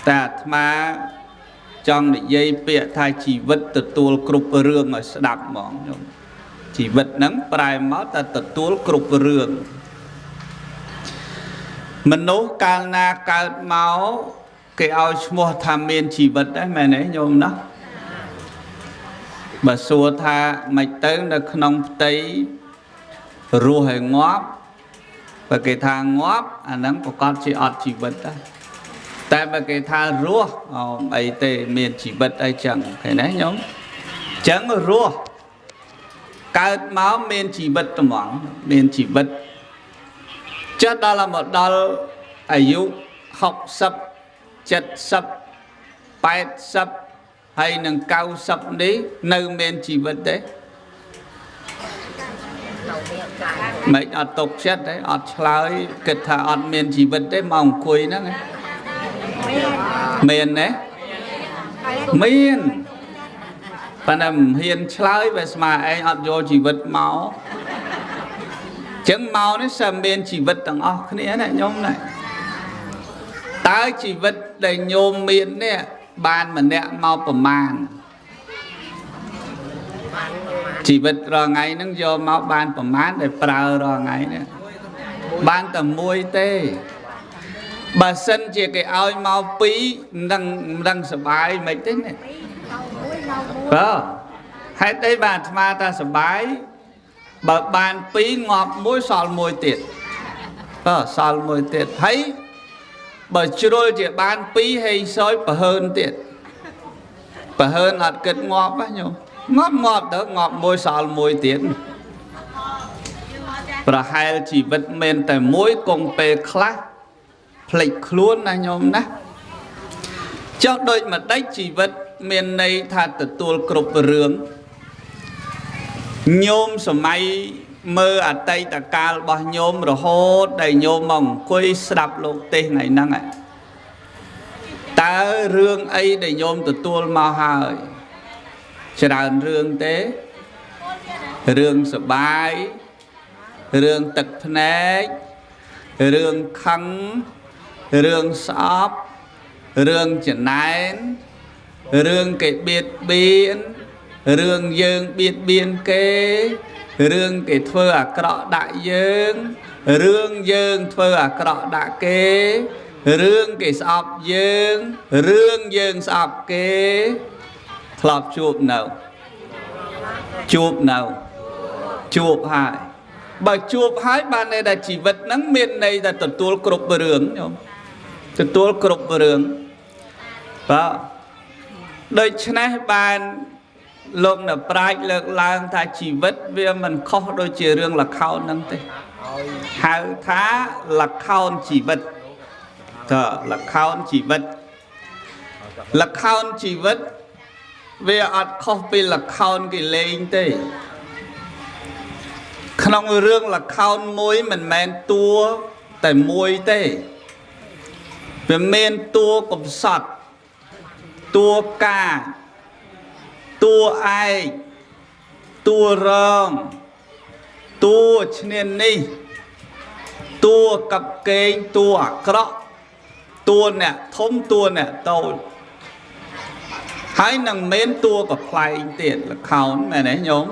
តែអាត្មាចង់និយាយពាក្យថាជីវិតទទួលគ្រប់រឿងឲ្យស្ដាប់ហ្មងញោមជីវិតហ្នឹងប្រែមកតែទទួលគ្រប់រឿងមនុស្សកាលណាកើតមកគេឲ្យឈ្មោះថាមានជីវិតដែរមែនទេញោមណាបើសួរថាមិនទៅនៅក្នុងផ្ទៃរស់ឲ្យងាប់បើគេថាងាប់អាហ្នឹងប្រកាសជាអត់ជីវិតដែរតែបើគេថារស់អីទេមានជីវិតអីចឹងឃើញទេញោមចឹងរស់កើតមកមានជីវិតត្មងមានជីវិតចុះដល់មកដល់អាយុ60 70 80ហើយនឹង90នេះនៅមានជីវិតទេមិនអត់ຕົកចិត្តទេអត់ឆ្លើយគិតថាអត់មានជីវិតទេមកអង្គុយហ្នឹងមានទេមានប៉ុន្តែមិនហ៊ានឆ្លើយបើស្មើឯងអត់យកជីវិតមកចឹងមកនេះសើមានជីវិតទាំងអស់គ្នាណាញោមណាតើជីវិតដែលញោមមាននេះបានម្នាក់មកប្រមាណជីវិតរាល់ថ្ងៃហ្នឹងយកមកបានប្រមាណដែលប្រើរាល់ថ្ងៃនេះបានតែមួយទេបើសិនជាគេឲ្យមកពីរមិនដឹងសបាយមិនទេនេះបាទហេតុអីបានអាត្មាថាសបាយបើបានពីរងាប់មួយសល់មួយទៀតបាទសល់មួយទៀតហើយបើជ្រុលជាបានពីរហេងសយប្រហើនទៀតប្រហើនអត់គិតងាប់ណាញោមងាប់ងាប់ទៅងាប់មួយសល់មួយទៀតប្រហែលជីវិតមានតែមួយគង់ពេលខ្លះភ្លេចខ្លួនណាញោមណាចុះដូចម្ដេចជីវិតមានន័យថាទទួលគ្រប់រឿងញោមសម័យមើលអតីតកាលរបស់ញោមរហូតដែលញោមមកអង្គុយស្ដាប់លោកទេសថ្ងៃហ្នឹងតើរឿងអីដែលញោមទទួលមកហើយច្រើនរឿងទេរឿងសបាយរឿងទឹកភ្នែករឿងខឹងរឿងស្អប់រឿងចំណែនរឿងគេបៀតបៀនរឿងយើងបៀតបៀនគេរឿងគេធ្វើអាក្រក់ដាក់យើងរឿងយើងធ្វើអាក្រក់ដាក់គេរឿងគេស្អប់យើងរឿងយើងស្អប់គេធ្លាប់ជួបនៅជួបនៅជួបហើយបើជួបហើយបានន័យថាជីវិតហ្នឹងមានន័យថាទទួលគ្រប់រឿងញោមទទួលគ្រប់រឿងបាទដូច្នេះបានលោកអ្នកប្រាជ្ញលើកឡើងថាជីវិតវាមិនខុសដូចជារឿងល្ខោនហ្នឹងទេហៅថាល្ខោនជីវិតតើល្ខោនជីវិតល្ខោនជីវិតវាអត់ខុសពីល្ខោនគេលេងទេក្នុងរឿងល្ខោនមួយមិនមែនតួតែមួយទេវាមានតួកំសត់តួកាតួឯកតួរងតួឈ្នានេះតួកັບកេងតួអាក្រក់តួអ្នកធំតួអ្នកតូចហើយនឹងមានតួកំប្លែងទៀតល្ខោនមែនទេញោម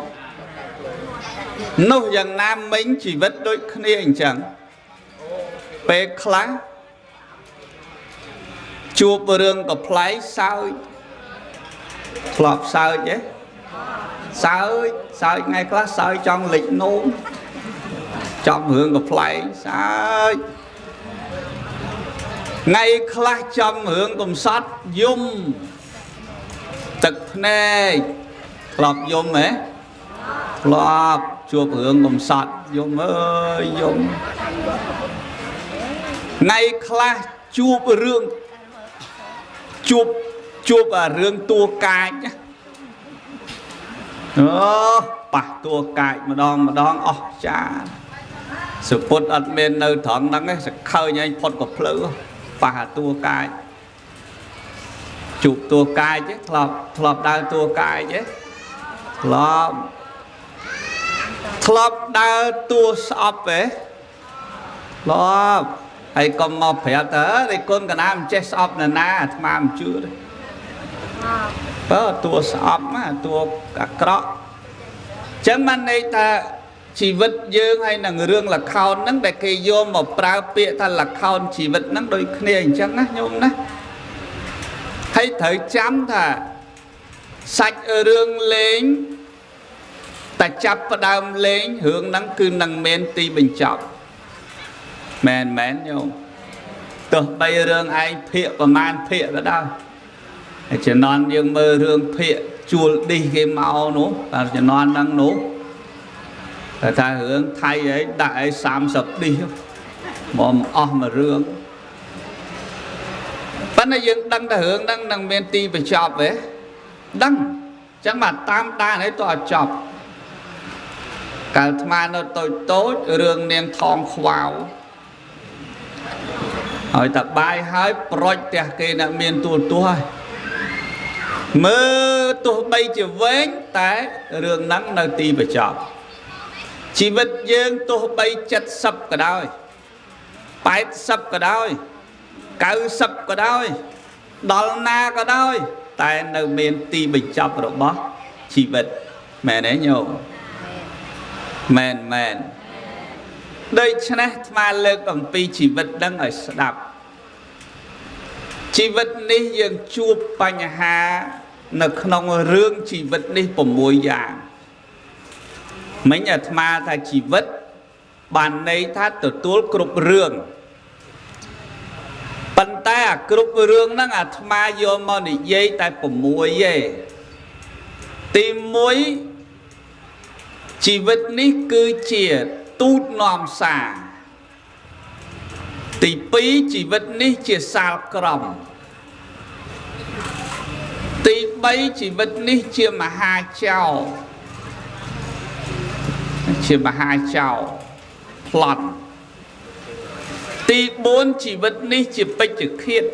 នោះយ៉ាងណាមិញជីវិតដូចគ្នាអញ្ចឹងពេលខ្លះជួបរឿងកំប្លែងសើចធ្លាប់សើចទេសើចសើចថ្ងៃខ្លះសើចចង់លិចនោមចំរឿងកំប្លែងសើចថ្ងៃខ្លះចំរឿងកំសត់យំទឹកភ្នែកធ្លាប់យំហ៎ធ្លាប់ជួបរឿងកំសត់យំអើយយំថ្ងៃខ្លះជួបរឿងជួបអារឿងតួកាចអូប៉ះតួកាចម្ដងម្ដងអស់ចាសុពុតអត់មាននៅត្រង់ហ្នឹងទេសខើញឯងផុតក៏ភ្លឺប៉ះអាតួកាចជួបតួកាចធ្លាប់ដើរតួកាចទេធ្លាប់ដើរតួស្អប់ទេធ្លាប់ ហើយកុំមកប្រាប់ថាឯគុណកណាមិនចេះស្អប់នរណាអាត្មាមិនជឿទេបើតួស្អប់ណាតួអាក្រក់ចឹងបានន័យថាជីវិតយើងហើយនឹងរឿងល្ខោនហ្នឹងដែលគេយកមកប្រើពាក្យថាល្ខោនជីវិតហ្នឹងដូចគ្នាអញ្ចឹងណាញោមណាហើយត្រូវចាំថាសាច់រឿងលេងតែចាប់ផ្ដើមលេងរឿងហ្នឹងគឺនឹងមានទីបញ្ចប់មែនមែនញោមទោះបីរឿងឯងភាកប្រមាណភាកក៏ដោយហើយជំនាន់យើងមើលរឿងភាកជួលឌីសគេមកនោះតែជំនាន់ហ្នឹងនោះតែថារឿងថៃឯងដាក់ឯង30ឌីសមកអស់មួយរឿងប៉ុន្តែយើងដឹងថារឿងហ្នឹងនឹងមានទីបញ្ចប់ទេដឹងអញ្ចឹងបាទតាមដានឲ្យតើចប់កាលអាត្មានៅតូចតូចរឿងនាងថងខ្វៅហើយតបាយហើយប្រុចផ្ទះគេអ្នកមានទូលទស្សន៍ហើយមើលទោះបីជាវែងតែរឿងហ្នឹងនៅទីបញ្ចប់ជីវិតយើងទោះបី70ក៏ដោយ80ក៏ដោយ90ក៏ដោយដល់ណាក៏ដោយតែនៅមានទីបញ្ចប់របស់ជីវិតមែនទេញោមមែនមែនដូច្នេះអាត្មាលើកអំពីជីវិតដឹងឲ្យស្ដាប់ជីវិតនេះយើងជួបបញ្ហានៅក្នុងរឿងជីវិតនេះ6យ៉ាងមិញអាត្មាថាជីវិតបានន័យថាទទួលគ្រប់រឿងប៉ុន្តែអាគ្រប់រឿងហ្នឹងអាត្មាយកមកនិយាយតែ6ទេទី1ជីវិតនេះគឺជាទូតនាំសារទី2ជីវិតនេះជាសាលក្រមទី3ជីវិតនេះជាមហាចោរជាមហាចោរប្លន់ទី4ជីវិតនេះជាពេជ្ជឃាត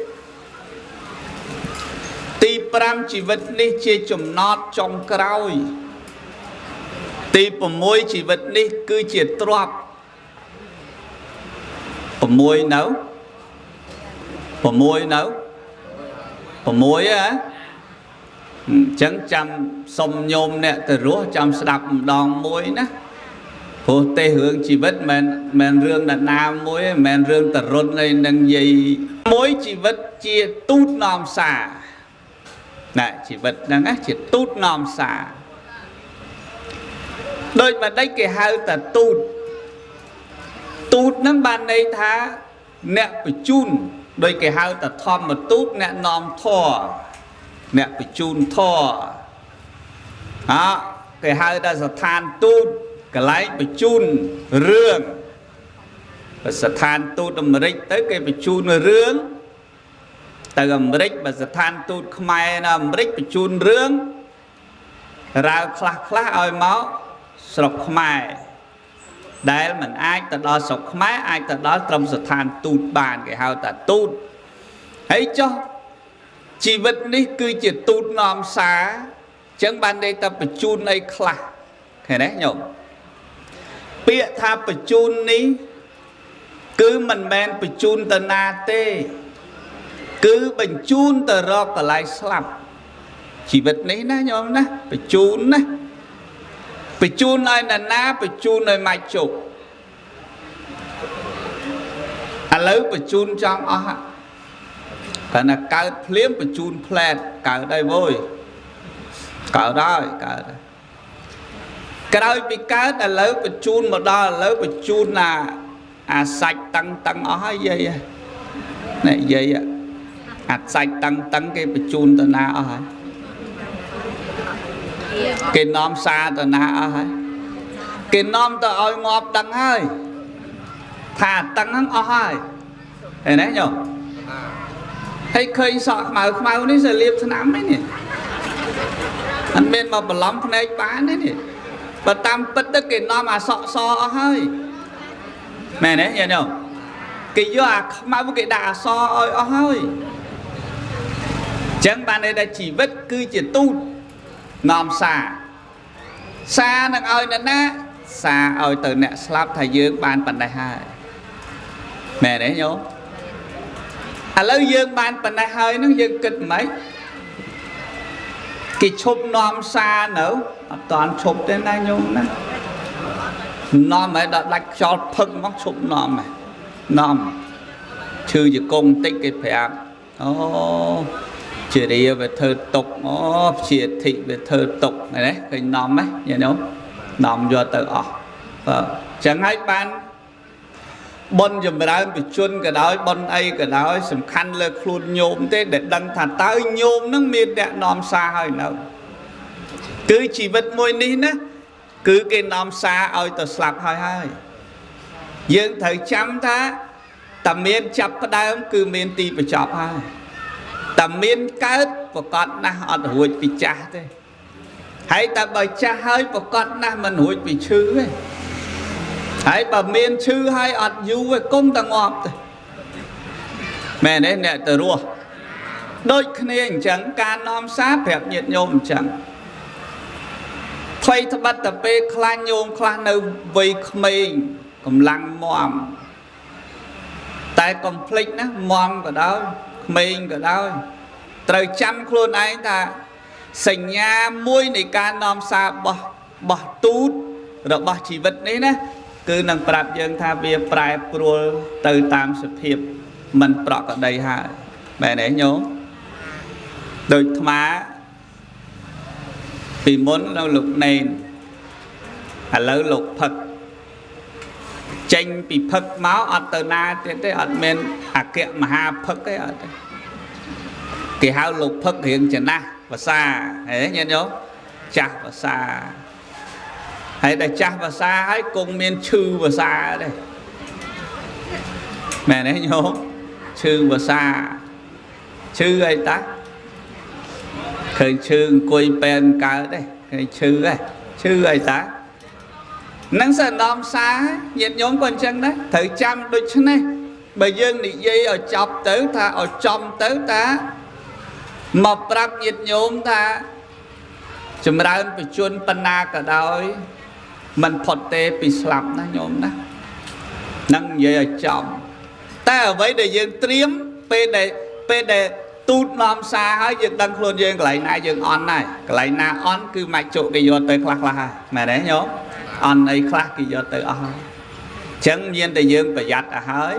ទី5ជីវិតនេះជាចំណតចុងក្រោយទី6ជីវិតនេះគឺជាទ្រព្យ6នៅ6នៅ6ហ៎អញ្ចឹងចាំសុំញោមអ្នកទៅរស់ចាំស្ដាប់ម្ដងមួយណាព្រោះទេរឿងជីវិតមិនមែនរឿងនរណាមួយទេមិនមែនរឿងតរុនអីនឹងនិយាយមួយជីវិតជាទូតនាំសារណាជីវិតហ្នឹងណាជាទូតនាំសារដូចម្ដេចគេហៅថាទូតទូតហ្នឹងបានន័យថាអ្នកបញ្ជូនដោយគេហៅថាធម្មទូតអ្នកនាំធម៌អ្នកបញ្ជូនធម៌អគេហៅថាស្ថានទូតកន្លែងបញ្ជូនរឿងបើស្ថានទូតអាមេរិកទៅគេបញ្ជូនរឿងទៅអាមេរិកបើស្ថានទូតខ្មែរនៅអាមេរិកបញ្ជូនរឿងរាវខ្លះខ្លះឲ្យមកស្រុកខ្មែរដែលមិនអាចទៅដល់ស្រុកខ្មែរអាចទៅដល់ត្រឹមស្ថានទូតបានគេហៅថាទូតហើយចុះជីវិតនេះគឺជាទូតនាំសារអញ្ចឹងបានន័យថាបញ្ជូនអីខ្លះឃើញទេញោមពាក្យថាបញ្ជូននេះគឺមិនមែនបញ្ជូនទៅណាទេគឺបញ្ជូនទៅរកកន្លែងស្លាប់ជីវិតនេះណាញោមណាបញ្ជូនណាបញ្ជូនឲ្យនរណាបញ្ជូនឲ្យម៉ាច់ជុកឥឡូវបញ្ជូនចង់អស់គ្រាន់តែកើតភ្លាមបញ្ជូនផ្លែតកើតហើយវើយកើតហើយកើតក្រោយពីកើតឥឡូវបញ្ជូនមកដល់ឥឡូវបញ្ជូនណាអាសាច់តឹងតឹងអស់ហើយយាយនេះយាយអាសាច់តឹងតឹងគេបញ្ជូនទៅណាអស់ហើយគេនាំសារទៅណាអស់ហើយគេនាំទៅឲ្យងាប់ដឹងហើយថាតឹងហ្នឹងអស់ហើយឃើញទេញោមហើយឃើញសក់ខ្មៅខ្មៅនេះសលៀបឆ្នាំហ្នឹងនេះអត់មានមកបន្លំភ្នែកបានទេនេះបើតាមពិតទៅគេនាំអាសក់សអស់ហើយមែនទេញោមគេយកអាខ្មៅគេដាក់អាសឲ្យអស់ហើយអញ្ចឹងបានន័យថាជីវិតគឺជាទូតនាំសារសារនឹងឲ្យនរណាសារឲ្យទៅអ្នកស្លាប់ថាយើងបានប៉ុណ្ណេះហើយមែនទេញោម ឥឡូវយើងបានប៉ុណ្ណេះហើយនឹងយើងគិតម៉េចគេឈប់នាំសារនៅអត់តាន់ឈប់ទេណាញោមណានាំឲ្យដល់ដាច់ខ្យល់ផឹកមកឈប់នាំហ៎នាំឈឺជង្គង់តិចគេប្រាប់អូជារាវាធ្វើទុកអូជាធិវាធ្វើទុកណាឃើញនាំហ៎ញោមនាំយកទៅអស់បាទចឹងហើយបានបុណ្យចម្រើនបជនក៏ដោយបុណ្យអីក៏ដោយសំខាន់លើខ្លួនញោមទេដែលដឹងថាតើញោមនឹងមានអ្នកនាំសារហើយនៅគឺជីវិតមួយនេះណាគឺគេនាំសារឲ្យទៅស្លាប់ហើយហើយយើងត្រូវចាំថាតាមានចាប់ផ្ដើមគឺមានទីបញ្ចប់ហើយតាមានកើតប្រកបណាស់អត់រួចពីចាស់ទេហើយតែបើចាស់ហើយប្រកបណាស់មិនរួចពីឈឺទេហើយបើមានឈឺហើយអត់យូរទេគុំតែងាប់ទេមែនទេអ្នកទៅរស់ដូចគ្នាអញ្ចឹងការនាំសារប្រាប់ញាតិញោមអញ្ចឹងថ្មីត្បិតតែពេលខ្លាញ់ញោមខ្លះនៅវ័យក្មេងកម្លាំងមាំតែកុំភ្លេចណាមាំក៏ដោយក្មេងក៏ដោយត្រូវចាំខ្លួនឯងថាសញ្ញាមួយនៃការនាំសារបោះទូតរបស់ជីវិតនេះណាគឺនឹងប្រាប់យើងថាវាប្រែប្រួលទៅតាមសភាពមិនប្រក្រតីហើយមែនទេញោមដូចអាត្មាពីមុននៅលោកណេនឥឡូវលោកផឹកចេញពីផឹកមកអត់ទៅណាទៀតទេអត់មានអគ្គមហាផឹកទេអត់ទេគេហៅលោកផឹករៀងចំណាស់ភាសាហ៎ញាតិញោមចាស់ភាសាហើយតែចាស់ភាសាហើយគង់មានឈឺភាសាទេមែនទេញោមឈឺភាសាឈឺអីតាឃើញឈឺអង្គុយពេនកើតទេឃើញឈឺហ៎ឈឺអីតានឹងសណ្ដំសារញាតិញោមក៏អញ្ចឹងដែរត្រូវចាំដូច្នេះបើយើងនិយាយឲ្យចប់ទៅថាឲ្យចំទៅតាមកប្រាប់ញាតិញោមថាចម្រើនបជនបណ្ណាក៏ដោយមិនផុតទេពីស្លាប់ណាញោមណានឹងនិយាយឲ្យចំតែអ្វីដែលយើងត្រៀមពេលដែលទូតនាំសារហើយយើងដឹងខ្លួនយើងកន្លែងណាយើងអន់ហើយកន្លែងណាអន់គឺម៉ាច់ជក់គេយកទៅខ្លះខ្លះហើយមែនទេញោមអន់អីខ្លះគេយកទៅអស់ហើយអញ្ចឹងមានតែយើងប្រយ័ត្នឲ្យហើយ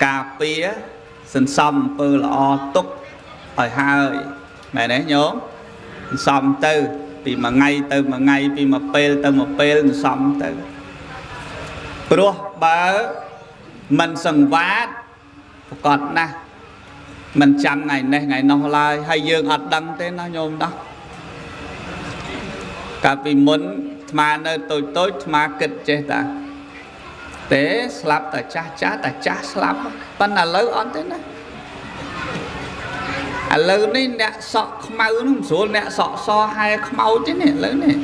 ការពារសន្សំអំពើល្អទុកឲ្យហើយមែនទេញោមសន្សំទៅពីមួយថ្ងៃទៅមួយថ្ងៃពីមួយពេលទៅមួយពេលសន្សំទៅព្រោះបើមិនសង្វាតប្រកបណាស់មិនចាំថ្ងៃនេះថ្ងៃនោះឡើយហើយយើងអត់ដឹងទេណាញោមណាកាលពីមុនអាត្មានៅតូចតូចអាត្មាគិតចេះតាទេស្លាប់តែចាស់ចាស់តែចាស់ស្លាប់ប៉ុន្តែឥឡូវអត់ទេណាឥឡូវនេះអ្នកសក់ខ្មៅនោះមិនស្រួលអ្នកសក់សហែខ្មោចទេនេះឥឡូវនេះ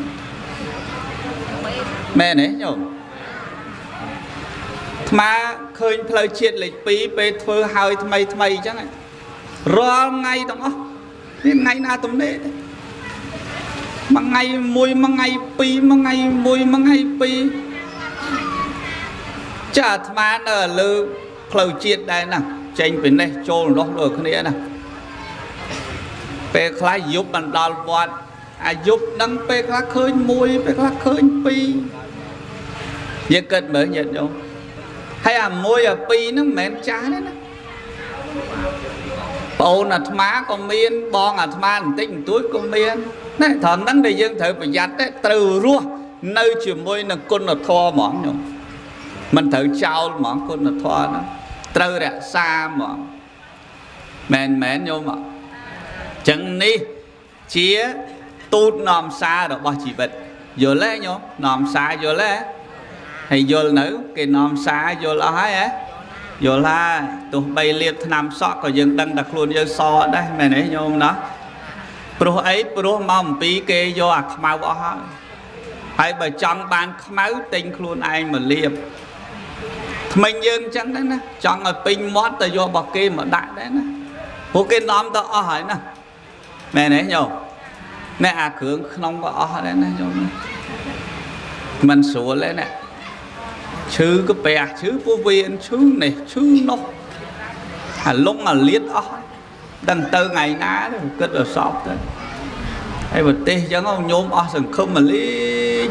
មែនទេញោមអាត្មាឃើញផ្លូវជាតិលេខ2ពេលធ្វើហើយថ្មីថ្មីអញ្ចឹងរាល់ថ្ងៃទាំងអស់នេះថ្ងៃណាទំនេរទេមួយថ្ងៃមួយមួយថ្ងៃពីរមួយថ្ងៃមួយមួយថ្ងៃពីរចាអាត្មានៅលើផ្លូវជាតិដែរណាចេញពីនេះចូលនោះដូចគ្នាណាពេលខ្លះយប់បានដល់វត្តអាយប់នឹងពេលខ្លះឃើញមួយពេលខ្លះឃើញពីរយើងគិតមើលញាតិញោមហើយអាមួយអាពីរហ្នឹងមិនមែនចាស់ទេណាប្អូនអាត្មាក៏មានបងអាត្មាបន្តិចបន្តួចក៏មានណែត្រង់ហ្នឹងដែលយើងត្រូវប្រយ័ត្នទេត្រូវរស់នៅជាមួយនឹងគុណធម៌ហ្មងញោមមិនត្រូវចោលហ្មងគុណធម៌ហ្នឹងត្រូវរក្សាហ្មងមែនមែនញោមអញ្ចឹងនេះជាទូតនាំសាររបស់ជីវិតយល់ទេញោមនាំសារយល់ទេហើយយល់នៅគេនាំសារយល់អស់ហើយហ៎យល់ហើយទោះបីលាបថ្នាំសក់ក៏យើងដឹងតែខ្លួនយើងសដែរមែនទេញោមណាព្រោះអីព្រោះមកអំពីគេយកអាខ្មៅអស់ហើយហើយបើចង់បានខ្មៅទិញខ្លួនឯងមកលាបថ្មិញយើងអញ្ចឹងដែរណាចង់ឲ្យពេញមាត់ទៅយករបស់គេមកដាក់ដែរណាព្រោះគេនាំទៅអស់ហើយណាមែនទេញោមណែអាគ្រឿងក្នុងក៏អស់ដែរណាញោមមិនស្រួលទេណាឈឺក៏ពះឈឺពោះវៀនឈឺនេះឈឺនោះ អាលងអាលៀតអស់ដឹងទៅថ្ងៃណាគិតដល់សពទៅហើយប្រទេសអញ្ចឹងញោមអស់សង្ឃឹមមកលេង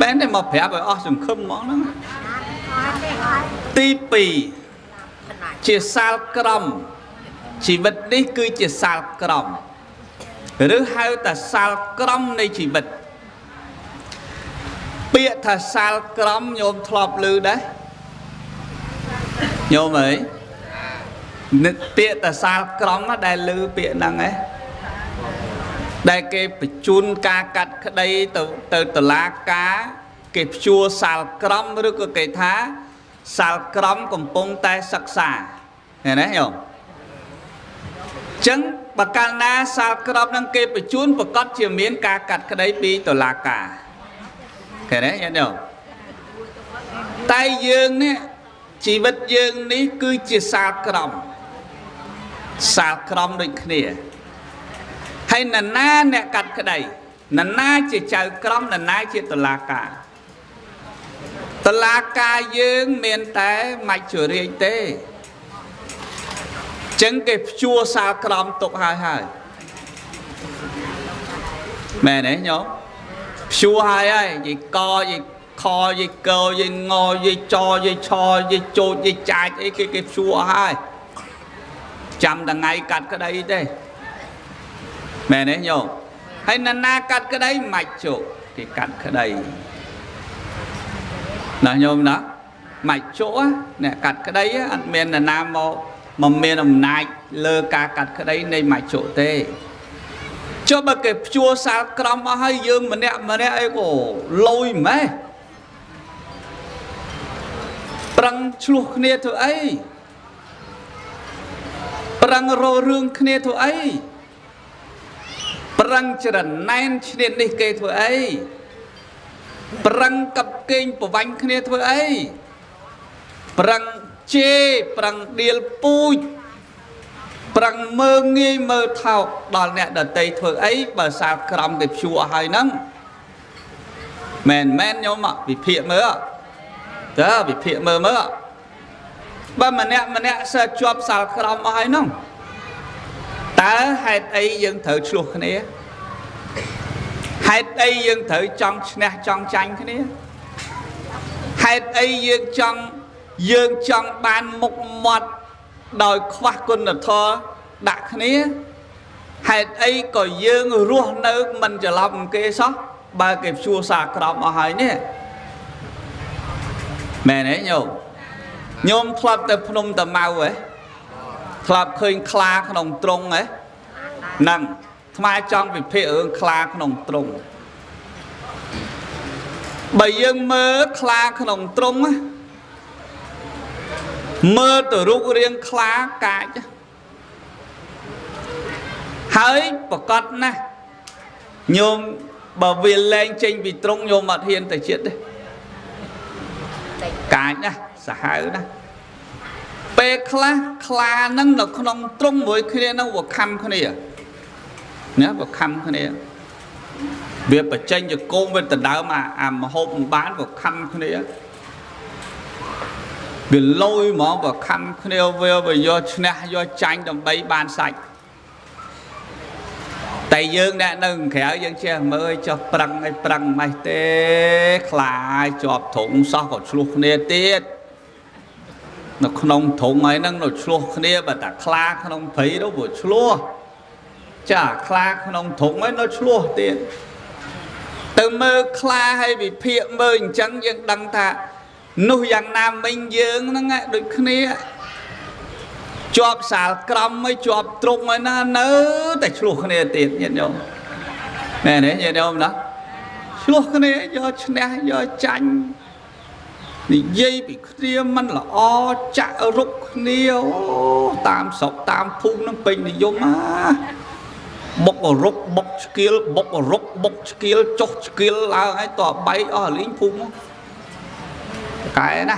មែនទេមកប្រាប់ឲ្យអស់សង្ឃឹមហ្មងហ្នឹងទី2ជាសាលក្រមជីវិតនេះគឺជាសាលក្រមឬហៅថាសាលក្រមនៃជីវិតពាក្យថាសាលក្រមញោមធ្លាប់ឮដែរញោមអើយនឹកពាក្យថាសាលក្រមដែលឮពាក្យហ្នឹងឯងដែលគេបញ្ជូនការកាត់ក្តីទៅតុលាការគេព្យួរសាលក្រមឬក៏គេថាសាលក្រមកំពុងតែសិក្សាឃើញទេញោមចឹងបើកាលណាសាលក្រមនឹងគេបញ្ជូនប្រកាសជាមានការកាត់ក្តីពីតុលាការឃើញទេញោមតែយើងនេះជីវិតយើងនេះគឺជាសាលក្រមសាលក្រមដូចគ្នាហើយនរណាអ្នកកាត់ក្តីនរណាជាចៅក្រមនរណាជាតុលាការតុលាការយើងមានតែមច្ចុរាជទេចឹងគេព្យួរសាលក្រមទុកហើយហើយមែនទេញោមព្យួរហើយហើយយីកយីខយីកយីងយីចយីឆយីជោចយីចាចអីគេព្យួរអស់ហើយចាំតែថ្ងៃកាត់ក្តីទេមែនទេញោមហើយនរណាកាត់ក្តីមច្ចុគេកាត់ក្តីណាញោមណាមច្ចុអ្នកកាត់ក្តីអត់មាននរណាមកមានអំណាចលើការកាត់ក្តីនៃមច្ចុទេចុះបើគេព្យួរសាលក្រមអស់ហើយយើងម្នាក់ម្នាក់អីក៏លយម៉េះប្រឹងឆ្លោះគ្នាធ្វើអីប្រឹងរករឿងគ្នាធ្វើអីប្រឹងច្រណែនឈ្នានេះគេធ្វើអីប្រឹងកັບកេងប្រវាញ់គ្នាធ្វើអីប្រឹងជេរប្រឹងដៀលពូជប្រឹងមើងងាយមើលថោកដល់អ្នកដតីធ្វើអីបើសាលក្រមគេព្យួរហើយហ្នឹងមែនមែនញោមវិភាគមើលតើវិភាគមើលមើលបើម្នាក់ម្នាក់សើជាប់សាលក្រមអស់ហើយហ្នឹងតើហេតុអីយើងត្រូវឆ្លោះគ្នាហេតុអីយើងត្រូវចង់ឈ្នះចង់ចាញ់គ្នាហេតុអីយើងចង់បានមុខមាត់ដោយខ្វះគុណធម៌ដាក់គ្នាហេតុអីក៏យើងរស់នៅមិនច្រឡំគេសោះបើគេព្យួរសាក្រមអស់ហើយនេះមែនទេញោមញោមធ្លាប់ទៅភ្នំតាម៉ៅហ៎ធ្លាប់ឃើញខ្លាក្នុងទ្រុងហ៎ហ្នឹងថ្មចង់វិភាគរឿងខ្លាក្នុងទ្រុងបើយើងមើលខ្លាក្នុងទ្រុងមើលទៅរូបរាងខ្លាកាចហើយប្រកាសណាស់ញោមបើវាលែងចេញពីទ្រុងញោមអត់ហ៊ានទៅចិត្តទេកាចណាស់សាហាវណាស់ពេលខ្លះខ្លានឹងនៅក្នុងទ្រុងមួយគ្នានឹងវាខំគ្នាណាវាខំគ្នាវាបញ្ចេញចកុំវាដណ្ដើមអាមហូបមិនបានវាខំគ្នាវាលយហ្មងវាខំគ្នាវាយកឈ្នះយកចាញ់ដើម្បីបានសាច់តែយើងអ្នកនៅក្រៅយើងចេះមើលចុះប្រឹងឲ្យប្រឹងម៉េះទេខ្លាជាប់ទ្រុងសោះក៏ឆ្លោះគ្នាទៀតនៅក្នុងទ្រុងហើយហ្នឹងនៅឆ្លោះគ្នាបើតែខ្លាក្នុងព្រៃទៅវាឆ្លោះចាខ្លាក្នុងទ្រុងហើយនៅឆ្លោះទៀតទៅមើលខ្លាហើយវិភាគមើលអញ្ចឹងយើងដឹងថានោះយ៉ាងណាមិញយើងហ្នឹងដូចគ្នាជាប់សាលក្រមហើយជាប់ទ្រុងហើយណានៅតែឆ្លោះគ្នាទៀតញាតិញោមមែនទេញាតិញោមណាឆ្លោះគ្នាយកឈ្នះយកចាញ់និយាយពីគ្នាមិនល្អចាក់រុកគ្នាអូតាមស្រុកតាមភូមិនឹងពេញនិយមណាបុករុកបុកឆ្កៀលបុករុកបុកឆ្កៀលចុះឆ្កៀលឡើងហើយតបែកអស់លីងភូមិកែណា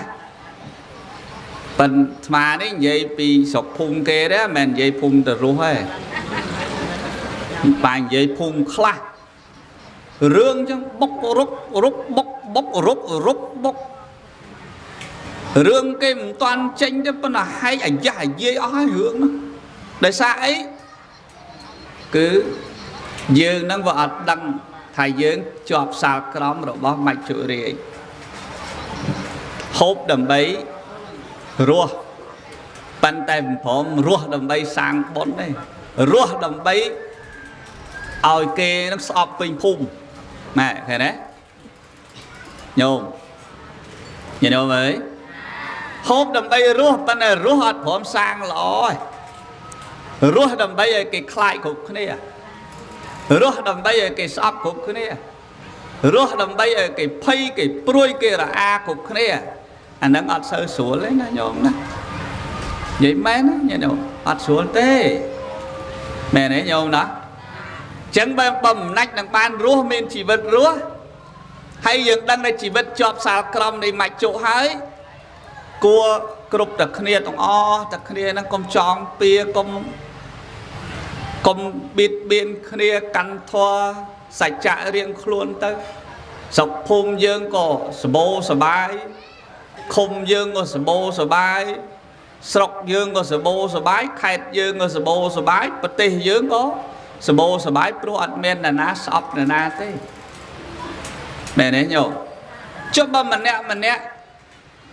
ប៉ិនស្មានេះនិយាយពីស្រុកភូមិគេទេមិននិយាយភូមិទៅរស់ទេបានិយាយភូមិខ្លះរឿងចឹងបុករុករុកបុកបុករុករុកបុក រឿងគេមិនតាន់ចេញទេប៉ុន្តែហែកអាយ៉ាស់អាយាយអស់ហើយរឿងនោះដោយសារអីគឺយើងនឹងវាអត់ដឹងថាយើងជាប់សាលក្រមរបស់មច្ចុរាជហូបដើម្បីរស់ប៉ុន្តែមិនព្រមរស់ដើម្បីសាងបុណ្យទេរស់ដើម្បីឲ្យគេនឹងស្អប់ពេញភូមិម៉ែឃើញទេញោមញោមអើយហូបដើម្បីរស់ប៉ុន្តែរស់អត់ព្រមសាងល្អទេរស់ដើម្បីឲ្យគេខ្លាចគ្រប់គ្នារស់ដើម្បីឲ្យគេស្អប់គ្រប់គ្នារស់ដើម្បីឲ្យគេភ័យគេព្រួយគេរអាគ្រប់គ្នាអានឹងអត់សូវស្រួលទេណាញោមណានិយាយមែនណាញោមអត់ស្រួលទេមែនទេញោមណាចឹងបើបំណាច់នឹងបានរស់មានជីវិតរស់ហើយយើងដឹងថាជីវិតជាប់សាលក្រមនៃមច្ចុហើយគួរគ្រប់តែគ្នាទាំងអស់តែគ្នាហ្នឹងកុំចងពៀកុំបៀតបៀនគ្នាកាន់ធម៌សច្ចៈរៀងខ្លួនទៅស្រុកភូមិយើងក៏សម្បូរសបាយឃុំយើងក៏សម្បូរសបាយស្រុកយើងក៏សម្បូរសបាយខេត្តយើងក៏សម្បូរសបាយប្រទេសយើងក៏សម្បូរសបាយព្រោះអត់មាននរណាស្អប់នរណាទេមែនទេញោមចុះបើម្នាក់ម្នាក់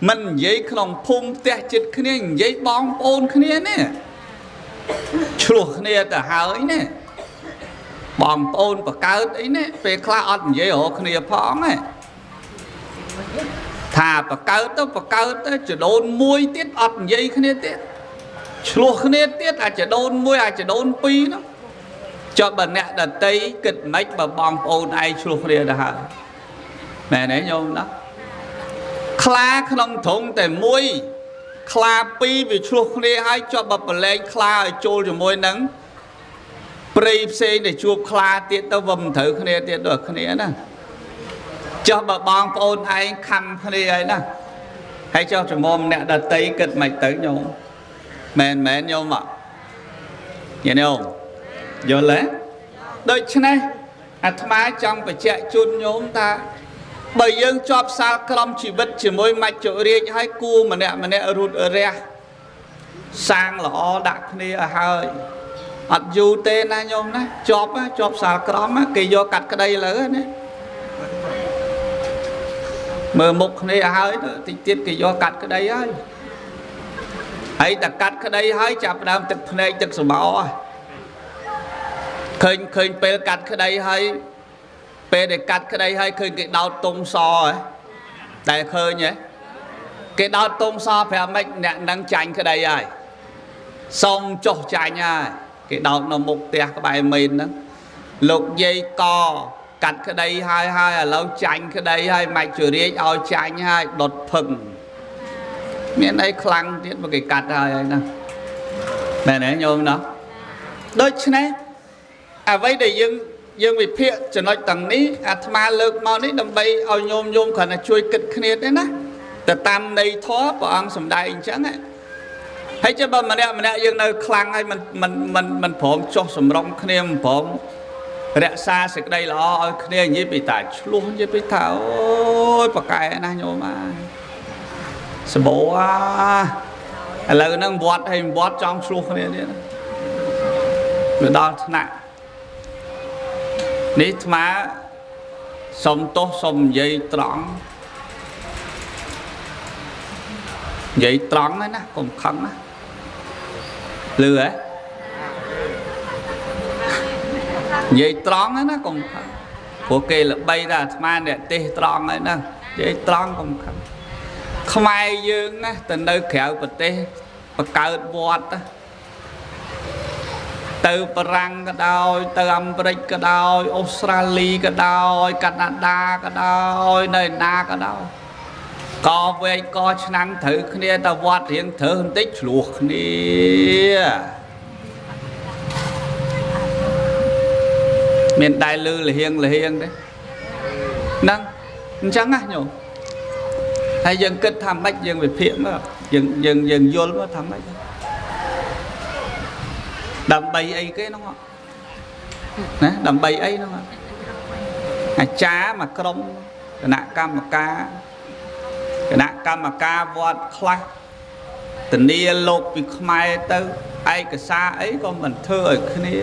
មិននិយាយក្នុងភូមិផ្ទះចិត្តគ្នានិយាយបងប្អូនគ្នានេះឆ្លោះគ្នាទៅហើយនេះបងប្អូនបកើតអីនេះពេលខ្លះអត់និយាយរកគ្នាផងទេថាបកើតទៅបកើតទៅចដូនមួយទៀតអត់និយាយគ្នាទៀតឆ្លោះគ្នាទៀតអាចដូនមួយអាចដូនពីរនោះចុះបើអ្នកដតីគិតមិនបើបងប្អូនឯងឆ្លោះគ្នាទៅហើយមែនទេញោមណាខ្លាក្នុងធុងតែមួយខ្លាពីរវាឆ្លោះគ្នាហើយចុះបើប្រឡែងខ្លាឲ្យចូលជាមួយនឹងព្រៃផ្សេងដែលជួបខ្លាទៀតទៅវាមិនត្រូវគ្នាទៀតដូចគ្នាណាចុះបើបងប្អូនឯងខំគ្នាហើយណាហើយចុះចំមុំអ្នកដតីគិតមិនទៅញោមមែនមែនញោមអញោមយល់ទេដូច្នេះអាត្មាចង់បញ្ជាក់ជូនញោមថាបើយើងជាប់សាលក្រមជីវិតជាមួយមច្ចុរាជហើយគួរម្នាក់ម្នាក់រូតរះសាងល្អដាក់គ្នាឲ្យហើយអត់យូរទេណាញោមណាជាប់សាលក្រមគេយកកាត់ក្តីលើណាមើលមុខគ្នាឲ្យហើយតិចទៀតគេយកកាត់ក្តីហើយហើយតែកាត់ក្តីហើយចាប់ដើមទឹកភ្នែកទឹកសម្បោឃើញពេលកាត់ក្តីហើយពេលដែលកាត់ក្តីហើយឃើញគេដោតតុងសហ៎តែឃើញហ៎គេដោតតុងសប្រាប់ម៉េចអ្នកនឹងចាញ់ក្តីហើយសុំចុះចាញ់ហើយគេដោតនៅមុខផ្ទះក្បែរមេនហ្នឹងលោកយាយកកាត់ក្តីហើយហើយឥឡូវចាញ់ក្តីហើយមច្ចុរាជឲ្យចាញ់ហើយដុតភឹងមានអីខ្លាំងទៀតមកគេកាត់ហើយហើយណាមែនទេញោមណាដូច្នេះអ្វីដែលយើងវិភាគចំណុចទាំងនេះអាត្មាលើកមកនេះដើម្បីឲ្យញោមញោមគ្រាន់តែជួយគិតគ្នាទេណាទៅតាមន័យធម៌ព្រះអង្គសម្ដែងអញ្ចឹងហើយចាំបើម្នាក់ម្នាក់យើងនៅខ្លាំងហើយមិនមិនមិនមិនព្រមចុះសម្រុងគ្នាមិនព្រមរក្សាសេចក្តីល្អឲ្យគ្នានិយាយពីតាឆ្លោះនិយាយពីថាអូយប្រកែណាស់ញោមអាសបោអាឥឡូវហ្នឹងវត្តហើយវត្តចង់ឆ្លោះគ្នាទៀតវាដល់ថ្នាក់នេះអាត្មាសុំទោសសុំនិយាយត្រង់និយាយត្រង់ហ្នឹងណាកុំខឹងណាលឺហ៎និយាយត្រង់ហ្នឹងណាកុំខឹងព្រោះគេល្បីថាអាត្មាអ្នកទេសត្រង់ហើយណានិយាយត្រង់កុំខឹងខ្មែរយើងណាទៅនៅក្រៅប្រទេសបង្កើតវត្តណាទៅបារាំងក៏ដោយទៅអាមេរិកក៏ដោយអូស្ត្រាលីក៏ដោយកាណាដាក៏ដោយនៅណាក៏ដោយកវែកកឆ្នាំងត្រូវគ្នាតែវត្តរៀងត្រូវបន្តិចឆ្លោះគ្នាមានដែរលឺលហៀងលហៀងទេហ្នឹងអញ្ចឹងណាញោមហើយយើងគិតថាម៉េចយើងវិភាគមើលយើងយើងយើងយល់មើលថាម៉េចដើម្បីអីគេហ្នឹងណាដើម្បីអីហ្នឹងអាចារ្យមួយក្រុមគណៈកម្មការ គណៈកម្មការវត្តខ្លះធានាលោកពីខ្មែរទៅឯកសារអីក៏មិនធ្វើឲ្យគ្នា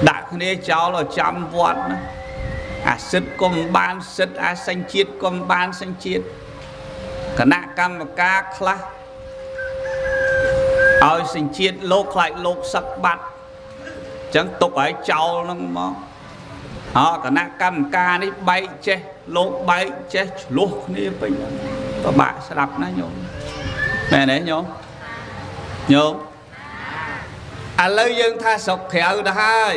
ដាក់គ្នាចោលឲ្យចាំវត្តណាអាសិទ្ធក៏មិនបានសិទ្ធអាសញ្ជាតិក៏មិនបានសញ្ជាតិគណៈកម្មការខ្លះឲ្យសញ្ជាតិលោកខ្លាចលោកសឹកបាត់អញ្ចឹងទុកឲ្យចោលហ្នឹងមកអគណៈកម្មការនេះបែកចេះលោកបែកចេះឆ្លោះគ្នាពេញពិបាកស្ដាប់ណាញោមមែនទេញោមញោមឥឡូវយើងថាស្រុកក្រៅទៅហើយ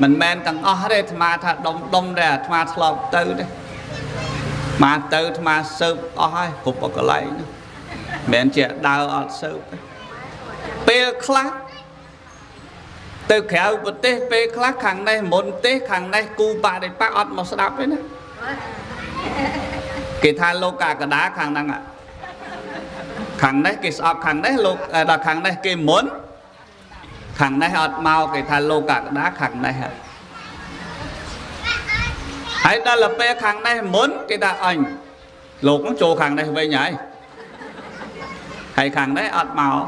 មិនមែនទាំងអស់ទេអាត្មាថាដុំដុំដែរអាត្មាធ្លាប់ទៅទេមកទៅអាត្មាសើបអស់ហើយគ្រប់កន្លែងមិនមែនជាដើរអត់សើបទេពេលខ្លះទៅក្រៅប្រទេសពេលខ្លះខាងនេះមុនទេសខាងនេះគូបដិបកអត់មកស្ដាប់ទេណាគេថាលោកកកដាខាងហ្នឹងខាងនេះគេស្អប់ខាងនេះលោកដល់ខាងនេះគេមុនខាងនេះអត់មកគេថាលោកកកដាខាងនេះហើយដល់ពេលខាងនេះមុនគេថាអញលោកចូលខាងនេះវិញហើយហើយខាងនេះអត់មក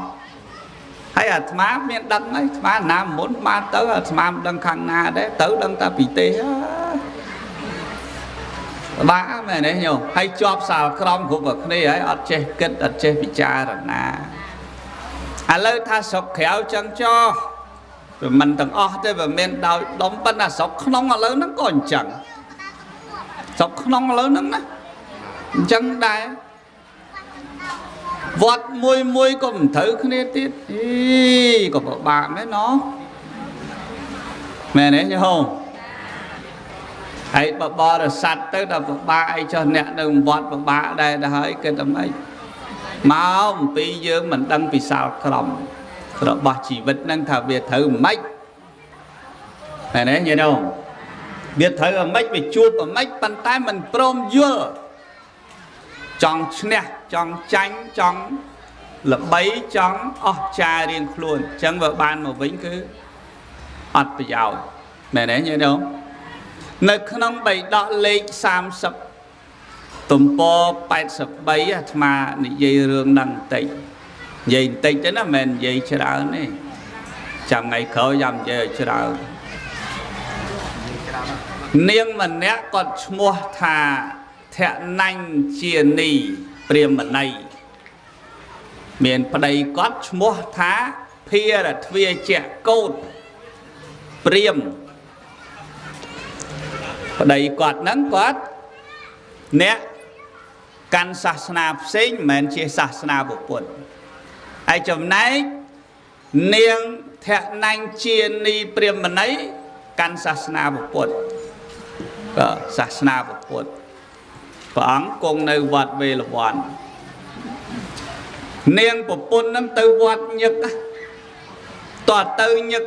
ហើយអាត្មាមានដឹងហើយអាត្មាណាមុនមកទៅអាត្មាមិនដឹងខាងណាដែរទៅដឹងតែពីទេសបាក់មែនទេញោមហើយជាប់សាលក្រមគ្រប់គ្នាហើយអត់ចេះគិតអត់ចេះពិចារណាឥឡូវថាស្រុកក្រៅចឹងចោះវាមិនទាំងអស់ទេវាមានដោយដុំប៉ុន្តែស្រុកក្នុងឥឡូវហ្នឹងក៏អញ្ចឹងស្រុកក្នុងឥឡូវហ្នឹងណាអញ្ចឹងដែរវត្តមួយមួយក៏មិនត្រូវគ្នាទៀតអីក៏ពិបាកមែនណោះមែនទេញោមហើយបបរស័តទៅដល់ពិបាកអីចុះអ្នកនៅវត្តពិបាកដែរទៅហើយគិតតែម៉េចមកអំពីយើងមិនដឹងពីសាលក្រមរបស់ជីវិតហ្នឹងថាវាត្រូវម៉េចមែនទេញោមវាត្រូវអាម៉េចវាជួបអាម៉េចប៉ុន្តែមិនព្រមយល់ចង់ឈ្នះចង់ចាញ់ចង់ល្បីចង់អស់ចារៀងខ្លួនអញ្ចឹងបើបានមកវិញគឺអត់ប្រយោជន៍មែនទេញោមនៅក្នុងបៃដកលេខ30ទំព័រ83អាត្មានិយាយរឿងហ្នឹងបន្តិចនិយាយបន្តិចទៅណាមិនមែននិយាយច្រើនទេចាំថ្ងៃក្រោយចាំនិយាយឲ្យច្រើននាងម្នាក់គាត់ឈ្មោះថាធនញ្ញជានីព្រាមណីមានប្តីគាត់ឈ្មោះថាភារទ្វាជកោតព្រាមប្តីគាត់ហ្នឹងគាត់អ្នកកាន់សាសនាផ្សេងមិនមែនជាសាសនាពុទ្ធហើយចំណែកនាងធនញ្ញជានីព្រាមណីកាន់សាសនាពុទ្ធក៏សាសនាពុទ្ធព្រះអង្គគង់នៅវត្តវេលវ័ននាងប្រពន្ធហ្នឹងទៅវត្តញឹកតើទៅញឹក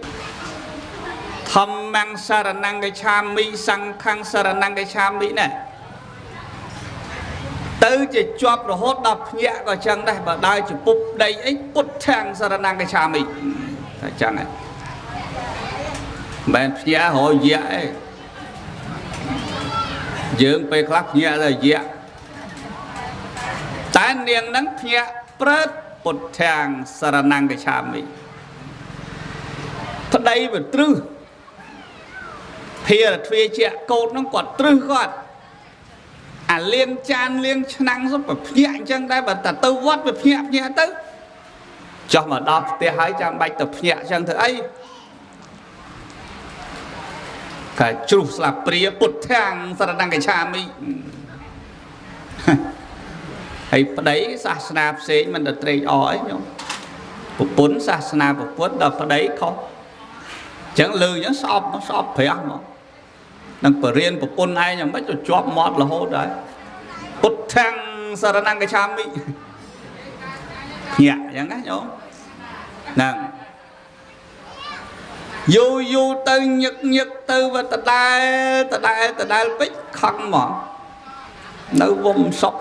ធម្មំសារណង្កឆាមិសង្ឃੰសារណង្កឆាមិណាទៅជាជាប់រហូតដល់ភ្ញាក់ក៏ចឹងដែរបើដើរជាពុបដីអីពុទ្ធាំងសារណង្កឆាមិតែចឹងហ៎មិនភ្ញាក់រយៈឯងយើងពេលខ្លះភ្ញាក់ទៅយៈតែនាងហ្នឹងភ្ញាក់ព្រឹតពុទ្ធាំងសារណង្កឆាមិប្តីវាទ្រឹសភារទ្វាជាកោតហ្នឹងគាត់ទ្រឹសគាត់អាលាងចានលាងឆ្នាំងសុទ្ធភ្ញាក់អញ្ចឹងដែរបើតែទៅវត្តវាភ្ញាក់ភ្ញាក់ទៅចុះមកដល់ផ្ទះហើយចាំបាច់ទៅភ្ញាក់អញ្ចឹងធ្វើអីតែជ្រុះស្លាបព្រាពុទ្ធាំងសារណង្កឆាមិហើយប្តីសាសនាផ្សេងមិនទៅត្រេកអរអីញោមប្រពន្ធសាសនាពុទ្ធដល់ប្តីខុសអញ្ចឹងលឺអញ្ចឹងស្អប់ស្អប់ប្រាស់មកនឹងបរៀនប្រពន្ធឯងយ៉ាងម៉េចទៅជាប់មាត់រហូតដែរពុទ្ធាំងសារណង្កឆាមិភ្ញាក់អញ្ចឹងណាញោមហ្នឹងយូរយូរទៅញឹកញឹកទៅវាដដែលដដែលដដែលពេកខឹងហ្មងនៅវំសុក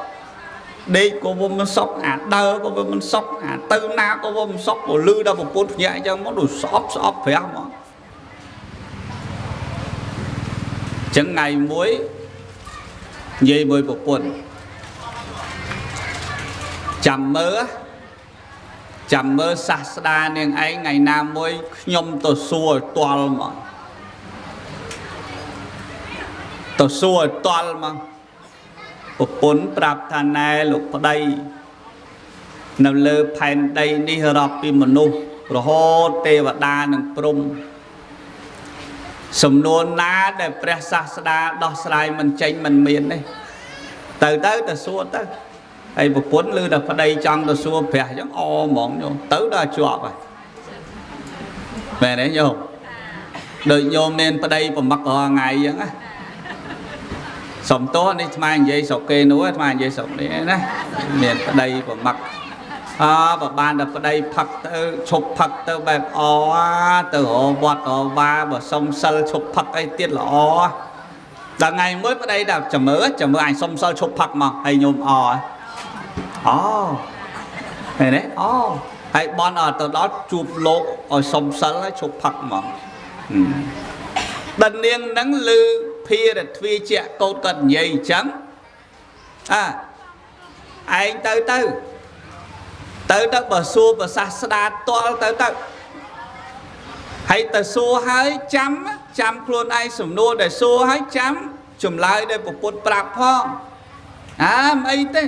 ដេកក៏វំមិនសុកអាដើរក៏វំមិនសុកអាទៅណាក៏វំមិនសុកក៏លឺដល់ប្រពន្ធភ្ញាក់អញ្ចឹងមកដូចស្អប់ស្អប់ប្រាស់ហ្មងចឹងថ្ងៃមួយនិយាយមួយប្រពន្ធ ចាំមើលចាំមើលសាស្តានាងឯងថ្ងៃណាមួយខ្ញុំទៅសួរឲ្យទាល់មកទៅសួរឲ្យទាល់មកប្រពន្ធប្រាប់ថាណែលោកប្តីនៅលើផែនដីនេះរាប់ពីមនុស្សរហូតទេវតានិងព្រហ្មសំណួរណាដែលព្រះសាស្តាដោះស្រាយមិនចេញមិនមានទេទៅទៅទៅសួរទៅហើយប្រពន្ធឮតែប្តីចង់ទៅសួរព្រះអញ្ចឹងអហ្មងញោមទៅដល់ជាប់ហើយមែនទេញោមដូចញោមមានប្តីប្រមឹករាល់ថ្ងៃអញ្ចឹងណាសំទោសនេះអាត្មានិយាយស្រុកគេនោះអាត្មានិយាយស្រុកនេះណាមានប្តីប្រមឹកអបើបានតែប្តីផឹកទៅឈប់ផឹកទៅបែបអទៅរកវត្តរកវាបើសុំសិលឈប់ផឹកអីទៀតល្អដល់ថ្ងៃមួយប្តីថាចាំមើលចាំមើលអញសុំសិលឈប់ផឹកមកហើយញោមអអូឃើញទេអូហើយបនអត់ទៅដល់ជួបលោកឲ្យសុំសិលហើយឈប់ផឹកមកដល់នាងនឹងឮភារទ្វាជាកោតគាត់និយាយអញ្ចឹងអាឯងទៅទៅទៅទៅបើសួរប្រសាស្ដាតល់ទៅទៅហើយទៅសួរហើយចាំចាំខ្លួនឯងសំណួរដែលសួរហើយចាំចម្លើយដែលពពុទ្ធប្រាប់ផងអើមិនអីទេ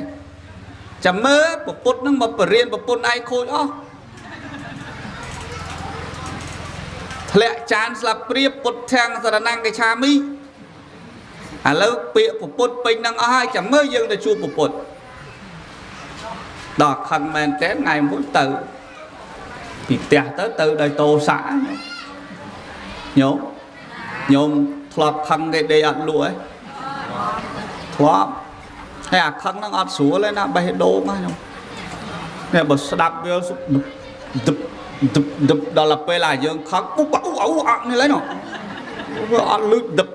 ចាំមើលពពុទ្ធនឹងមកបរៀនពពុទ្ធឯងខូចអស់ធ្លាក់ចានស្លាបព្រាបពុទ្ធធាំងសរណង្កឆាមីឥឡូវពាក្យពពុទ្ធពេញនឹងអស់ហើយចាំមើលយើងទៅជួបពពុទ្ធដល់ខឹងមែនទេថ្ងៃមួយទៅពីផ្ទះទៅទៅដោយតោសៈញោមញោមធ្លាប់ខឹងគេដេកអត់លក់ហ៎ធ្លាប់ហើយអាខឹងហ្នឹងអត់ស្រួលទេណាបេះដូងណាញោមនេះបើស្ដាប់វាដឹបដឹបដឹបដល់ពេលអាយើងខឹងអ៊ូអ៊ូអ៊ូអក់នេះឡើយនោះវាអត់លឺដឹប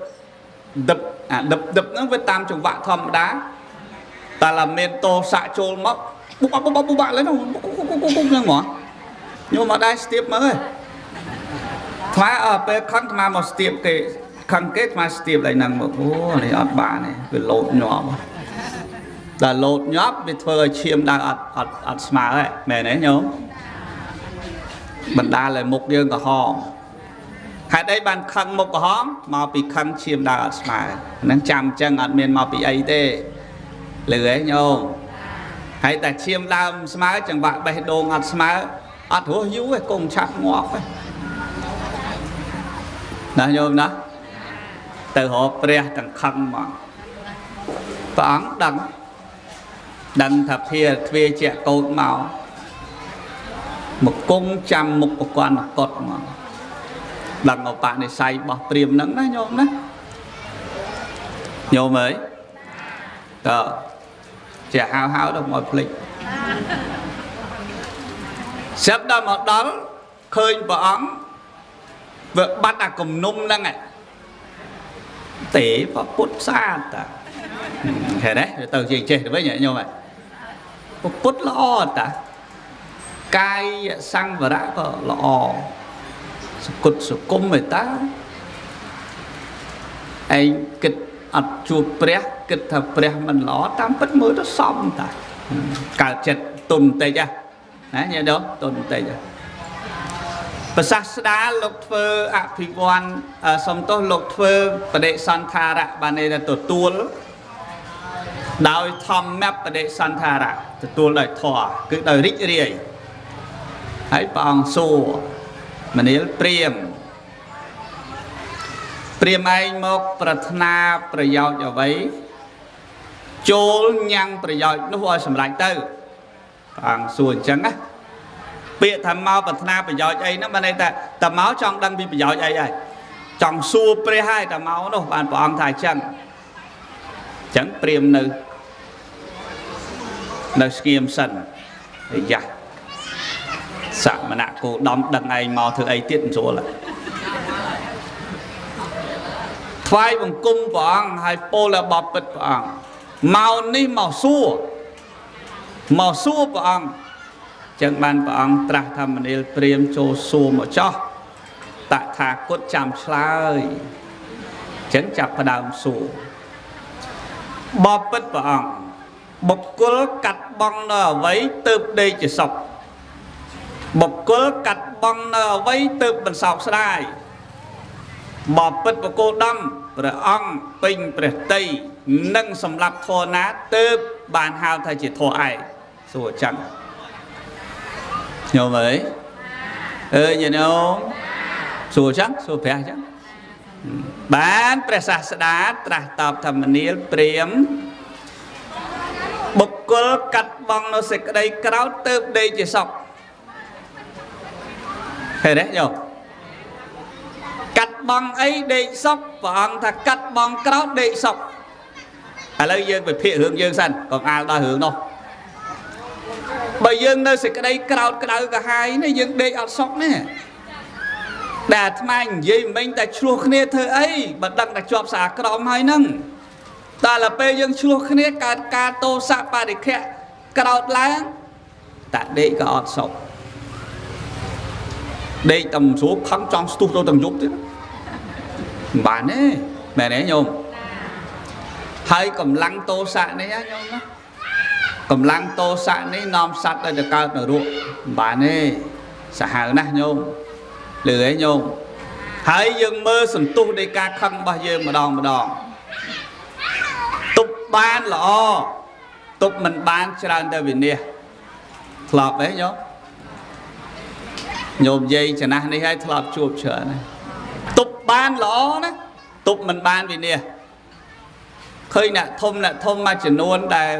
ដឹបអាដឹបដឹបហ្នឹងវាតាមចង្វាក់ធម្មតាតែឡាមានតោសៈចូលមកបុកបុកបុកឡើយនោះគុកគុកគុកហ្នឹងហ្មងញោមមកដែរស្ទាបមើលថ្មអើពេលខឹងថ្មមកស្ទាបគេខឹងគេថ្មស្ទាបឡើយហ្នឹងមកអូនេះអត់បានទេវាលោតញាប់ដល់លោតញាប់វាធ្វើឲ្យឈាមដើរអត់អត់អត់ស្មើហ៎មែនទេញោមបណ្ដាលឲ្យមុខយើងក្រហមហេតុអីបានខឹងមុខក្រហមមកពីខឹងឈាមដើរអត់ស្មើហ្នឹងចាំអញ្ចឹងអត់មានមកពីអីទេលឺហ៎ញោមហើយតែឈាមដើមស្មើចង្វាក់បេះដូងអត់ស្មើអត់រស់យូរទេគង់ឆាប់ងាប់ទេណាញោមណាទៅរកព្រះទាំងខឹងមកព្រះអង្គដឹងដឹងថាភាទ្វាជាកោតមកមកគង់ចាំមុខប្រព័ន្ធកត់មកដឹងឧបនិស្ស័យរបស់ព្រាមហ្នឹងណាញោមណាញោមអើយតើជាហៅហៅដល់មកភ្លេចស្រាប់ដល់មកដល់ឃើញព្រះអង្គវាបាត់អាគំនុំហ្នឹងទេព្រះពុទ្ធស្អាតតាឃើញទេទៅជាចេះទៅវិញញោមព្រះពុទ្ធល្អតាកាយសង្វរៈក៏ល្អសគុតសគុំឯតាឯងគិតអត់ជួបព្រះគិតថាព្រះមិនល្អតាមពិតមើលទៅសមតាកើតចិត្តទុនបន្តិចណាញ៉ែដល់ទុនបន្តិចប្រសាស្តាលោកធ្វើអភិវ័នសំទោសលោកធ្វើបដិសន្ធារៈបានន័យថាទទួលដោយធម្មបដិសន្ធារៈទទួលដោយធម៌គឺដោយរីករាយហើយព្រះអង្គសួរមនាលព្រាមព្រាមឯងមកប្រាថ្នាប្រយោជន៍អ្វីចូលញ៉ាំងប្រយោជន៍នោះឲ្យសម្រេចទៅព្រះអង្គសួរអញ្ចឹងណាពាក្យថាមកប្រាថ្នាប្រយោជន៍អីហ្នឹងបានន័យថាតើមកចង់ដឹងពីប្រយោជន៍អីហើយចង់សួរព្រះហើយតើមកនោះបានព្រះអង្គថាអញ្ចឹងអញ្ចឹងព្រាមនៅស្ងៀមសិនអាយ៉ាសមណៈគោដំដឹងឯងមកធ្វើអីទៀតមិនស្រួលថ្វាយបង្គំព្រះអង្គហើយពោលបបិទ្ធព្រះអង្គមកនេះមកសួរមកសួរព្រះអង្គចឹងបានព្រះអង្គត្រាស់ថាមនាលព្រាមចូលសួរមកចោះតថាគតចាំឆ្លើយចឹងចាប់ផ្ដើមសួរបបិទ្ធព្រះអង្គបុគ្គលកាត់ បង់នៅអ្វីទៅដេកជាសុខបុគ្គលកាត់បង់នៅអ្វីទៅមិនសោកស្ដាយបពិតបកោដំព្រះអង្គពេញព្រះតីនិងសម្រាប់ធរណាទៅបានហៅថាជាធរឯងសួរចឹងញោមអើយអើយញោមសួរចឹងសួរព្រះចឹងបានព្រះសាស្តាត្រាស់តបធម្មនាលព្រាមបុគ្គលកាត់បង់នៅសេចក្តីក្រោធទៅដេកជាសុខឃើញទេញោមកាត់បង់អីដេកសុខព្រះអង្គថាកាត់បង់ក្រោធដេកសុខឥឡូវយើងវិភាគរឿងយើងសិនកុំអាលដល់រឿងនោះបើយើងនៅសេចក្តីក្រោធក្តៅក្រហាយនេះយើងដេកអត់សុខនេះដែលអាត្មានិយាយមិញតែឆ្លោះគ្នាធ្វើអីបើដឹងតែជាប់សារក្រមហើយហ្នឹងតែដល់ពេលយើងឆ្លោះគ្នាកើតការតោសៈបរិខៈក្រោធឡើងតាដេកក៏អត់សុខដេកតែមិនស្រួលខឹងចង់ស្ទុះទៅទាំងយប់ទៀតមិនបានទេមែនទេញោមហើយកម្លាំងតោសៈនេះណាញោមណាកម្លាំងតោសៈនេះនាំសត្វឲ្យទៅកើតនរកមិនបានទេសាហាវណាស់ញោមលឺទេញោមហើយយើងមើលសន្ទុះនៃការខឹងរបស់យើងម្ដងម្ដងទប់បានល្អទប់មិនបានច្រើនតែវិនិច្ឆ័យធ្លាប់ទេញោមញោមយាយចំណាស់នេះហើយធ្លាប់ជួបច្រើនណាទប់បានល្អណាទប់មិនបានវិនិច្ឆ័យឃើញអ្នកធំអ្នកធំមួយចំនួនដែល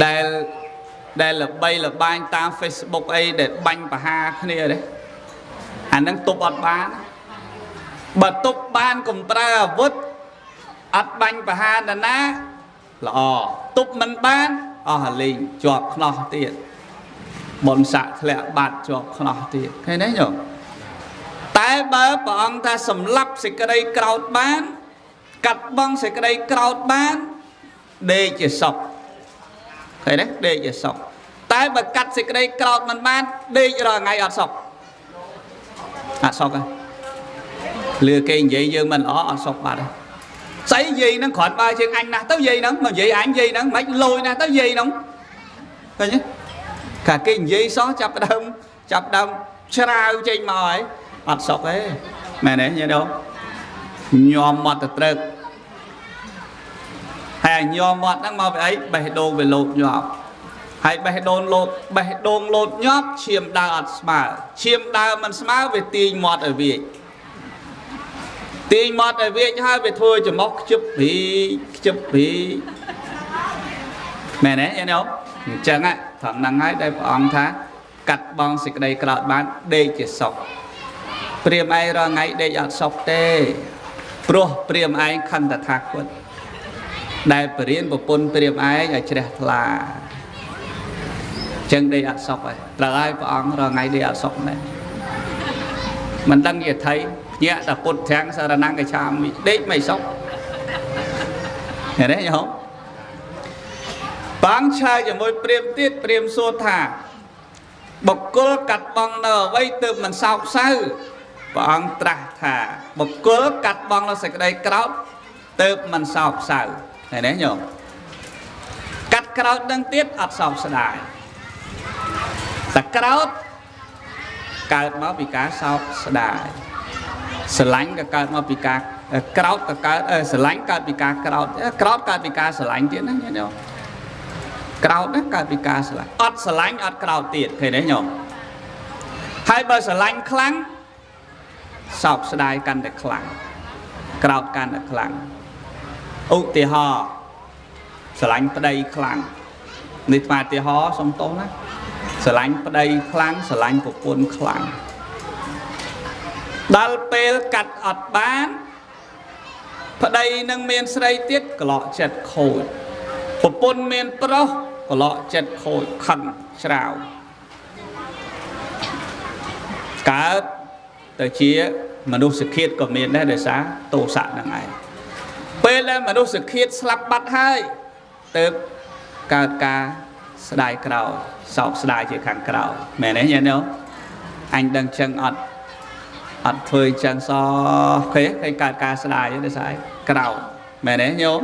ដែលល្បីល្បាញតាម Facebook អីដែលបាញ់ប្រហារគ្នាទេអាហ្នឹងទប់អត់បានបើទប់បានកុំប្រើអាវុធអត់បាញ់ប្រហារនរណាល្អទប់មិនបានអស់លេងជាប់ខ្នោះទៀតបុណ្យស័ក្តិធ្លាក់បាត់ជាប់ខ្នោះទៀតឃើញទេញោមតែបើព្រះអង្គថាសម្លាប់សេចក្តីក្រោធបានកាត់បង់សេចក្តីក្រោធបានដេកជាសុខឃើញទេដេកជាសុខតែបើកាត់សេចក្តីក្រោធមិនបានដេករាល់ថ្ងៃអត់សុខអត់សុខទេលឺគេនិយាយយើងមិនល្អអត់សុខបាត់ទេស្អីនិយាយហ្នឹងគ្រាន់បើជាងអញណាស់ទៅនិយាយហ្នឹងមកនិយាយអញនិយាយហ្នឹងមិនលយណាស់ទៅនិយាយហ្នឹងឃើញទេកាគេនិយាយសោះចាប់ដើមច្រាវចេញមកហើយអត់សុខទេមែនទេញ៉េដូញោមមកទៅត្រឹកហើយញោមមាត់ហ្នឹងមកពីអីបេះដូងវាលោតញាប់ហើយបេះដូងលោតបេះដូងលោតញាប់ឈាមដើរអត់ស្មើឈាមដើរមិនស្មើវាទាញមាត់ឲ្យវាចទាញមាត់ឲ្យវាចហើយវាធ្វើច្រមុះខ្ជិបព្រីខ្ជិបព្រីមែនទេញ៉េអញ្ចឹងត្រង់ហ្នឹងហើយដែលព្រះអង្គថាកាត់បង់សេចក្តីក្រោធបានដេកជាសុខព្រាមឯងរាល់ថ្ងៃដេកអត់សុខទេព្រោះព្រាមឯងខឹងតថាគតដែលបរៀនប្រពន្ធព្រាមឯងឲ្យជ្រះថ្លាចឹងដេកអត់សុខហើយត្រូវហើយព្រះអង្គរាល់ថ្ងៃដេកអត់សុខមែនមិនដឹងជាថៃញាក់តែពុទ្ធទាំងសារណង្កឆាមិដេកមិនសុខឃើញទេញោមបងឆ្លើយជាមួយព្រាមទៀតព្រាមសួរថាបុគ្គលកាត់បង់នៅអ្វីទើបមិនសោកសៅព្រះអង្គត្រាស់ថាបុគ្គលកាត់បង់នៅសេចក្តីក្រោធទើបមិនសោកសៅឃើញទេញោមកាត់ក្រោធនឹងទៀតអត់សោកស្ដាយតែក្រោធកើតមកពីការសោកស្ដាយស្រឡាញ់ក៏កើតមកពីការក្រោធក៏កើតស្រឡាញ់កើតពីការក្រោធក្រោធកើតពីការស្រឡាញ់ទៀតណាញោមក្រោធណាកើតពីការស្រឡាញ់អត់ស្រឡាញ់អត់ក្រោធទៀតឃើញទេញោមហើយបើស្រឡាញ់ខ្លាំងសោកស្ដាយកាន់តែខ្លាំងក្រោធកាន់តែខ្លាំងឧទាហរណ៍ស្រឡាញ់ប្តីខ្លាំងនេះអាឧទាហរណ៍សុំទោសណាស្រឡាញ់ប្តីខ្លាំងស្រឡាញ់ប្រពន្ធខ្លាំងដល់ពេលកាត់អត់បានប្តីនឹងមានស្រីទៀតក្លក់ចិត្តខូចប្រពន្ធមានប្រុសក្លក់ចិត្តខូចខឹងច្រាវកើតទៅជាមនុស្សឃាតក៏មានដែរដោយសារទោសៈហ្នឹងឯងពេលដែលមនុស្សឃាតស្លាប់បាត់ហើយទៅកើតការស្ដាយក្រោយសោកស្ដាយជាខាងក្រោយមែនទេញ៉េញោមអញដឹងចឹងអត់អត់ធ្វើចឹងសោះឃើញឃើញកើតការស្ដាយដោយសារក្រោយមែនទេញោម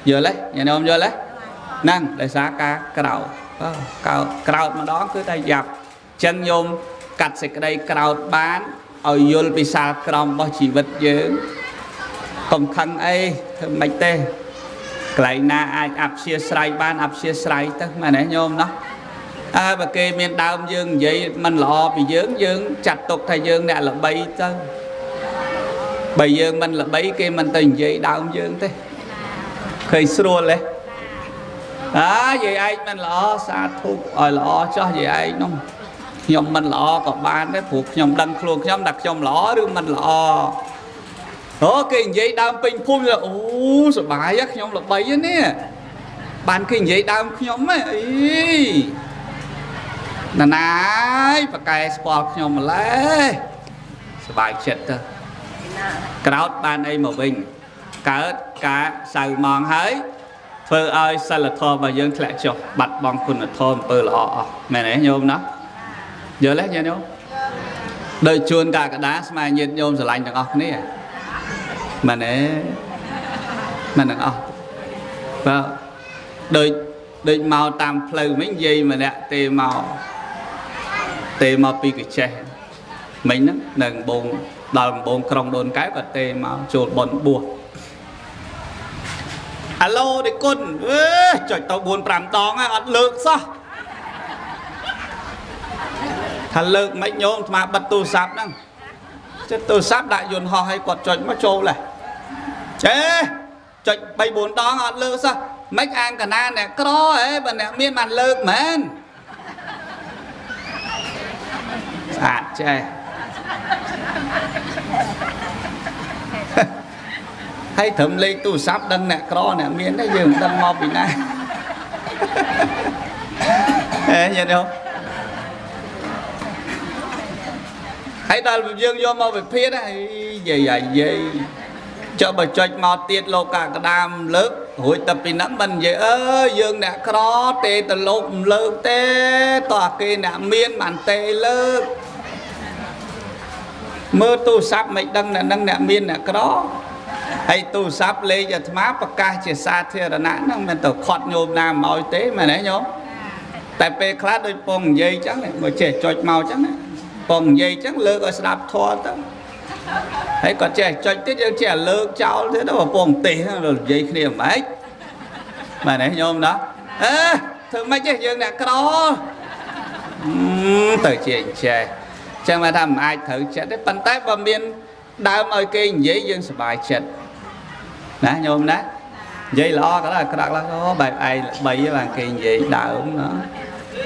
យល់ទេញោមយល់ទេ ហ្នឹងដោយសារការក្រោធក្រោធម្ដងគឺតែយ៉ាប់ចឹងញោមកាត់សេចក្តីក្រោធបានឲ្យយល់ពីសាលក្រមរបស់ជីវិតយើងកុំខឹងអីធ្វើម៉េចទេកន្លែងណាអាចអព្យាស្រ័យបានអព្យាស្រ័យទៅមែនទេញោមណោះអើបើគេមានដើមយើងនិយាយមិនល្អពីយើងយើងចាត់ទុកថាយើងអ្នកល្បីទៅបើយើងមិនល្បីគេមិនទៅនិយាយដើមយើងទេឃើញស្រួលទេអើយាយឯងមិនល្អសាធុឲ្យល្អចោះយាយឯងនោះខ្ញុំមិនល្អក៏បានដែរព្រោះខ្ញុំដឹងខ្លួនខ្ញុំថាខ្ញុំល្អឬមិនល្អអូគេនិយាយដើមពេញភូមិអូសប្បាយខ្ញុំល្បីនេះបានគេនិយាយដើមខ្ញុំហ៎អីណាណាយប៉កែស្គាល់ខ្ញុំម្លេះសប្បាយចិត្តទៅក្រោតបានអីមកវិញកើតការសៅមងហើយធ្វើឲ្យសិលធម៌របស់យើងធ្លាក់ចុះបាត់បង់គុណធម៌អំពើល្អអស់មែនទេញោមណាយល់ទេញោមដោយជួនកកដាស្មើញាតិញោមស្រឡាញ់ទាំងអស់គ្នាមែនទេមែនទាំងអស់បើដូចមកតាមផ្លូវមិញយាយម្នាក់ទេមកពីកចេះមិញហ្នឹងនៅដំបងដល់ដំបងក្រុងដូនកែវក៏ទេមកចូលបនបួសអាឡូដេគុណអេចុចទៅ4 5ដងហើយអត់លើកសោះថាលើកមិនញោមអាត្មាបិទទូរស័ព្ទហ្នឹងចិត្តទូរស័ព្ទដាក់យន្តហោះឲ្យគាត់ចុចមកចូលហ៎អេចុច3 4ដងអត់លើកសោះមិនអាងកណាអ្នកក្រហ៎បើអ្នកមានបានលើកមែនស្អាតចេះហើយត្រឹមលេខទូរស័ព្ទដឹងអ្នកក្រអ្នកមានទេយើងមិនដឹងមកពីណាហេញាតិញោមហើយដល់យើងយកមកវិភាគយាយយាយចុះបើចុចមកទៀតលោកកក្តាមលើករួចតែពីហ្នឹងមិននិយាយអើយើងអ្នកក្រទេទៅលោកមិនលើកទេតោះគេអ្នកមានបានទេលើកមើលទូរស័ព្ទមិនដឹងអ្នកហ្នឹងអ្នកមានអ្នកក្រហើយទូរស័ព្ទលេខអាត្មាប្រកាសជាសាធារណៈហ្នឹងមិនទៅខាត់ញោមណាមកឲ្យទេមែនទេញោមតែពេលខ្លះដូចពងនិយាយចឹងមកចេះចុចមកចឹងណាពងនិយាយចឹងលើកឲ្យស្ដាប់ធម៌ទៅហើយគាត់ចេះចុចទៀតយើងចេះលើកចោលទៀតទៅពងទេសនិយាយគ្នាមិនម៉េចមែនទេញោមណាអេធ្វើម៉េចទេយើងអ្នកក្រទៅជាចេះចឹងមកថាមិនអាចត្រូវចិត្តទេប៉ុន្តែបើមានដើមឲ្យគេនិយាយយើងសប្បាយចិត្តណាញោមណានិយាយល្អក៏ដល់អាក្រក់ឡើយអូបែបឯងល្បីបានគេនិយាយដើមណា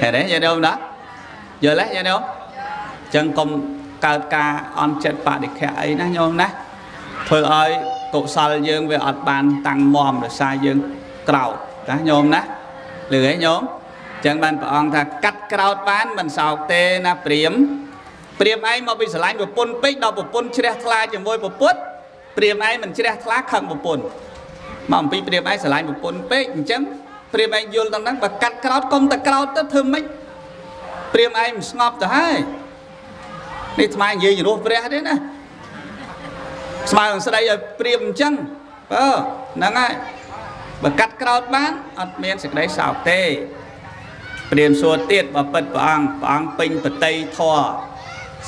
ឃើញទេញោមណាយល់ទេញោមចឹងកុំកើតការអន់ចិត្តបដិខៈអីណាញោមណាធ្វើឲ្យកុសលយើងវាអត់បានតាំងមមដោយសារយើងក្រោធណាញោមណាលឺទេញោមចឹងបានព្រះអង្គថាកាត់ក្រោធបានមិនសោកទេណាព្រាមព្រាមឯងមកពីស្រឡាញ់ប្រពន្ធពេកដល់ប្រពន្ធជ្រះថ្លាជាមួយប្រពន្ធព្រាមឯងមិនជ្រះថ្លាខឹងប្រពន្ធមកអំពីព្រាមឯងស្រឡាញ់ប្រពន្ធពេកអញ្ចឹងព្រាមឯងយល់ដល់ហ្នឹងបើកាត់ក្រោធកុំតែក្រោធទៅធ្វើម៉េចព្រាមឯងមិនស្ងប់ទៅហើយនេះថ្មនិយាយរស់ព្រះទេណាស្មើនឹងស្ដីឲ្យព្រាមអញ្ចឹងបើហ្នឹងហើយបើកាត់ក្រោធបានអត់មានសេចក្តីសោកទេព្រាមសួរទៀតបើពិតព្រះអង្គព្រះអង្គពេញបតីធម៌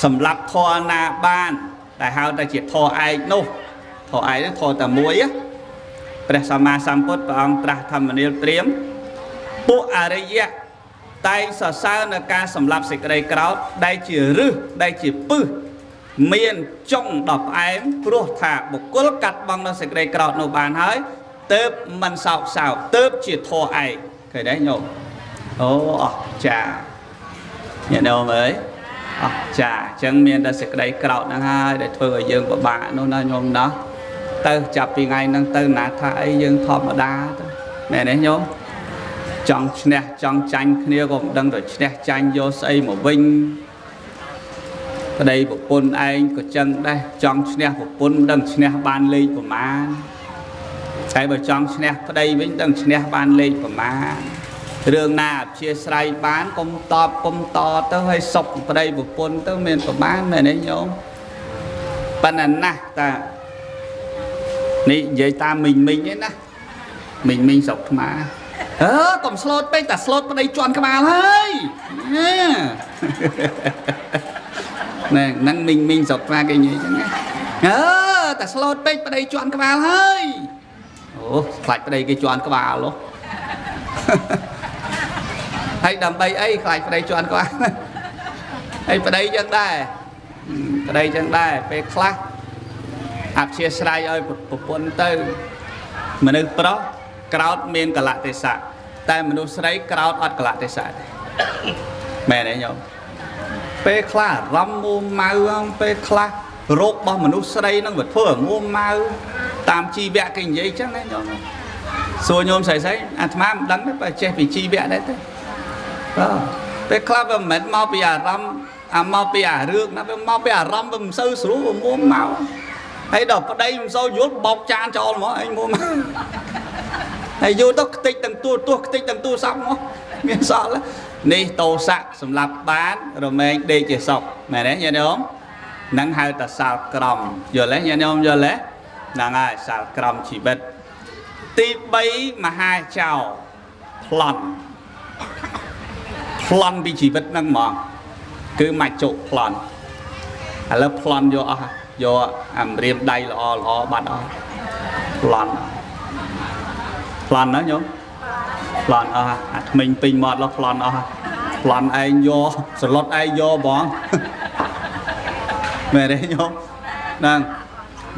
សម្រាប់ធម៌ណាបានដែលហៅថាជាធម៌ឯកនោះធម៌ឯកនោះធម៌តែមួយព្រះសម្មាសម្ពុទ្ធព្រះអង្គត្រាស់ធម្មនាលព្រាមពួកអរិយៈតែងសរសើរនៅការសម្លាប់សេចក្តីក្រោធដែលជារឹសដែលជាពឹសមានចុងដល់ផ្អែមព្រោះថាបុគ្គលកាត់បងនៅសេចក្តីក្រោធនោះបានហើយទៅមិនសោកសៅទៅជាធម៌ឯកឃើញទេញោមអូអស្ចារ្យញាតិញោមអើយអស្ចារ្យអញ្ចឹងមានតែសេចក្តីក្រោធហ្នឹងហើយដែលធ្វើឲ្យយើងពិបាកនោះណាញោមណាទៅចាប់ពីថ្ងៃហ្នឹងទៅណាថាអីយើងធម្មតាទៅមែនទេញោមចង់ឈ្នះចង់ចាញ់គ្នាក៏មិនដឹងទៅឈ្នះចាញ់យកស្អីមកវិញប្តីប្រពន្ធឯងក៏ចឹងដែរចង់ឈ្នះប្រពន្ធមិនដឹងឈ្នះបានលេខប្រមាណតែបើចង់ឈ្នះប្តីវិញដឹងឈ្នះបានលេខប្រមាណរឿងណាអព្យាស្រ័យបានកុំតបកុំតទៅឲ្យសុកប្តីប្រពន្ធទៅមានប្រមាណមែនទេញោមប៉ុន្តែណាស់តានេះនិយាយតាមមីងមីងឯណាមីងមីងស្រុកថ្ម អើកុំស្លូតពេកតែស្លូតប្តីជន់ក្បាលហើយណែហ្នឹងមីងមីងស្រុកខ្វាគេនិយាយចឹងណាអើតែស្លូតពេកប្តីជន់ក្បាលហើយអូខ្លាចប្តីគេជន់ក្បាលហ៎ហើយដើម្បីអីខ្លាចប្តីជន់ក្បាលហើយប្តីចឹងដែរប្តីចឹងដែរពេលខ្លះអព្យាស្រ័យឲ្យប្រពន្ធទៅមនុស្សប្រុសក្រោតមានកលៈទេសៈតែមនុស្សស្រីក្រោតអត់កលៈទេសៈទេមែនទេញោមពេលខ្លះអារម្មណ៍មួម៉ៅពេលខ្លះរោគរបស់មនុស្សស្រីនឹងវាធ្វើឲ្យមួម៉ៅតាមជីវៈគេនិយាយចឹងណាញោមសួរញោមស្រីស្រីអាត្មាមិនដឹងទេបើចេះពីជីវៈដែរទេបាទពេលខ្លះវាមិនមែនមកពីអារម្មណ៍អាមកពីអារឿងណាវាមកពីអារម្មណ៍វាមិនសូវស្រួលវាមួម៉ៅហើយដល់ប្តីមិនសូវយល់បោកចានចោលហ្មងឯងមួម៉ៅហើយយូរទៅខ្ទេចទាំងទូទោះខ្ទេចទាំងទូរស័ព្ទមកមានសល់នេះតោសៈសម្រាប់បានរមែងដេកជាសុខមែនទេញាតិញោមនឹងហៅថាសាលក្រមយល់ទេញាតិញោមយល់ទេហ្នឹងហើយសាលក្រមជីវិតទី3មហាចោប្លន់ប្លន់ពីជីវិតហ្នឹងហ្មងគឺមច្ចុប្លន់ឥឡូវប្លន់យកអស់យកអាម្រាមដៃល្អល្អបាត់អស់ប្លន់ប្លន់ណាញោមប្លន់អស់អាថ្មិញពេញមាត់លោះប្លន់អស់ប្លន់ឯងយកសឡុតឯងយកបងមែនទេញោមហ្នឹង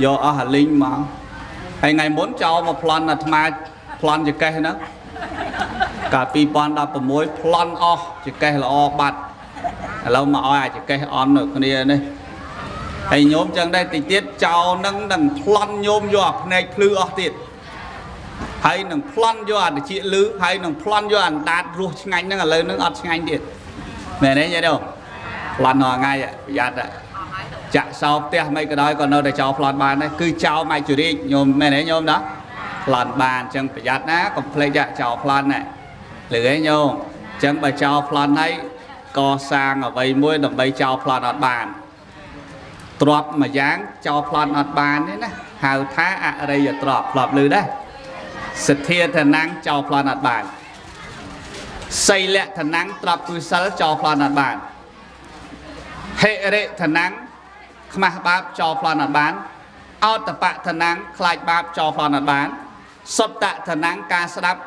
យកអស់អាលីងមកហើយថ្ងៃមុនចោលមកប្លន់អាត្មាប្លន់ចកេះហ្នឹងកាល2016ប្លន់អស់ចកេះល្អបាត់ឥឡូវមកឲ្យអាចកេះអន់នៅគ្នានេះហើយញោមចឹងដែរតិចទៀតចោលនឹងនឹងប្លន់ញោមយកអាភ្នែកភ្លឺអស់ទៀតហើយនឹងប្លន់យកអាតិចលឺហើយនឹងប្លន់យកអណ្ដាតរសឆ្ងាញ់ហ្នឹងឥឡូវហ្នឹងអត់ឆ្ងាញ់ទៀតមែនទេញ៉េប្លន់រាល់ថ្ងៃប្រយ័ត្នចាក់សោផ្ទះមិនក៏ដោយក៏នៅតែចោលប្លន់បានដែរគឺចោលមច្ចុរាជញោមមែនទេញោមណាប្លន់បានអញ្ចឹងប្រយ័ត្នណាកុំភ្លេចចោលប្លន់ណាលឺទេញោមអញ្ចឹងបើចោលប្លន់ហើយកសាងអ្វីមួយដើម្បីចោលប្លន់អត់បានទ្របមួយយ៉ាងចោលប្លន់អត់បានទេណាហៅថាអរិយទ្របធ្លាប់លឺដែរសទ្ធាឋានៈចោលប្លន់អត់បានសីលឋានៈទ្របគឺសិលចោលប្លន់អត់បានហិរិឋានៈខ្មាស់បាបចោលប្លន់អត់បានអោតបៈឋានៈខ្លាចបាបចោលប្លន់អត់បានសុតតឋានៈការស្ដាប់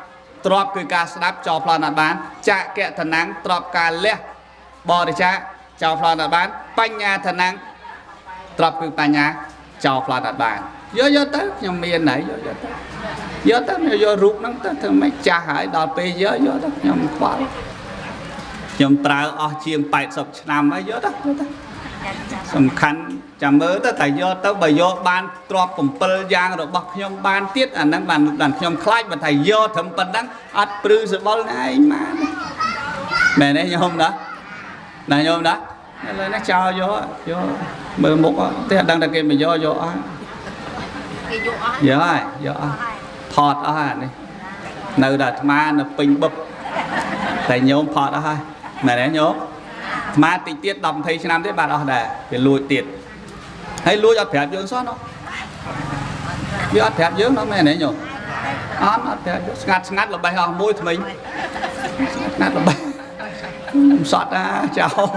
ទ្របគឺការស្ដាប់ចោលប្លន់អត់បានចកឋានៈទ្របការលះបរិច្ចាគចោលប្លន់អត់បានបញ្ញាឋានៈទ្របគឺបញ្ញាចោលប្លន់អត់បានយកយកទៅខ្ញុំមានហើយយកយកទៅយកទៅយករូបហ្នឹងទៅធ្វើម៉េចចាស់ហើយដល់ពេលយកយកទៅខ្ញុំខ្វល់ខ្ញុំប្រើអស់ជាង80ឆ្នាំហើយយកទៅយកទៅសំខាន់ចាំមើលទៅតែយកទៅបើយកបានទ្រប7យ៉ាងរបស់ខ្ញុំបានទៀតអាហ្នឹងបានខ្ញុំខ្លាចបើថាយកត្រឹមប៉ុណ្ណឹងអត់ព្រឺសបុលណាឯងបានមែនទេញោមណាណាញោមណាឥឡូវនេះចោលយកយកមើលមុខទេអត់ដឹងតែគេមកយកយកអស់គេយកអស់យកហើយយកអស់ផតអស់ហើយនេះនៅតែអាត្មានៅពេញបឹបតែញោមផតអស់ហើយមែនទេញោមអាត្មាតិចទៀត10 20ឆ្នាំទៀតបានអស់ដែរវាលួចទៀតហើយលួចអត់ប្រាប់យើងសោះណោះវាអត់ប្រាប់យើងណោះមែនទេញោមអត់អត់ប្រាប់ស្ងាត់ស្ងាត់ល្បេះអស់មួយថ្មីស្ងាត់ល្បេះខ្ញុំសត់ណាចោល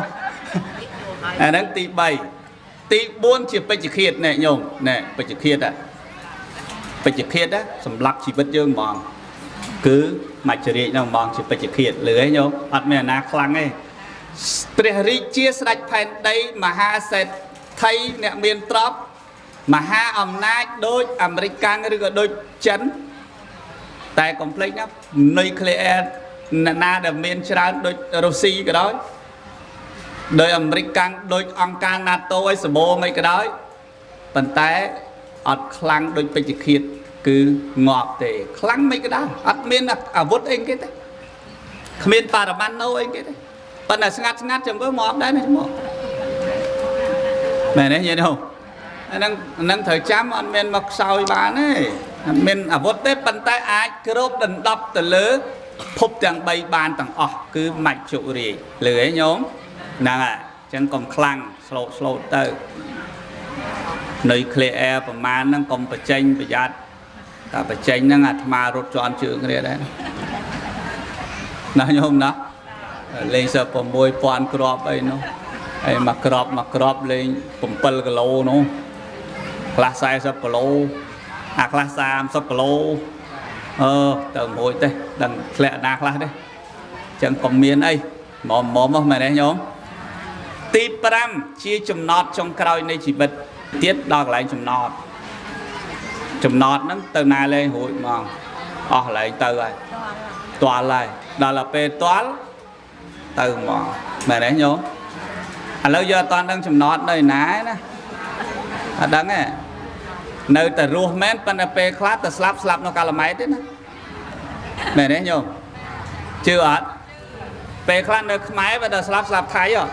អាហ្នឹងទី3ទី4ជាពេជ្ជឃាតណែញោមណែពេជ្ជឃាតពេជ្ជឃាតសម្រាប់ជីវិតយើងហ្មងគឺមច្ចរាជហ្នឹងហ្មងជាពេជ្ជឃាតលឺហ៎ញោមអត់មានអាណាខ្លាំងទេព្រះរាជាស្ដេចផែនដីមហាសេដ្ឋីអ្នកមានទ្រព្យមហាអំណាចដូចអាមេរិកកាំងឬក៏ដូចចិនតែកុំភ្លេចណានុយក្លេអ៊ែរអ្នកណាដែលមានច្រើនដូចរុស្ស៊ីក៏ដោយដោយអាមេរិកកាំងដូចអង្គការ NATO អីសម្បូរមិនក៏ដោយប៉ុន្តែអត់ខ្លាំងដូចពេជ្ជឃាតគឺងាប់ទេខ្លាំងមិនក៏ដោយអត់មានអាវុធអីគេទេគ្មានបរមាណូអីគេទេប៉ុន្តែស្ងាត់ស្ងាត់ចាំមើលងាប់ដែរនេះមកមែនទេញាតិញោមអាហ្នឹងត្រូវចាំអត់មានមកខ្សោយបានទេអត់មានអាវុធទេប៉ុន្តែអាចគ្របដណ្ដប់ទៅលើភពទាំង3បានទាំងអស់គឺមច្ចុរាជលឺហ៎ញោមហ្នឹងហើយអញ្ចឹងកុំខ្លាំងស្លូតស្លូតទៅនុយក្លេអ៊ែរប្រមាណហ្នឹងកុំបញ្ចេញប្រយ័ត្នតែបញ្ចេញហ្នឹងអាត្មារត់ជាន់ជើងគ្នាដែរ ណាញោមណាលេងសើ6000គ្រាប់អីនោះហើយមួយគ្រាប់មួយគ្រាប់លេង7គីឡូនោះខ្លះ40គីឡូអាខ្លះ30គីឡូអឺទៅមួយទេដឹងធ្លាក់ណាខ្លះទេចឹងកុំមានអីមុំមុំមែនទេញោមទី5ជាចំណតចុងក្រោយនៃជីវិតទៀតដល់កន្លែងចំណតចំណតហ្នឹងទៅណាលេងរួចហ្មងអស់កន្លែងទៅហើយទាល់ហើយដល់ទៅពេលទាល់ទៅហ្មងមែនទេញោមឥឡូវយកអត់តាន់ដឹងចំណតនៅណាណាអត់ដឹងទេនៅតែរស់មែនប៉ុន្តែពេលខ្លះទៅស្លាប់ស្លាប់នៅកាឡម៉ែតទេណាមែនទេញោមជឿអត់ពេលខ្លះនៅខ្មែរបើដល់ស្លាប់ស្លាប់ថៃហ៎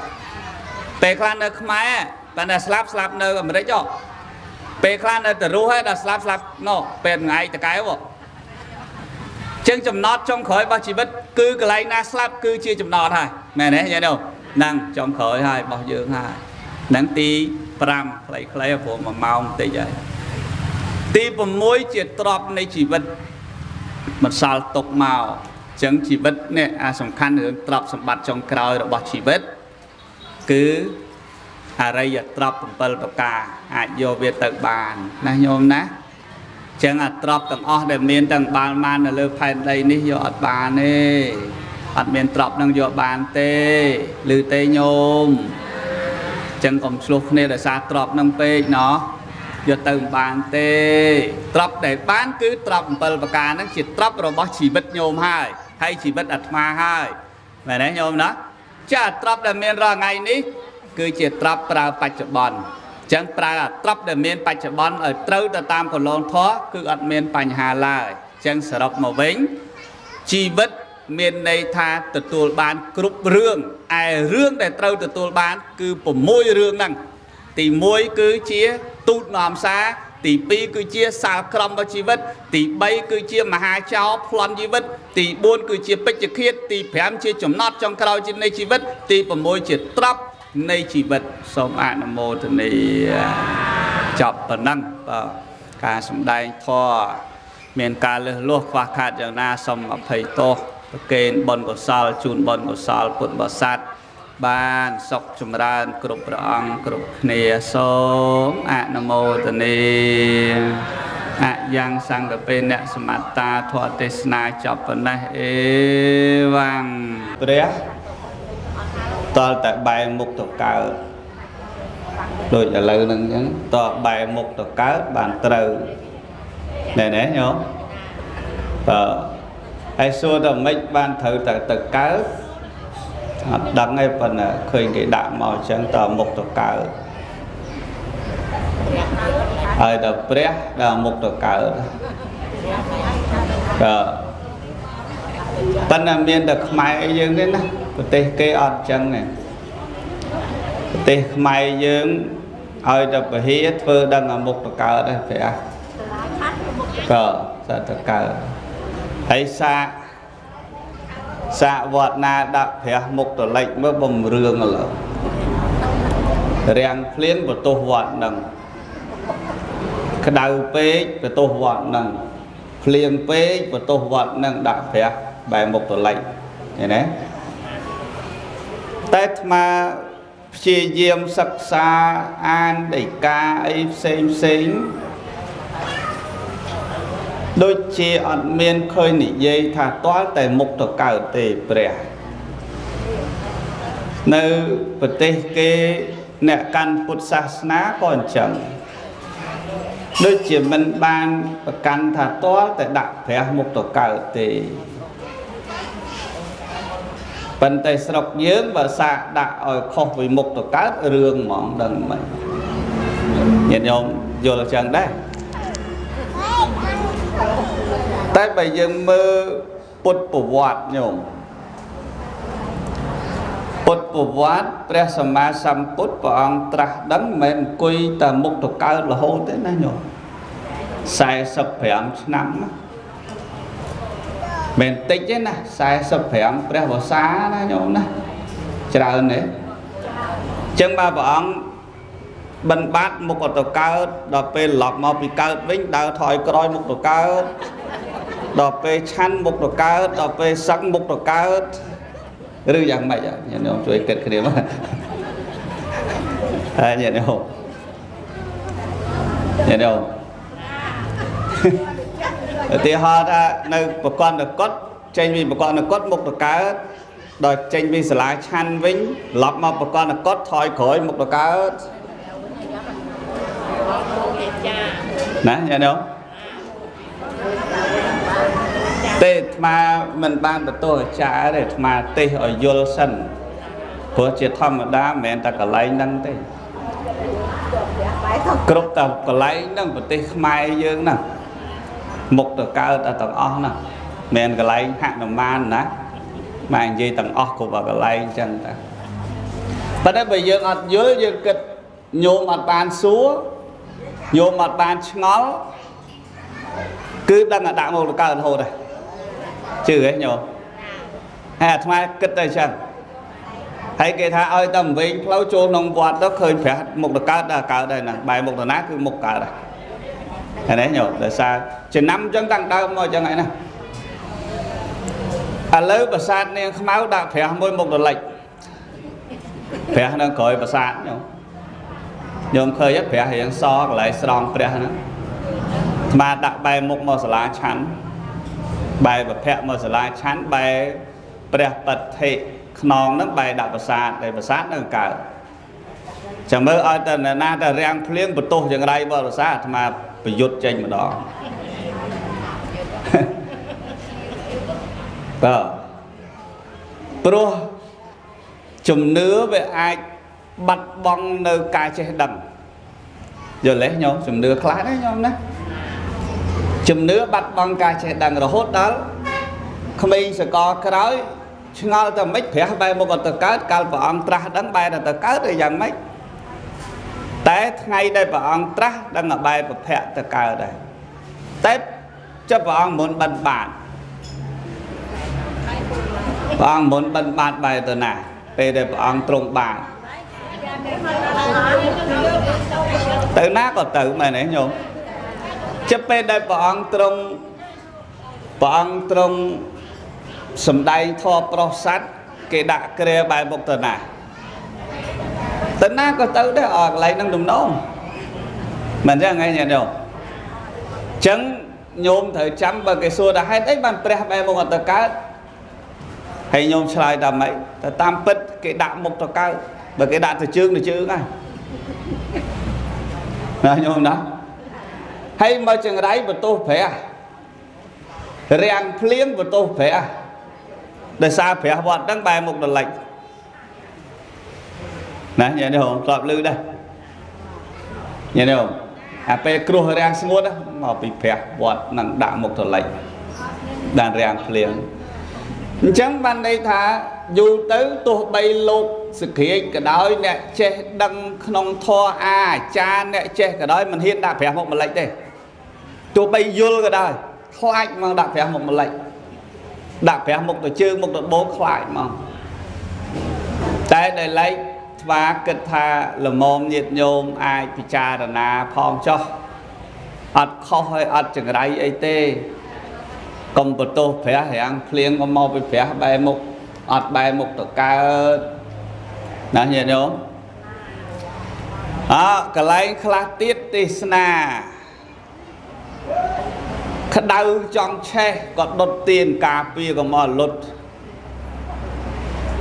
ពេលខ្លះនៅខ្មែរប៉ុន្តែស្លាប់ស្លាប់នៅអាមេរិកហ៎ពេលខ្លះនៅតែរស់ហើយដល់ស្លាប់ស្លាប់ណោពេលថ្ងៃតកែវចឹងចំណតចុងក្រោយរបស់ជីវិតគឺកន្លែងណាស្លាប់គឺជាចំណតហើយមែនទេញ៉ែនោះហ្នឹងចុងក្រោយហើយរបស់យើងហើយហ្នឹងទី5ខ្លីៗព្រោះ1ម៉ោងបន្តិចហើយទី6ជាទ្រព្យនៃជីវិតមិនសល់ទុកមកចឹងជីវិតនេះអាសំខាន់រឿងទ្រព្យសម្បត្តិចុងក្រោយរបស់ជីវិតគឺអរិយទ្រព្យ7ប្រការអាចយកវាទៅបានណាញោមណាចឹងអាទ្រព្យទាំងអស់ដែលមានទាំងបាល់ម៉ាននៅលើផែនដីនេះយកអត់បានទេអត់មានទ្រព្យនឹងយកបានទេឬទេញោមចឹងកុំឆ្លោះគ្នាដោយសារទ្រព្យនឹងពេកណោះយកទៅមិនបានទេទ្រព្យដែលបានគឺទ្រព្យ7ប្រការហ្នឹងជាទ្រព្យរបស់ជីវិតញោមហើយហើយជីវិតអាត្មាហើយមែនទេញោមណាចាទ្រព្យដែលមានរាល់ថ្ងៃនេះគឺជាទ្រព្យប្រើបច្ចុប្បន្នចឹងប្រើអាទ្រព្យដែលមានបច្ចុប្បន្នឲ្យត្រូវទៅតាមកន្លងធម៌គឺអត់មានបញ្ហាឡើយចឹងសរុបមកវិញជីវិតមានន័យថាទទួលបានគ្រប់រឿងឯរឿងដែលត្រូវទទួលបានគឺ6រឿងហ្នឹងទី1គឺជាទូតនាំសារទី2គឺជាសាលក្រមរបស់ជីវិតទី3គឺជាមហាចោរប្លន់ជីវិតទី4គឺជាពេជ្ឈឃាតទី5ជាចំណត់ចុងក្រោយនៃជីវិតទី6ជាទ្រព្យនៃជីវិតសូមអនុមោទនាចប់ប៉ុណ្ណឹងបាទការសម្ដែងធម៌មានការលើសលួសខ្វះខាតយ៉ាងណាសូមអភ័យទោសប្រគេនបុណ្យកុសលជូនបុណ្យកុសលពុទ្ធបរិស័ទបានសុខចម្រើនគ្រប់ព្រះអង្គគ្រប់គ្នាសូមអនុមោទនាអយ៉ាងសង្កពេនសមត្តាធម៌ទេសនាចប់ប៉ុណ្ណេះអេវ៉ាំងព្រះតលតែបែរមុខទៅកើតដូចឥឡូវហ្នឹងអញ្ចឹងតបែរមុខទៅកើតបានត្រូវណែណែញោមបើហើយសួរតែមិនបានត្រូវតែទៅកើតអត់ដឹងទេប៉ុន្តែឃើញគេដាក់មកអញ្ចឹងតមុខទៅកើតហើយដល់ព្រះដល់មុខទៅកើតបាទប៉ុន្តែមានតែខ្មែរយើងទេណាប្រទេសគេអត់អញ្ចឹងទេប្រទេសខ្មែរយើងឲ្យតែពហិធ្វើដឹងអាមុខទៅកើតទេព្រះក៏សត្វទៅកើតហើយសាកសាកវត្តណាដាក់ព្រះមុខទៅលិចមើលបំរឿងឥឡូវរាំងភ្លៀងបន្ទោសវត្តហ្នឹងក្តៅពេកបន្ទោសវត្តហ្នឹងភ្លៀងពេកបន្ទោសវត្តហ្នឹងដាក់ព្រះបែរមុខទៅលិចឃើញទេតែអាត្មាព្យាយាមសិក្សាអានដីកាអីផ្សេងផ្សេងដូចជាអត់មានឃើញនិយាយថាទាល់តែមុខទៅកើតទេព្រះនៅប្រទេសគេអ្នកកាន់ពុទ្ធសាសនាក៏អញ្ចឹងដូចជាមិនបានប្រកាន់ថាទាល់តែដាក់ព្រះមុខទៅកើតទេប៉ុន្តែស្រុកយើងបើសាកដាក់ឲ្យខុសពីមុខទៅកើតរឿងហ្មងដឹងមិនញាតិញោមយល់អញ្ចឹងដែរតែបើយើងមើលពុទ្ធប្រវត្តិញោមពុទ្ធប្រវត្តិព្រះសម្មាសម្ពុទ្ធព្រះអង្គត្រាស់ដឹងមិនមែនអង្គុយតែមុខទៅកើតរហូតទេណាញោម45ឆ្នាំណាមិនតិចទេណា45ព្រះវស្សាណាញោមណាច្រើនទេអញ្ចឹងបើព្រះអង្គបិណ្ឌបាតមុខទៅកើតដល់ពេលឡប់មកពីកើតវិញដើរថយក្រោយមុខទៅកើត ដល់ពេលឆាន់មុខទៅកើតដល់ពេលសឹកមុខទៅកើតឬយ៉ាងម៉េចញាតិញោមជួយគិតគ្នាមកហើយញាតិញោមញាតិញោមឧទាហរណ៍ថានៅប្រកបកុដចេញពីប្រកបកុដមុខទៅកើតដល់ចេញពីសាលាឆាន់វិញត្រឡប់មកប្រកបកុដថយក្រោយមុខទៅកើតណាញាតិញោមទេអាត្មាមិនបានបន្ទោសអាចារ្យទេអាត្មាទេសឲ្យយល់សិនព្រោះជាធម្មតាមិនមែនតែកន្លែងហ្នឹងទេគ្រប់តែកន្លែងហ្នឹងប្រទេសខ្មែរយើងហ្នឹងមុខទៅកើតតែទាំងអស់ហ្នឹងមិនមែនកន្លែងហនុមានណាមកនិយាយទាំងអស់គ្រប់កន្លែងអញ្ចឹងតាប៉ុន្តែបើយើងអត់យល់យើងគិតញោមអត់បានសួរញោមអត់បានឆ្ងល់គឺដឹងតែដាក់មុខទៅកើតរហូតដែរជឿហ៎ញោមហើយអាត្មាគិតតែអញ្ចឹងហើយគេថាឲ្យតែវិញផ្លូវចូលក្នុងវត្តទៅឃើញព្រះមុខទៅកើតដល់កើតដែរណាបែរមុខទៅណាគឺមុខកើតដែរហើយនេះញោមដោយសារចំណាំអញ្ចឹងតាំងដើមមកអញ្ចឹងឯណាឥឡូវប្រាសាទនាងខ្មៅដាក់ព្រះមួយមុខទៅលិចព្រះនៅក្រោយប្រាសាទញោមញោមឃើញព្រះរៀងសកន្លែងស្រង់ព្រះហ្នឹងអាត្មាដាក់បែរមុខមកសាលាឆាន់បែរប្រភពមកសាលាឆាន់បែរព្រះបតិខ្នងហ្នឹងបែរដាក់ប្រាសាទតែប្រាសាទនៅកើតចាំមើលឲ្យតែណាតែរាំងភ្លៀងបន្ទោសយ៉ាងไรបរិសាអាត្មាប្រយុទ្ធចេញម្ដងបាទព្រោះជំនឿវាអាចបាត់បង់នៅការចេះដឹងយល់ទេញោមជំនឿខ្លះណាញោមណាជំនឿបាត់បង់ការចេះដឹងរហូតដល់ក្មេងសកលក្រោយឆ្ងល់តែមិនព្រះបែរមុខអត់ទៅកើតកាលព្រះអង្គត្រាស់ដឹងបែរទៅកើតឬយ៉ាងម៉េចតែថ្ងៃដែលព្រះអង្គត្រាស់ដឹងតែបែរប្រភពទៅកើតដែរតែចុះព្រះអង្គមុនបិណ្ឌបាតព្រះអង្គមុនបិណ្ឌបាតបែរទៅណាពេលដែលព្រះអង្គទ្រង់បាតទៅណាក៏ទៅមែនទេញោមចាប់ពេលដែលព្រះអង្គទ្រង់សំដែងធម៌ប្រុសសត្វគេដាក់គ្រាបែរមុខទៅណាទៅណាក៏ទៅដែរអកន្លែងហ្នឹងទំនងមិនចឹងហីញាតិញោមចឹងញោមត្រូវចាំបើគេសួរថាហេតុអីបានព្រះបែរមុខអត់ទៅកើតហើយញោមឆ្លើយថាម៉េចតែតាមពិតគេដាក់មុខទៅកើតបើគេដាក់ទៅជើងទៅជើងហើយណាញោមណាហើយមកចង្រៃបន្ទោសព្រះរាំងភ្លៀងបន្ទោសព្រះដោយសារព្រះវត្តហ្នឹងបែរមុខដល់លិចណាញាតិញោមធ្លាប់ឮដែរញាតិញោមអាពេលគ្រោះរាំងស្ងួតមកពីព្រះវត្តនឹងដាក់មុខទៅលិចបានរាំងភ្លៀងអញ្ចឹងបានន័យថាយូរទៅទោះបីលោកសក្រាចក៏ដោយអ្នកចេះដឹងក្នុងធម៌អាចារ្យអ្នកចេះក៏ដោយមិនហ៊ានដាក់ព្រះមុខម្លិចទេទោះបីយល់ក៏ដោយខ្លាចមកដាក់ព្រះមុខម្លិចដាក់ព្រះមុខទៅជើងមុខទៅបោកខ្លាចមកតែដែលឡែកថ្វាគិតថាល្មមញាតិញោមអាចពិចារណាផងចុះអត់ខុសហើយអត់ចង្រៃអីទេកុំបន្ទោសព្រះរាំងភ្លៀងក៏មកពីព្រះបែរមុខអត់បែរមុខទៅកើតណាញាតិញោមអកន្លែងខ្លះទៀតទេសនាក្តៅចង់ឆេះក៏ដុតទៀនការពារក៏មកលុត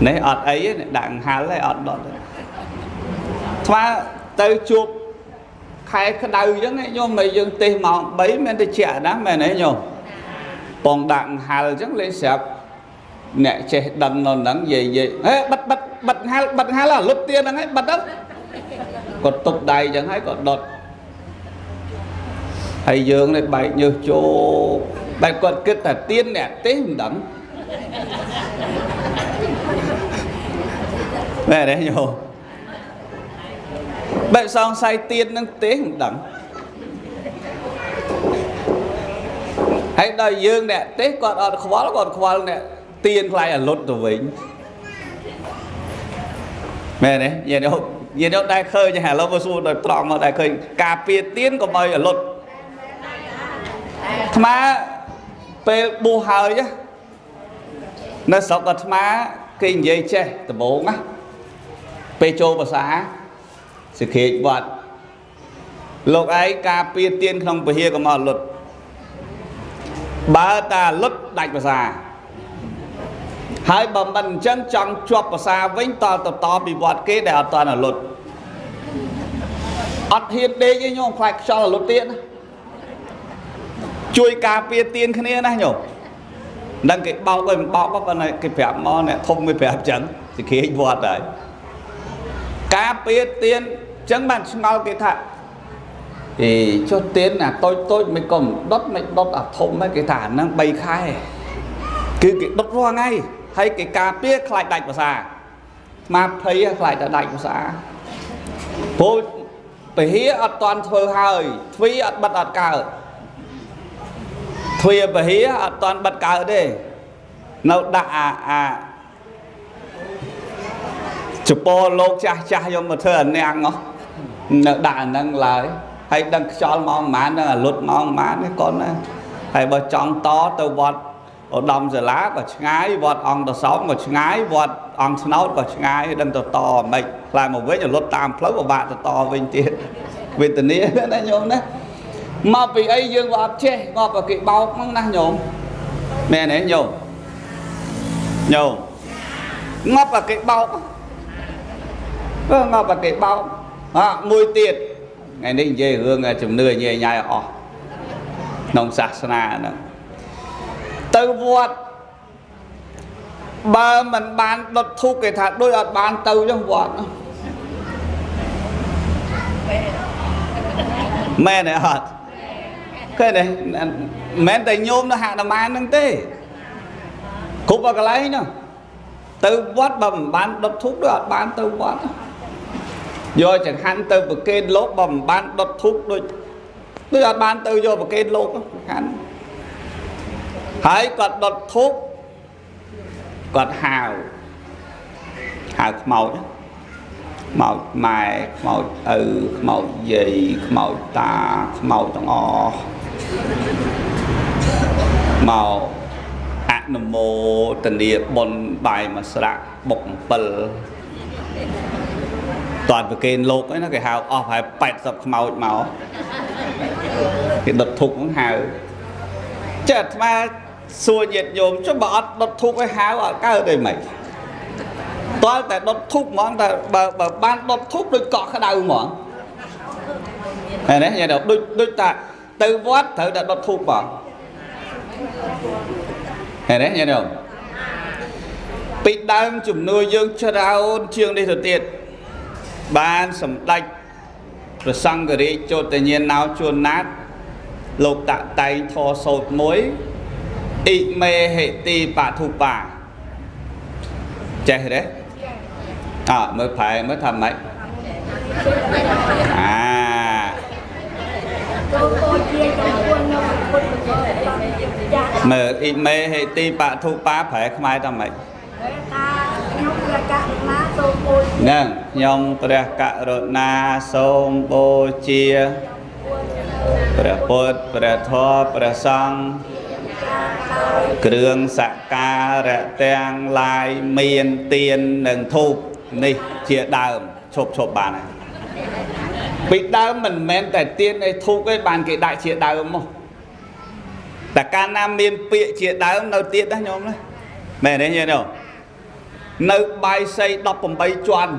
នេះអត់អីទេដាក់ហាល់ហើយអត់ដុតទេថ្មទៅជួបខែក្តៅអញ្ចឹងញោមមិនយើងទេសម៉ោង3មែនទៅជាក់ណាមែនទេញោមបងដាក់ហាល់អញ្ចឹងលេងស្រាប់អ្នកចេះដឹងនៅហ្នឹងនិយាយហេបិទបិទបិទហាល់បិទហាល់លុតទៀនហ្នឹងហើយបិទទៅគាត់ទប់ដៃអញ្ចឹងហើយក៏ដុតហើយយើងនេះបែកញើសជោកបែបគាត់គិតថាទៀនអ្នកទេសមិនដឹងមែនទេញោមបែបសង្ស័យទៀននឹងទេសមិនដឹងហើយដល់យើងអ្នកទេសគាត់អត់ខ្វល់គាត់ខ្វល់អ្នកទៀនខ្លាយអាលុតទៅវិញមែនទេញាតិញោមញាតិញោមដែរឃើញឥឡូវមកសួរដោយត្រង់មកដែរឃើញការពារទៀនកុំឲ្យអាលុតអាត្មា ពេលបួសហើយនៅស្រុកអាត្មាគេនិយាយចេះដំបូងណាពេលចូលភាសាសិក្ខេវត្តលោកឯងការពារទៀនក្នុងពហិកុំឲ្យលុតបើតាលុតដាច់ភាសាហើយបើមិនអញ្ចឹងចង់ជាប់ភាសាវិញតតពីវត្តគេដែលអត់តលុតអត់ហ៊ានដេកទេញោមខ្លាចខ្យល់លុតទៀតណាជួយការពារទៀនគ្នាណាញោមមិនដឹងគេបោកឲ្យមិនបោកប៉ុន្តែគេប្រាប់មកអ្នកធំគេប្រាប់អញ្ចឹងសិក្ខេវត្តហើយការពារទៀនអញ្ចឹងបានឆ្ងល់គេថាអេចុះទៀនអាតូចតូចមិនក៏មិនដុតមិនដុតអាធំហ្នឹងគេថាអាហ្នឹង3ខែគឺគេដុតរាល់ថ្ងៃហើយគេការពារខ្លាចដាច់ភាសាមកភ័យខ្លាចតែដាច់ភាសាព្រោះពហិអត់តាន់ធ្វើហើយទ្វីអត់បិទអត់កើតទ្វីពហិអត់តាន់បិទកើតទេនៅដាក់អាជពលោកចាស់ចាស់យកមកធ្វើអានាងហ៎នៅដាក់អាហ្នឹងឡើយហើយដឹងខ្យល់ម៉ោងប៉ុន្មានដឹងអាលុតម៉ោងប៉ុន្មានទេកូនណាហើយបើចង់តទៅវត្តឧត្តមសាលាក៏ឆ្ងាយវត្តអង្គតសោមក៏ឆ្ងាយវត្តអង្គស្នោតក៏ឆ្ងាយដឹងទៅតមិនខ្លាចមកវិញលុតតាមផ្លូវពិបាកទៅតវិញទៀតវេទនាណាញោមណាមកពីអីយើងក៏អត់ចេះងាប់ឲ្យគេបោកហ្នឹងណាញោមមែនទេញោមញោមងាប់ឲ្យគេបោកងាប់ឲ្យគេបោកហ่ะមួយទៀតថ្ងៃនេះនិយាយរឿងជំនឿញ៉ៃញ៉ៃអស់ក្នុងសាសនាហ្នឹងទៅវត្តបើមិនបានដុតធូបគេថាដូចអត់បានទៅចឹងវត្តមែនទេអត់ឃើញទេមិនមែនតែញោមនៅហនុមានហ្នឹងទេគ្រប់កន្លែងហ្នឹងទៅវត្តបើមិនបានដុតធូបដូចអត់បានទៅវត្តយកចង្ហាន់ទៅប្រគេនលោកបើមិនបានដុតធូបដូចអត់បានទៅយកប្រគេនលោកហាន់ហើយគាត់ដុតធូបគាត់ហៅហៅខ្មោចខ្មោចម៉ែខ្មោចឪខ្មោចយាយខ្មោចតាខ្មោចទាំងអស់មកអនុមោទនាបុណ្យបាយមួយស្រាក់បុក7តើប្រគេនលោកអីណាគេហៅអស់ប្រហែល80ខ្មោចមកគេដុតធូបហ្នឹងហៅចេះអាត្មាសួរញាតិញោមចុះបើអត់ដុតធូបឲ្យហៅអត់កើតទេម៉េចតើតែដុតធូបហ្មងតែបើបានដុតធូបដូចកក់ក្ដៅហ្មងឃើញទេញាតិដូចតាទៅវត្តត្រូវតែដុតធូបហ្មងឃើញទេញាតិញោមពីដើមជំនួយយើងច្រើនជាងនេះទៅទៀតបានសម្ដេចព្រះសង្ឃរាជជោតញាណោជួនណាតលោកតាក់តែងធរសោតមួយអ៊ីមេហេទីបធុបាចេះទេអើមើលប្រែមើលថាម៉េចអាមើលអ៊ីមេហេទីបធុបាប្រែខ្មែរថាម៉េចហ្នឹងខ្ញុំព្រះករុណាសូមបូជាព្រះពុទ្ធព្រះធម៌ព្រះសង្ឃគ្រឿងសក្ការៈទាំងឡាយមានទាននិងធូបនេះជាដើមឈប់បានហើយពីដើមមិនមែនតែទានឯធូបឯងបានគេដាក់ជាដើមមកតែកាលណាមានពាក្យជាដើមនៅទៀតណាញោមណាមែនទេញោមនៅបាយសី18ជាន់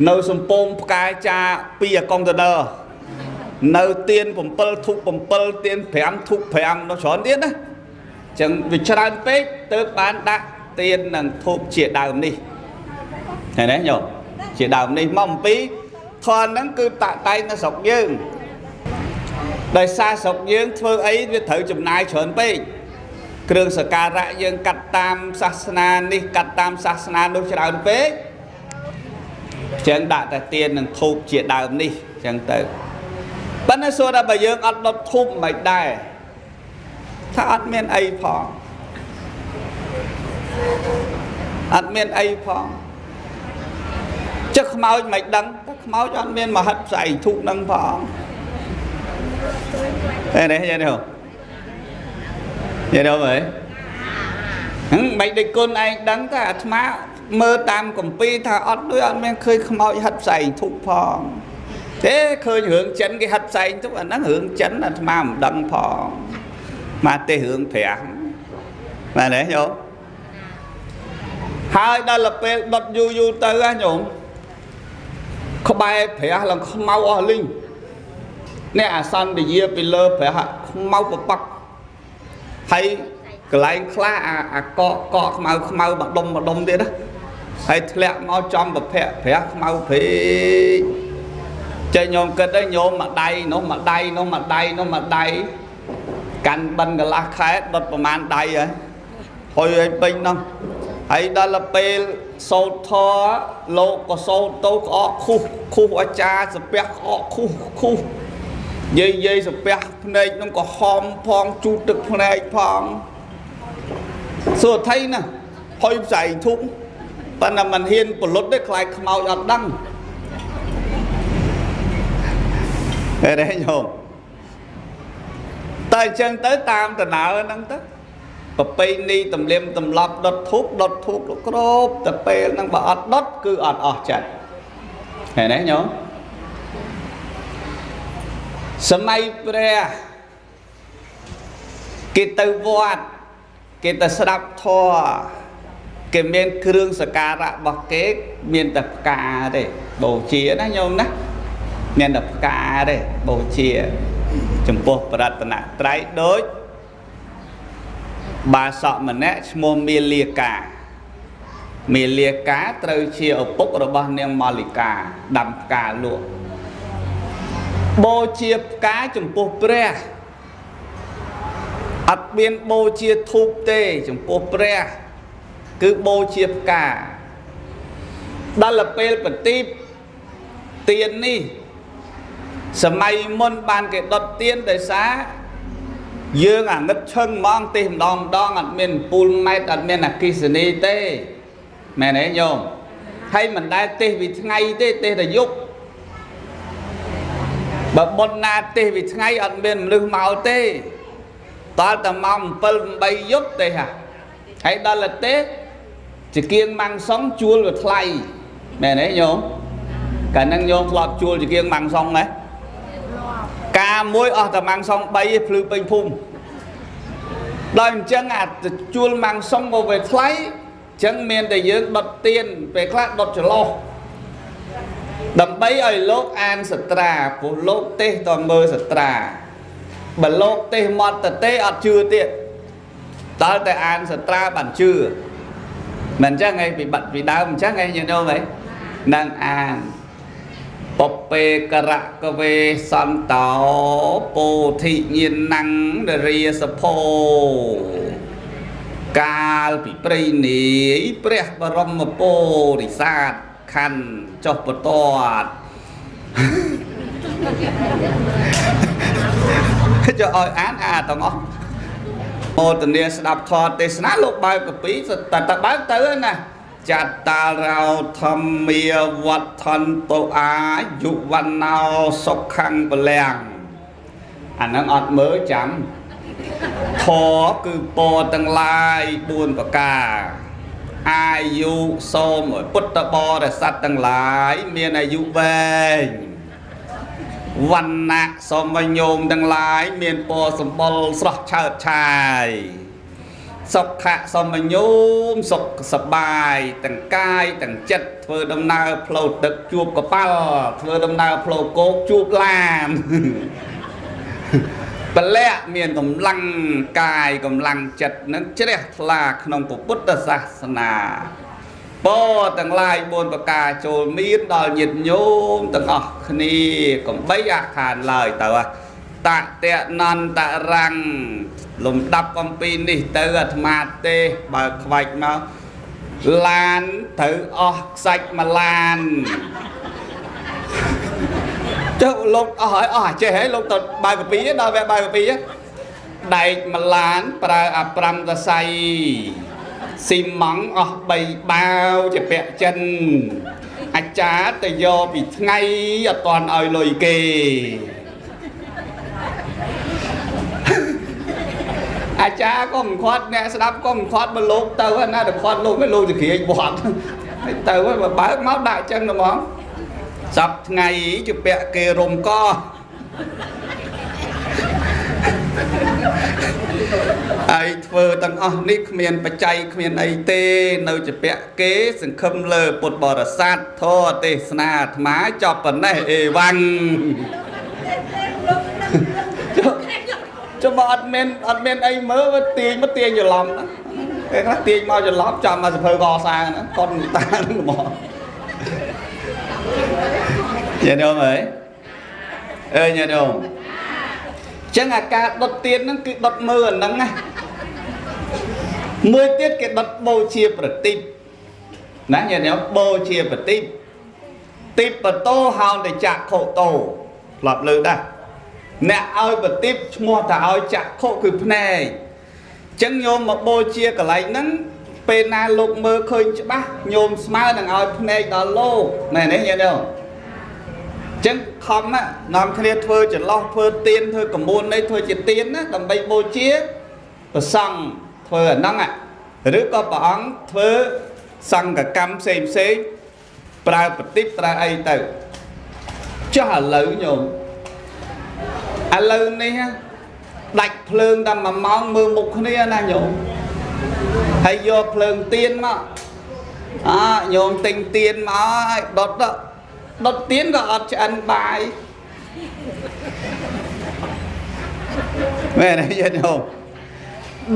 នៅសំពងផ្កាចា2អាកុងតឺន័រនៅទៀន7ធូប7ទៀន5ធូប5នៅច្រើនទៀតណាអញ្ចឹងវាច្រើនពេកទើបបានដាក់ទៀននិងធូបជាដើមនេះឃើញទេញោមជាដើមនេះមកអំពីធម៌ហ្នឹងគឺតាក់តែងនៅស្រុកយើងដោយសារស្រុកយើងធ្វើអីវាត្រូវចំណាយច្រើនពេកគ្រឿងសក្ការៈយើងកាត់តាមសាសនានេះកាត់តាមសាសនានោះច្រើនពេកអញ្ចឹងដាក់តែទៀននិងធូបជាដើមនេះអញ្ចឹងទៅប៉ុន្តែសួរថាបើយើងអត់ដុតធូបមិនដែរថាអត់មានអីផងអត់មានអីផង ចឹកខ្មោចមិនដឹងតែខ្មោចអត់មានមហិតផ្សែងធូបនឹងផងនេះនេះនេះ និយាយដល់ហើយហឹមមិនដូចគុណឯងដឹងតែអាត្មាមើលតាមកម្ពីថាអត់ដូចអត់មានឃើញខ្មោចហិតផ្សែងធូបផងទេឃើញរឿងចិនគេហិតផ្សែងធូបអាហ្នឹងរឿងចិនអាត្មាមិនដឹងផងមកទេរឿងប្រាំបាទទេញោមហើយដល់ពេលដុតយូរយូរទៅហ៎ញោមក្បែរព្រះឡើងខ្មៅអស់លីងនេះអាសន្តិយាពីលើព្រះខ្មៅពពកហើយកន្លែងខ្លះអាកកកខ្មៅខ្មៅមួយដុំមួយដុំទៀតណាហើយធ្លាក់មកចំប្រភៈព្រះខ្មៅពេកចេះញោមគិតទៅញោមមួយដៃនោះមួយដៃនោះមួយដៃនោះមួយដៃកាន់បិណ្ឌកន្លះខែដុតប្រហែលដៃហើយហុយឲ្យពេញនោះហើយដល់ពេលសូត្រធម៌លោកក៏សូត្រទៅក្អកខុសខុសអាចារ្យសាពះក្អកខុសខុសយាយយាយសាពះភ្នែកនោះក៏ហមផងជូតទឹកភ្នែកផងសួរថៃណាហុយផ្សែងធុងប៉ុន្តែមិនហ៊ានពលុតទេខ្លាចខ្មោចអត់ដឹងទេញោមតែអញ្ចឹងទៅតាមដំណើរហ្នឹងទៅប្រពៃណីទំលៀមទម្លាប់ដុតធូបដុតធូបគ្រប់តែពេលហ្នឹងបើអត់ដុតគឺអត់អស់ចិត្តឃើញទេញោមសម័យព្រះគេទៅវត្តគេទៅស្ដាប់ធម៌គេមានគ្រឿងសក្ការៈរបស់គេមានតែផ្កាទេបូជាណាញោមណាមានតែផ្កាទេបូជាចំពោះប្រតនត្រ័យដូចបាសកម្នាក់ឈ្មោះមាលាកាមាលាកាត្រូវជាឪពុករបស់នាងម៉ាលិកាដាំផ្កាលក់បូជាផ្កាចំពោះព្រះអត់មានបូជាធូបទេចំពោះព្រះគឺបូជាផ្កាដល់ពេលប្រទីបទៀននេះសម័យមុនបានគេដុតទៀនដោយសារយើងអាងឹតឈឹងហ្មងទេម្ដងម្ដងអត់មានពូលម៉ែត្រអត់មានអគ្គិសនីទេមែនទេញោមហើយមិនដែលទេសពីថ្ងៃទេទេសតែយប់បើបុណ្យណាទេសពីថ្ងៃអត់មានមនុស្សមកទេតើតែម៉ោង7 8យប់ទេហ่ะហើយដល់ទេជាគៀងម៉ាំងសុងជួលវាថ្លៃមែនទេញោមកាលហ្នឹងញោមធ្លាប់ជួលជាគៀងម៉ាំងសុងហ៎កាមួយអស់តែម៉ាំងសុង3ឯងភ្លឺពេញភូមិដល់អញ្ចឹងអាជួលម៉ាំងសុងមកវាថ្លៃអញ្ចឹងមានតែយើងដុតទៀនពេលខ្លះដុតចន្លោះដើម្បីឲ្យលោកអានសត្រាព្រោះលោកទេសតមើលសត្រាបើលោកទេសមកតទេអត់ជឿទៀតតើតែអានសត្រាបានជឿមិនអញ្ចឹងឯងពីបាត់ពីដើមអញ្ចឹងឯងញោមឯងនឹងអានពពេករកវេសន្តោពោធិញាណੰនរាសភោកាលពីព្រៃនាយព្រះបរមពោធិសាទខណ្ឌចុះបន្ទាត់ចុះឲ្យអានអាទាំងអស់មោទនាស្ដាប់ធម៌ទេសនាលោកបើកកពីតែតបើកទៅណាចតារោធម្មាវត្ថន្តោអាយុវណ្ណោសុខੰពលំអាហ្នឹងអត់មើលចាំធម៌គឺពរទាំងឡាយ4ប្រការអាយុសូមឲ្យពុទ្ធបរិស័ទទាំងឡាយមានអាយុវែងវណ្ណៈសូមឲ្យញោមទាំងឡាយមានពរសម្បុរស្រស់ឆើតឆាយសុខៈសូមឲ្យញោមសុខសប្បាយទាំងកាយទាំងចិត្តធ្វើដំណើរផ្លូវទឹកជួបកប៉ាល់ធ្វើដំណើរផ្លូវគោកជួបឡានពលៈមានកម្លាំងកាយកម្លាំងចិត្តនឹងជ្រះថ្លាក្នុងពុទ្ធសាសនាពរទាំងឡាយ4ប្រការចូលមានដល់ញាតិញោមទាំងអស់គ្នាកំបីអាខានឡើយទៅតតនន្តរាំងលំដាប់អំពីនេះទៅអាត្មាទេបើខ្វាច់មកឡានត្រូវអស់ខ្សាច់មួយឡានចុះលោកអស់ហើយអស់អាចេះហើយលោកទៅបើកពីដល់វគ្គបើកពីដែកមួយឡានប្រើអា5សរសៃស៊ីម៉ង់អស់3បាវជាពាក់ចិនអាចារ្យទៅយកពីថ្ងៃអត់ទាន់ឲ្យលុយគេ អាចារ្យក៏មិនខាត់អ្នកស្ដាប់ក៏មិនខាត់បើលោកទៅណាតែខាត់លោកមិនលោកទៅក្រៀកវត្តហើយទៅហើយបើបើកមកដាក់ចឹងហ្មងសប្ថ្ងៃជពាក់គេរុំកហើយធ្វើទាំងអស់នេះគ្មានបច្ច័យគ្មានអីទេនៅជពាក់គេសង្ឃឹមលើពុទ្ធបរិស័ទធម៌ទេសនាអាត្មាចប់ប៉ុណ្ណេះអេវ៉ាន់ចុះបើអត់មានអីមើលទាញមកទាញច្រឡំហ្នឹងគេខ្លះទាញមកច្រឡំចាំមកសភៅកសាងហ្នឹងកុនតាហ្នឹងហ្មងញាតិញោមអើយអើយញាតិញោមចឹងអាការដុតទៀនហ្នឹងគឺដុតមើលអាហ្នឹងណាមួយទៀតគេដុតបូជាប្រទីបណាញាតិញោមបូជាប្រទីបទីបតោហោនចក្ខុតោធ្លាប់លើដែរអ្នកឲ្យប្រទីបឈ្មោះថាឲ្យចក្ខុគឺភ្នែកចឹងញោមមកបូជាកន្លែងហ្នឹងពេលណាលោកមើលឃើញច្បាស់ញោមស្មើនឹងឲ្យភ្នែកដល់លោកមែនទេញាតិញោមចឹងខំនាំគ្នាធ្វើចន្លោះធ្វើទៀនធ្វើកមួននេះធ្វើជាទៀនណាដើម្បីបូជាប្រសង់ធ្វើអាហ្នឹងឬក៏ព្រះអង្គធ្វើសង្ឃកម្មផ្សេងផ្សេងប្រើប្រទីបប្រើអីទៅចុះឥឡូវញោមឥឡូវនេះដាច់ភ្លើងតែ1ម៉ោងមើលមុខគ្នាណាញោមហើយយកភ្លើងទៀនមកអញោមទិញទៀនមកឲ្យដុតដុតទៀនក៏អត់ឆ្អិនបាយមែនទេញាតិញោម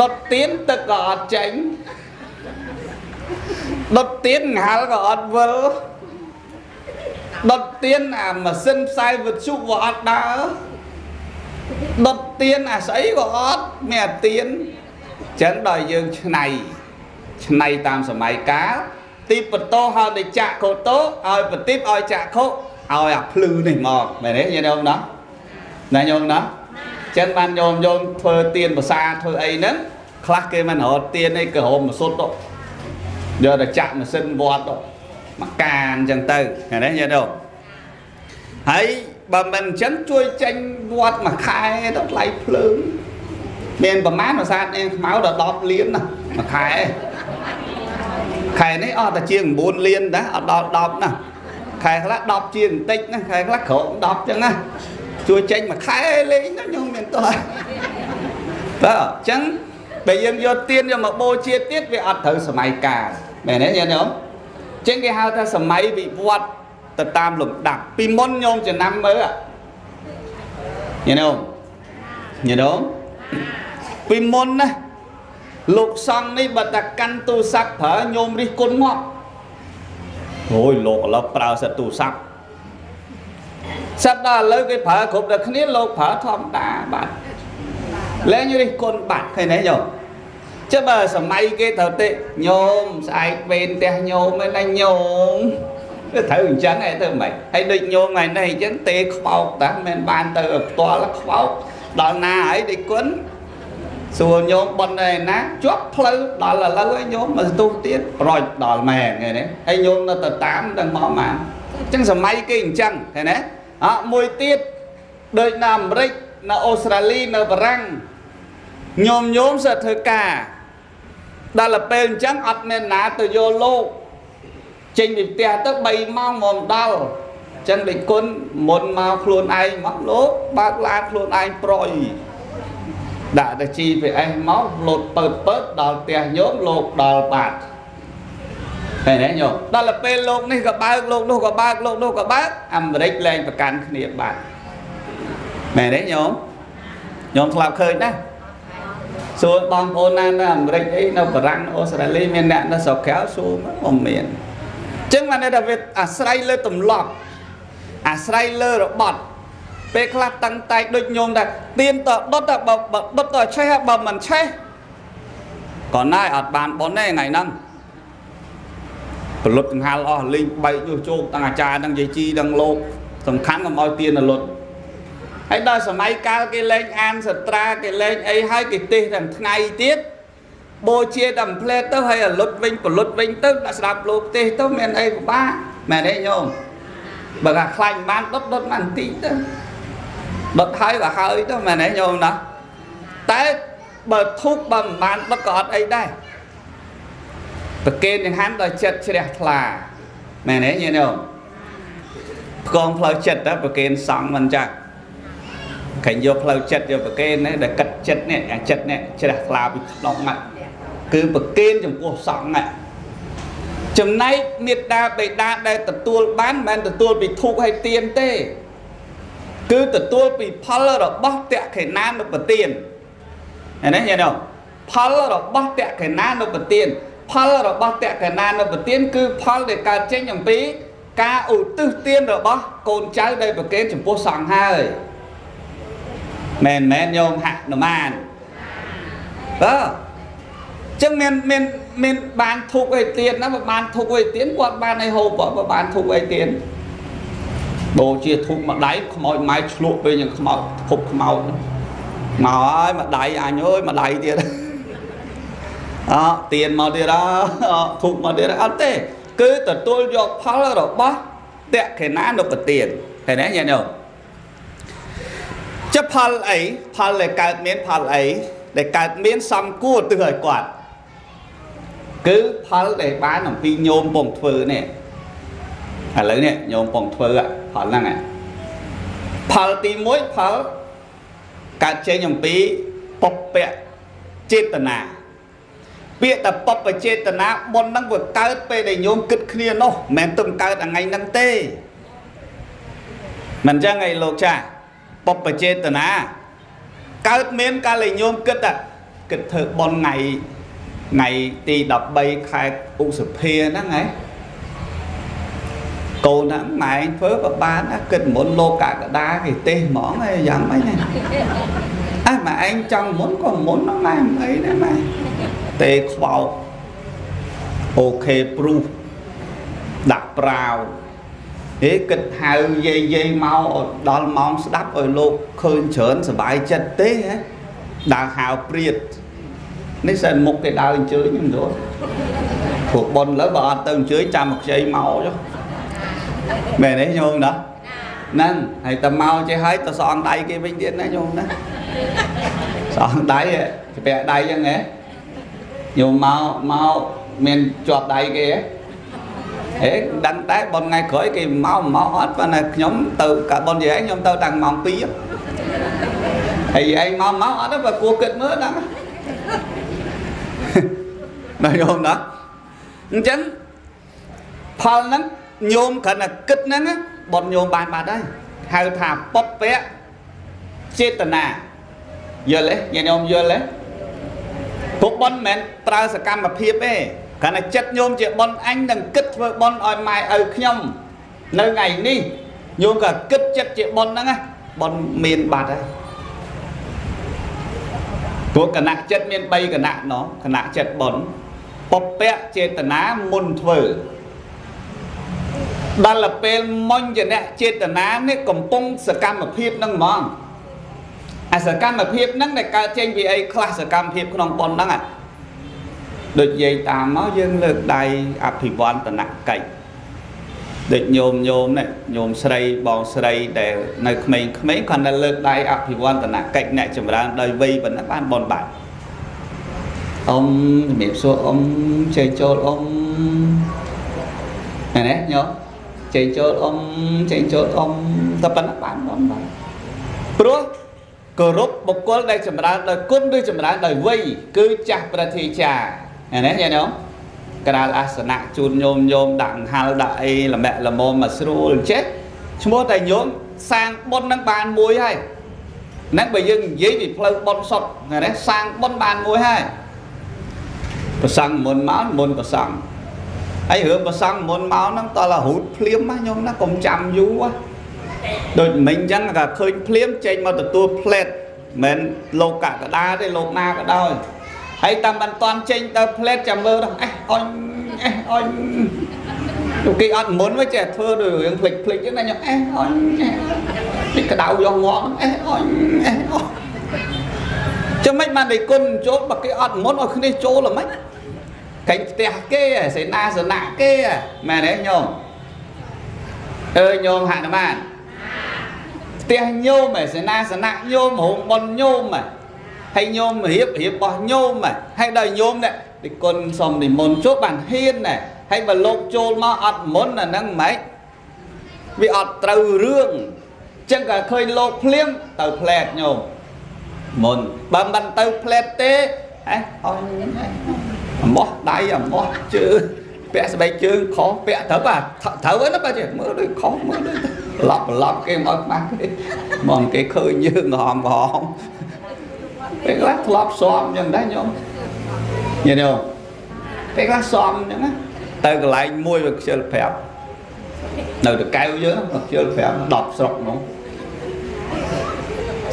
ដុតទៀនទឹកក៏អត់ចេញដុតទៀនហាល់ក៏អត់វិលដុតទៀនអាម៉ាស៊ីនផ្សាយវិទ្យុក៏អត់ដើរដុតទៀនអាស្អីក៏អត់មានអាទៀនចឹងដល់យើងឆ្នៃតាមសម័យកាលទីបតោហៅនៃចក្ខុតោឲ្យប្រទីបឲ្យចក្ខុឲ្យអាភ្លឺនេះមកមែនទេញាតិញោមណាណាញោមណាចឹងបានញោមញោមធ្វើទៀនភាសាធ្វើអីហ្នឹងខ្លះគេមិនរត់ទៀនអីគេរមម៉ាស៊ុតយកទៅចាក់ម៉ាស៊ីនវត្តមកកានចឹងទៅឃើញទេញាតិញោមហើយបើមិនអញ្ចឹងជួយចេញវត្តមួយខែទៅថ្លៃភ្លើងមានប្រមាណប្រាសាទនេះខ្មៅដល់10លានណាមួយខែខែនេះអស់តែជាង9លានដែរអត់ដល់10ណាខែខ្លះ10ជាងបន្តិចណាខែខ្លះក្រោម10ចឹងណាជួយចេញមួយខែលេងណាញោមមានតោះបាទអញ្ចឹងបើយើងយកទៀនយកមកបូជាទៀតវាអត់ត្រូវសម័យកាលមែនទេញាតិញោមអញ្ចឹងគេហៅថាសម័យវិវត្តទៅតាមលំដាប់ពីមុនញោមចំណាំមើលញាតិញោមញាតិញោមពីមុនណាលោកសង្ឃនេះបើតែកាន់ទូរស័ព្ទប្រើញោមរិះគន់មកអូយលោកឥឡូវប្រើសិតទូរស័ព្ទសិតដល់ឥឡូវគេប្រើគ្រប់តែគ្នាលោកប្រើធម្មតាបាទលែងរិះគន់បាត់ឃើញទេញោមចុះបើសម័យគេត្រូវទេញោមស្អែកវេនផ្ទះញោមឯណាញោមវាត្រូវអញ្ចឹងឯងទៅមិនហើយដូចញោមថ្ងៃនេះអញ្ចឹងទេខ្វោកតាមិនបានទៅផ្ទាល់ខ្វោកដល់ណាហើយដូចគុណសួរញោមប៉ុនឯណាជាប់ផ្លូវដល់ឥឡូវហើយញោមមកស្ទុះទៀតប្រចដល់មែនឃើញទេហើយញោមនៅទៅតាមដល់មកបានអញ្ចឹងសម័យគេអញ្ចឹងឃើញទេអមួយទៀតដូចនៅអាមេរិកនៅអូស្ត្រាលីនៅបារាំងញោមសិតធ្វើការដល់ពេលអញ្ចឹងអត់មានណាទៅយកលោកចេញពីផ្ទះទៅ3ម៉ោងមកដល់អញ្ចឹងដូចគុណមុនមកខ្លួនឯងមកលោកបើកឡានខ្លួនឯងប្រយដាក់ទៅ GPS មកលោតពើតដល់ផ្ទះញោមលោកដល់បាត់ឃើញទេញោមដល់ពេលលោកនេះក៏បើកលោកនោះក៏បើកលោកនោះក៏បើកអាមេរិកលែងប្រកាន់គ្នាបាត់មែនទេញោមញោមធ្លាប់ឃើញណាសួរបងប្អូនណានៅអាមេរិកអីនៅបារាំងអូស្ត្រាលីមានអ្នកនៅស្រុកក្រៅសួរមកមិនមានអញ្ចឹងបានន័យថាវាអាស្រ័យលើទម្លាប់អាស្រ័យលើរបត់ពេលខ្លះតឹងតែងដូចញោមថាទៀនតដុតបើដុតតឆេះបើមិនឆេះក៏ណែអត់បានប៉ុនទេថ្ងៃហ្នឹង ពលុតកង្ហាល់អស់លេងបែកញុះជោគទាំងអាចារ្យទាំងយាយជីទាំងលោកសំខាន់កុំឲ្យទៀនលុតហើយដល់សម័យកាលគេលេងអានសត្រាគេលេងអីហើយគេទេសទាំងថ្ងៃទៀតបូជាតែផ្លែទៅហើយលុតវិញពលុតវិញទៅដាក់ស្ដាប់លោកទេសទៅមានអីពិបាកមែនទេញោមបើថាខ្លាញ់បានដុតដុតបានបន្តិចទៅដុតហើយក៏ហើយទៅមែនទេញោមណាតែ បើធូបបើមិនបានបិទក៏អត់អីដែរប្រគេនចង្ហាន់ដោយចិត្តជ្រះថ្លាមែនទេញាតិញោមផ្គងផ្លូវចិត្តតើប្រគេនសង្ឃមិនចាស់ខែយកផ្លូវចិត្តយកប្រគេននេះដែលកាត់ចិត្តនេះអាចិត្តនេះជ្រះថ្លាពីក្នុងហ្នឹងគឺប្រគេនចំពោះសង្ឃហ្នឹងចំណែកមេត្តាបិតាដែលទទួលបានមិនមែនទទួលពីធូបហើយទានទេគឺទទួលពីផលរបស់តក្ខិណានុបទាននេះញាតិញោមផលរបស់តក្ខិណានុបទានផលរបស់តក្ខិណានុបទានគឺផលដែលកើតចេញអំពីការឧទ្ទិសទានរបស់កូនចៅដែលប្រគេនចំពោះសង្ឃហើយមែនមែនញោមហនុមានបាទចឹងមានមានមានបានធូបអីទៀនណាបើបានធូបអីទៀនគាត់បានអីហូបបើបានធូបអីទៀនបូជាធូបមួយដៃខ្មោចម៉ែឆ្លក់ពេលយ៉ាងខ្មោចភពខ្មោចមកហើយមួយដៃអញអើយមួយដៃទៀតអទៀនមកទៀតអធូបមកទៀតអត់ទេគឺទទួលយកផលរបស់តក្ខិណានុបទានឃើញទេញាតិញោមចុះផលអីផលដែលកើតមានផលអីដែលកើតមានសំគួរទិសឲ្យគាត់គឺផលដែលបានអំពីញោមពងធ្វើនេះឥឡូវនេះញោមពងធ្វើផលហ្នឹងផលទី1ផលកើតចេញអំពីពពៈចេតនាពាក្យតែពពចេតនាបុណ្យហ្នឹងវាកើតពេលដែលញោមគិតគ្នានោះមិនមែនទំកើតថ្ងៃហ្នឹងទេមិនចឹងឯងលោកចាស់ពពចេតនាកើតមានកាលដែលញោមគិតគិតធ្វើបុណ្យថ្ងៃទី13ខែឧសភាហ្នឹងហ៎កូនហ្នឹងម៉ែឯងធ្វើក៏បានដែរគិតមុនលោកកកដាគេទេសហ្មងឯងយ៉ាងម៉េចហ្នឹងអះម៉ែឯងចង់មុនក៏មុនហ្នឹងម៉ែមិនអីដែរម៉ែទេខ្វោកអូខេព្រុសដាក់ប្រាវហេគិតហៅយាយយាយមកដល់ម៉ោងស្ដាប់ឲ្យលោកឃើញច្រើនសบายចិត្តទេហ៎ដើរហៅព្រាតនេះសិនមុខគេដើរអញ្ជើញខ្ញុំយល់ព្រោះប៉ុនលើបើអត់ទៅអញ្ជើញចាំមកខ្ចីមកចុះមែនទេញោមណាហ្នឹងហើយតែមកចេះហើយទៅសងដៃគេវិញទៀតណាញោមណាសងដៃជពាក់ដៃចឹងហ៎ញោមមកមកមានជាប់ដៃគេហ៎ហេដឹងតែប៉ុនថ្ងៃក្រោយគេមកមកអត់ប៉ុន្តែខ្ញុំទៅកាប៉ុនយាយខ្ញុំទៅតាំងម៉ោង2ហើយឯងមកមកអត់ទេបើគួរគិតមើលដឹងណាញោមណាអញ្ចឹងផលហ្នឹងញោមគ្រាន់តែគិតហ្នឹងបុណ្យញោមបានបាត់ហើយហៅថាពពៈចេតនាយល់ទេញាតិញោមយល់ទេពុកបុណ្យមិនមែនប្រើសកម្មភាពទេគ្រាន់តែចិត្តញោមជាបុណ្យអញនឹងគិតធ្វើបុណ្យឲ្យម៉ែឪខ្ញុំនៅថ្ងៃនេះញោមក៏គិតចិត្តជាបុណ្យហ្នឹងណាបុណ្យមានបាត់ហើយព្រោះគណៈចិត្តមាន3គណៈណោះគណៈចិត្តបុណ្យពពៈចេតនាមុនធ្វើដល់ពេលមុនជាអ្នកចេតនានេះកំពុងសកម្មភាពហ្នឹងហ្មងអាសកម្មភាពហ្នឹងដែលកើតចេញពីអីខ្លះសកម្មភាពក្នុងបុណ្យហ្នឹងដូចនិយាយតាមមកយើងលើកដៃអភិវឌ្ឍនកិច្ចដូចញោមញោមនេះញោមស្រីបងស្រីដែលនៅក្មេងៗគ្រាន់តែលើកដៃអភិវឌ្ឍនកិច្ចអ្នកចម្រើនដោយវ័យប៉ុណ្ណាបានបុណ្យបាត់អ៊ំជំរាបសួរអ៊ំជ័យចូលអ៊ំណាញោមជ័យចូលអ៊ំជ័យចូលអ៊ំតែប៉ុណ្ណាបានបុណ្យបាត់ព្រោះគោរពបុគ្គលដែលចម្រើនដោយគុណឬចម្រើនដោយវ័យគឺចាស់ប្រធាចាណាញោមក្រាលអាសនៈជូនញោមញោមដាក់ហាល់ដាក់អីល្មាក់ល្មមមកស្រួលចេះឈ្មោះតែញោមសាងបុណ្យនឹងបានមួយហើយហ្នឹងបើយើងនិយាយពីផ្លូវបុណ្យសុទ្ធណាសាងបុណ្យបានមួយហើយប្រសង់មុនមកមុនប្រសង់ហើយរឿងប្រសង់មុនមកហ្នឹងតើរូតភ្លាមណាញោមណាកុំចាំយូរដូចមិញអញ្ចឹងក៏ឃើញភ្លាមចេញមកទទួលផ្លែតមិនលោកកកដាទេលោកណាក៏ដោយហើយតាមមិនតាន់ចេញទៅផ្លែតចាំមើលអេះអញអេះអញគេអត់មុនវិញចេះធ្វើដូចរឿងភ្លេចភ្លេចចឹងណាញោមអេះអញភ្លេចក្តៅយកងាប់អេះអញអេះអញចាំមិនបានតែគុណចូលបើគេអត់មុនឲ្យគ្នាចូលល្មិចកែងផ្ទះគេសេនាសនៈគេមែនទេញោមអើញោមហនុមានផ្ទះញោមសេនាសនៈញោមរោងបុណ្យញោម ហើយញោមរៀបរៀបរបស់ញោមហើយដល់ញោមនេះនិគុណសុំនិមន្តចូលបានហ៊ានដែរហើយបើលោកចូលមកអត់មុនអាហ្នឹងម៉េចវាអត់ត្រូវរឿងចឹងក៏ឃើញលោកភ្លាមទៅផ្លែតញោមមុនបើមិនទៅផ្លែតទេហេអស់អំោះដៃអំោះជើងពាក់ស្បែកជើងខុសពាក់ត្រូវបាទត្រូវហ្នឹងបាទមើលដូចខុសមើលដូចឡប់ឡប់គេមកខ្មាស់គេមកគេឃើញយើងក្រហមក្រហមពេលខ្លះធ្លាប់សមចឹងដែរញោមញោមពេលខ្លះសមចឹងណាទៅកន្លែងមួយវាខ្ជិលប្រាប់នៅតកែវយើងវាខ្ជិលប្រាប់10ស្រុកនោះ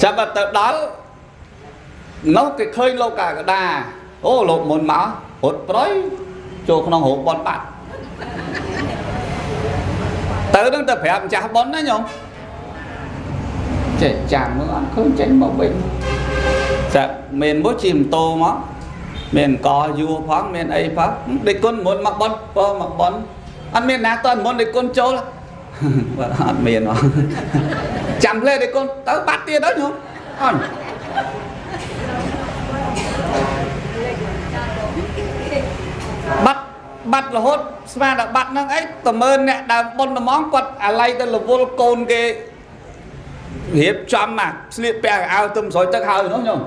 ចាប់ទៅដល់នោះគេឃើញលោកកកដាអូលោកមុនមករត់ប្រយចូលក្នុងរោងប៉ុនបាត់ទៅនឹងទៅប្រាប់ម្ចាស់ប៉ុនណាញោមចេះចាំមើលអត់ឃើញចេញមកវិញចាប់មានមួយជិះម៉ូតូមកមានកយួរផងមានអីផងដេកគុណមុនមកប៉ុនបើមកប៉ុនអត់មានណាតមុនដេកគុណចូលបាទអត់មានចាំផ្លេដេកគុណទៅបាត់ទៀតដល់ញោមអត់បាត់បាត់រហូតស្មានដល់បាត់ហ្នឹងអីតមើលអ្នកដើមប៉ុនត្មងគាត់អាឡ័យទៅរវល់កូនគេរៀបចំណាស្លៀកពាក់អាវទៅស្រោចទឹកហើយនោះញោម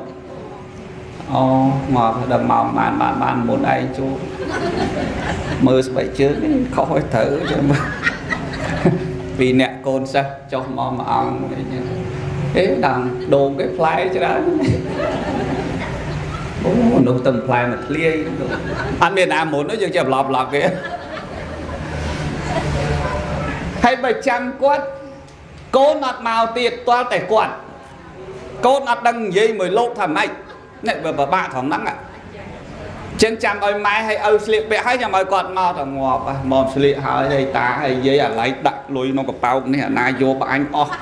អូមកដល់ម៉ោងបានបានបានមុនឯងចូលមើលស្បែកជើងនេះខុសឲ្យត្រូវចឹងពីអ្នកកូនសិស្សចុះមកមួយអង្គអីចឹងអេដល់ដូងគេផ្លែច្រើនអូនោះទៅផ្លែមកធ្លាយអត់មានណាមុនយើងចេះប្លប់ប្លប់គេហើយបើចាំគាត់កូនអត់មកទៀតទាល់តែគាត់កូនអត់ដឹងនិយាយមួយលោកថាម៉េចនេះវាពិបាកត្រង់ហ្នឹងចឹងចាំឲ្យម៉ែឲ្យឪស្លៀកពាក់ហើយចាំឲ្យគាត់មកទៅងាប់មកស្លៀកហើយហើយតាហើយយាយអាឡៃដាក់លុយក្នុងកប៉ោកនេះអាណាយកបើអញអស់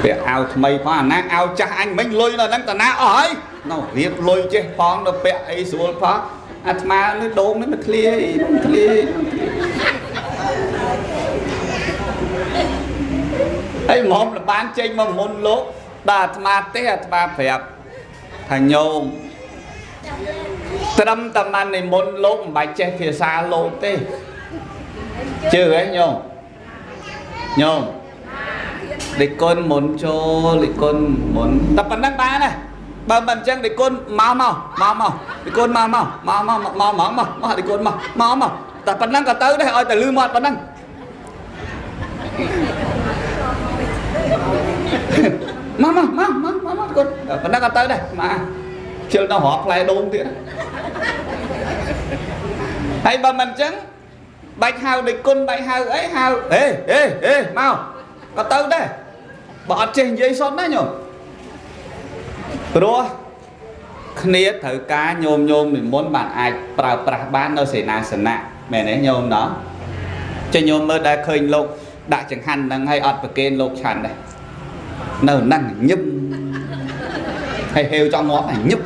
ពាក់អាវថ្មីផងអាណាអាវចាស់អញមិញលុយនៅហ្នឹងតាណាអស់ហើយនោះរៀបលុយចេះផងទៅពាក់អីស្រួលផងអាត្មានេះដូងនេះមកធ្លាយធ្លាយហើយមកបានចេញមកមុនលោកបាទអាត្មាទេអាត្មាប្រាប់ថាញោមត្រឹមតែបាននិមន្តលោកមិនបាច់ចេះភាសាលោកទេជឿហ៎ញោមញោមដេកគុណមុនចូលដេកគុណមុនតែប៉ុណ្្នឹងបានណាបើមិនអញ្ចឹងដេកគុណមកមកមកមកដេកគុណមកមកមកមកមកមកមកមកដេកគុណមកមកមកតែប៉ុណ្្នឹងក៏ទៅដែរឲ្យតែលឺមាត់ប៉ុណ្្នឹងមកមកមកមកមកគុណប៉ុណ្្នឹងក៏ទៅដែរមកជិលដល់រាប់ផ្លែដូងទៀតហើយបើមិនអញ្ចឹងបាច់ហៅដេកគុណបាច់ហៅអីហៅហេហេហេមកក៏ទៅដែរបើអត់ចេះនិយាយសុទ្ធណាញោមព្រោះគ្នាត្រូវការញោមញោមនិមន្តបានអាចប្រើប្រាស់បាននៅសេនាសនៈមែនទេញោមណោះចេះញោមមើលដែលឃើញលោកដាក់ចង្ហាន់ហ្នឹងហើយអត់ប្រគេនលោកឆាន់ដែរនៅហ្នឹងញឹមហើយហេវចង់ងាប់ហើយញឹម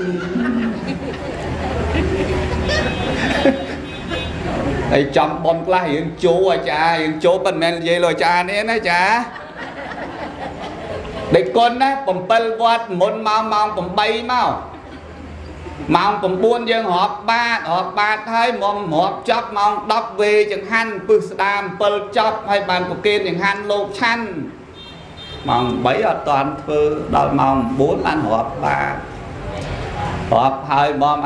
ហើយចំប៉ុនខ្លះរឿងជោអាចារ្យរឿងជោមិនមែននិយាយលោកអាចារ្យនេះណាចាដេកគុណណា7វត្តមុនមកម៉ោង8មកម៉ោង9យើងរាប់បាតរាប់បាតហើយមករាប់ចប់ម៉ោង10វេចង្ហាន់ពឹសស្ដាម7ចប់ហើយបានប្រគេនចង្ហាន់លោកឆាន់ម៉ោង8អត់តាន់ធ្វើដល់ម៉ោង9បានរាប់បាតរាប់ហើយមក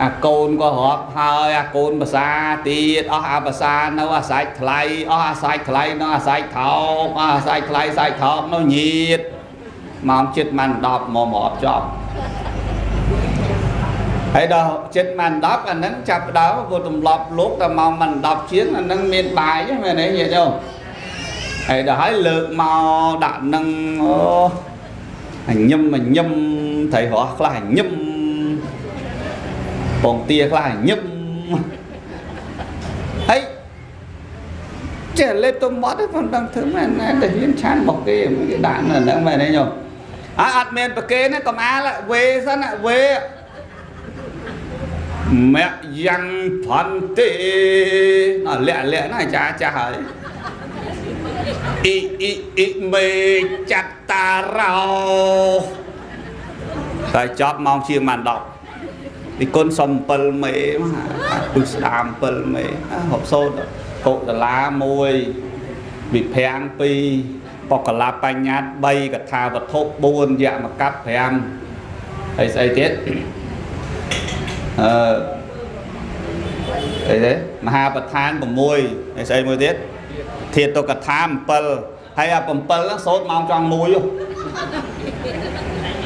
អាកូនក៏រាប់ហើយអាកូនភាសាទៀតអស់អាភាសានៅអាសាច់ថ្លៃអស់អាសាច់ថ្លៃនៅអាសាច់ថោកអស់អាសាច់ថ្លៃសាច់ថោកនៅញាតម៉ោងចិត្តម៉ាន់10មករាប់ចប់ហើយដល់ចិត្តម៉ាន់10អាហ្នឹងចាប់ដើមព្រោះទម្លាប់លោកតែម៉ោងម៉ាន់10ជាងអាហ្នឹងមានបាយហ្នឹងមែនទេញាតិញោមហើយដល់ហើយលើកមកដាក់នឹងអូអញញឹមអញញឹមត្រីរស់ខ្លះអញញឹមពងទាខ្លះញឹមហើយចេះលេបទៅមាត់ទេមិនដឹងធ្វើមែនណាតែហ៊ានឆានរបស់គេគេដាក់នៅហ្នឹងមែនទេញោមអើអត់មានប្រគេណាកុំអាលវេសិនវេមយ៉ាងផន្តិណោះលាក់លាក់ណាអាចារ្យចាស់ហើយអ៊ីអ៊ីអ៊ីមេចតារោ តែចប់ម៉ោងជាងបាន10ពីគុណសុំ7មេមកពឹសស្ដាម7មេហូបសូត្រកុដលា1វិភាំង2បកលាបញ្ញត្តិ3កថាវត្ថុ4យមកັບ5ហើយស្អីទៀតអឺអីទេមហាប្រធាន6ហើយស្អីមួយទៀតធាតុកថា7ហើយអា7ហ្នឹងសូត្រម៉ោងចង់1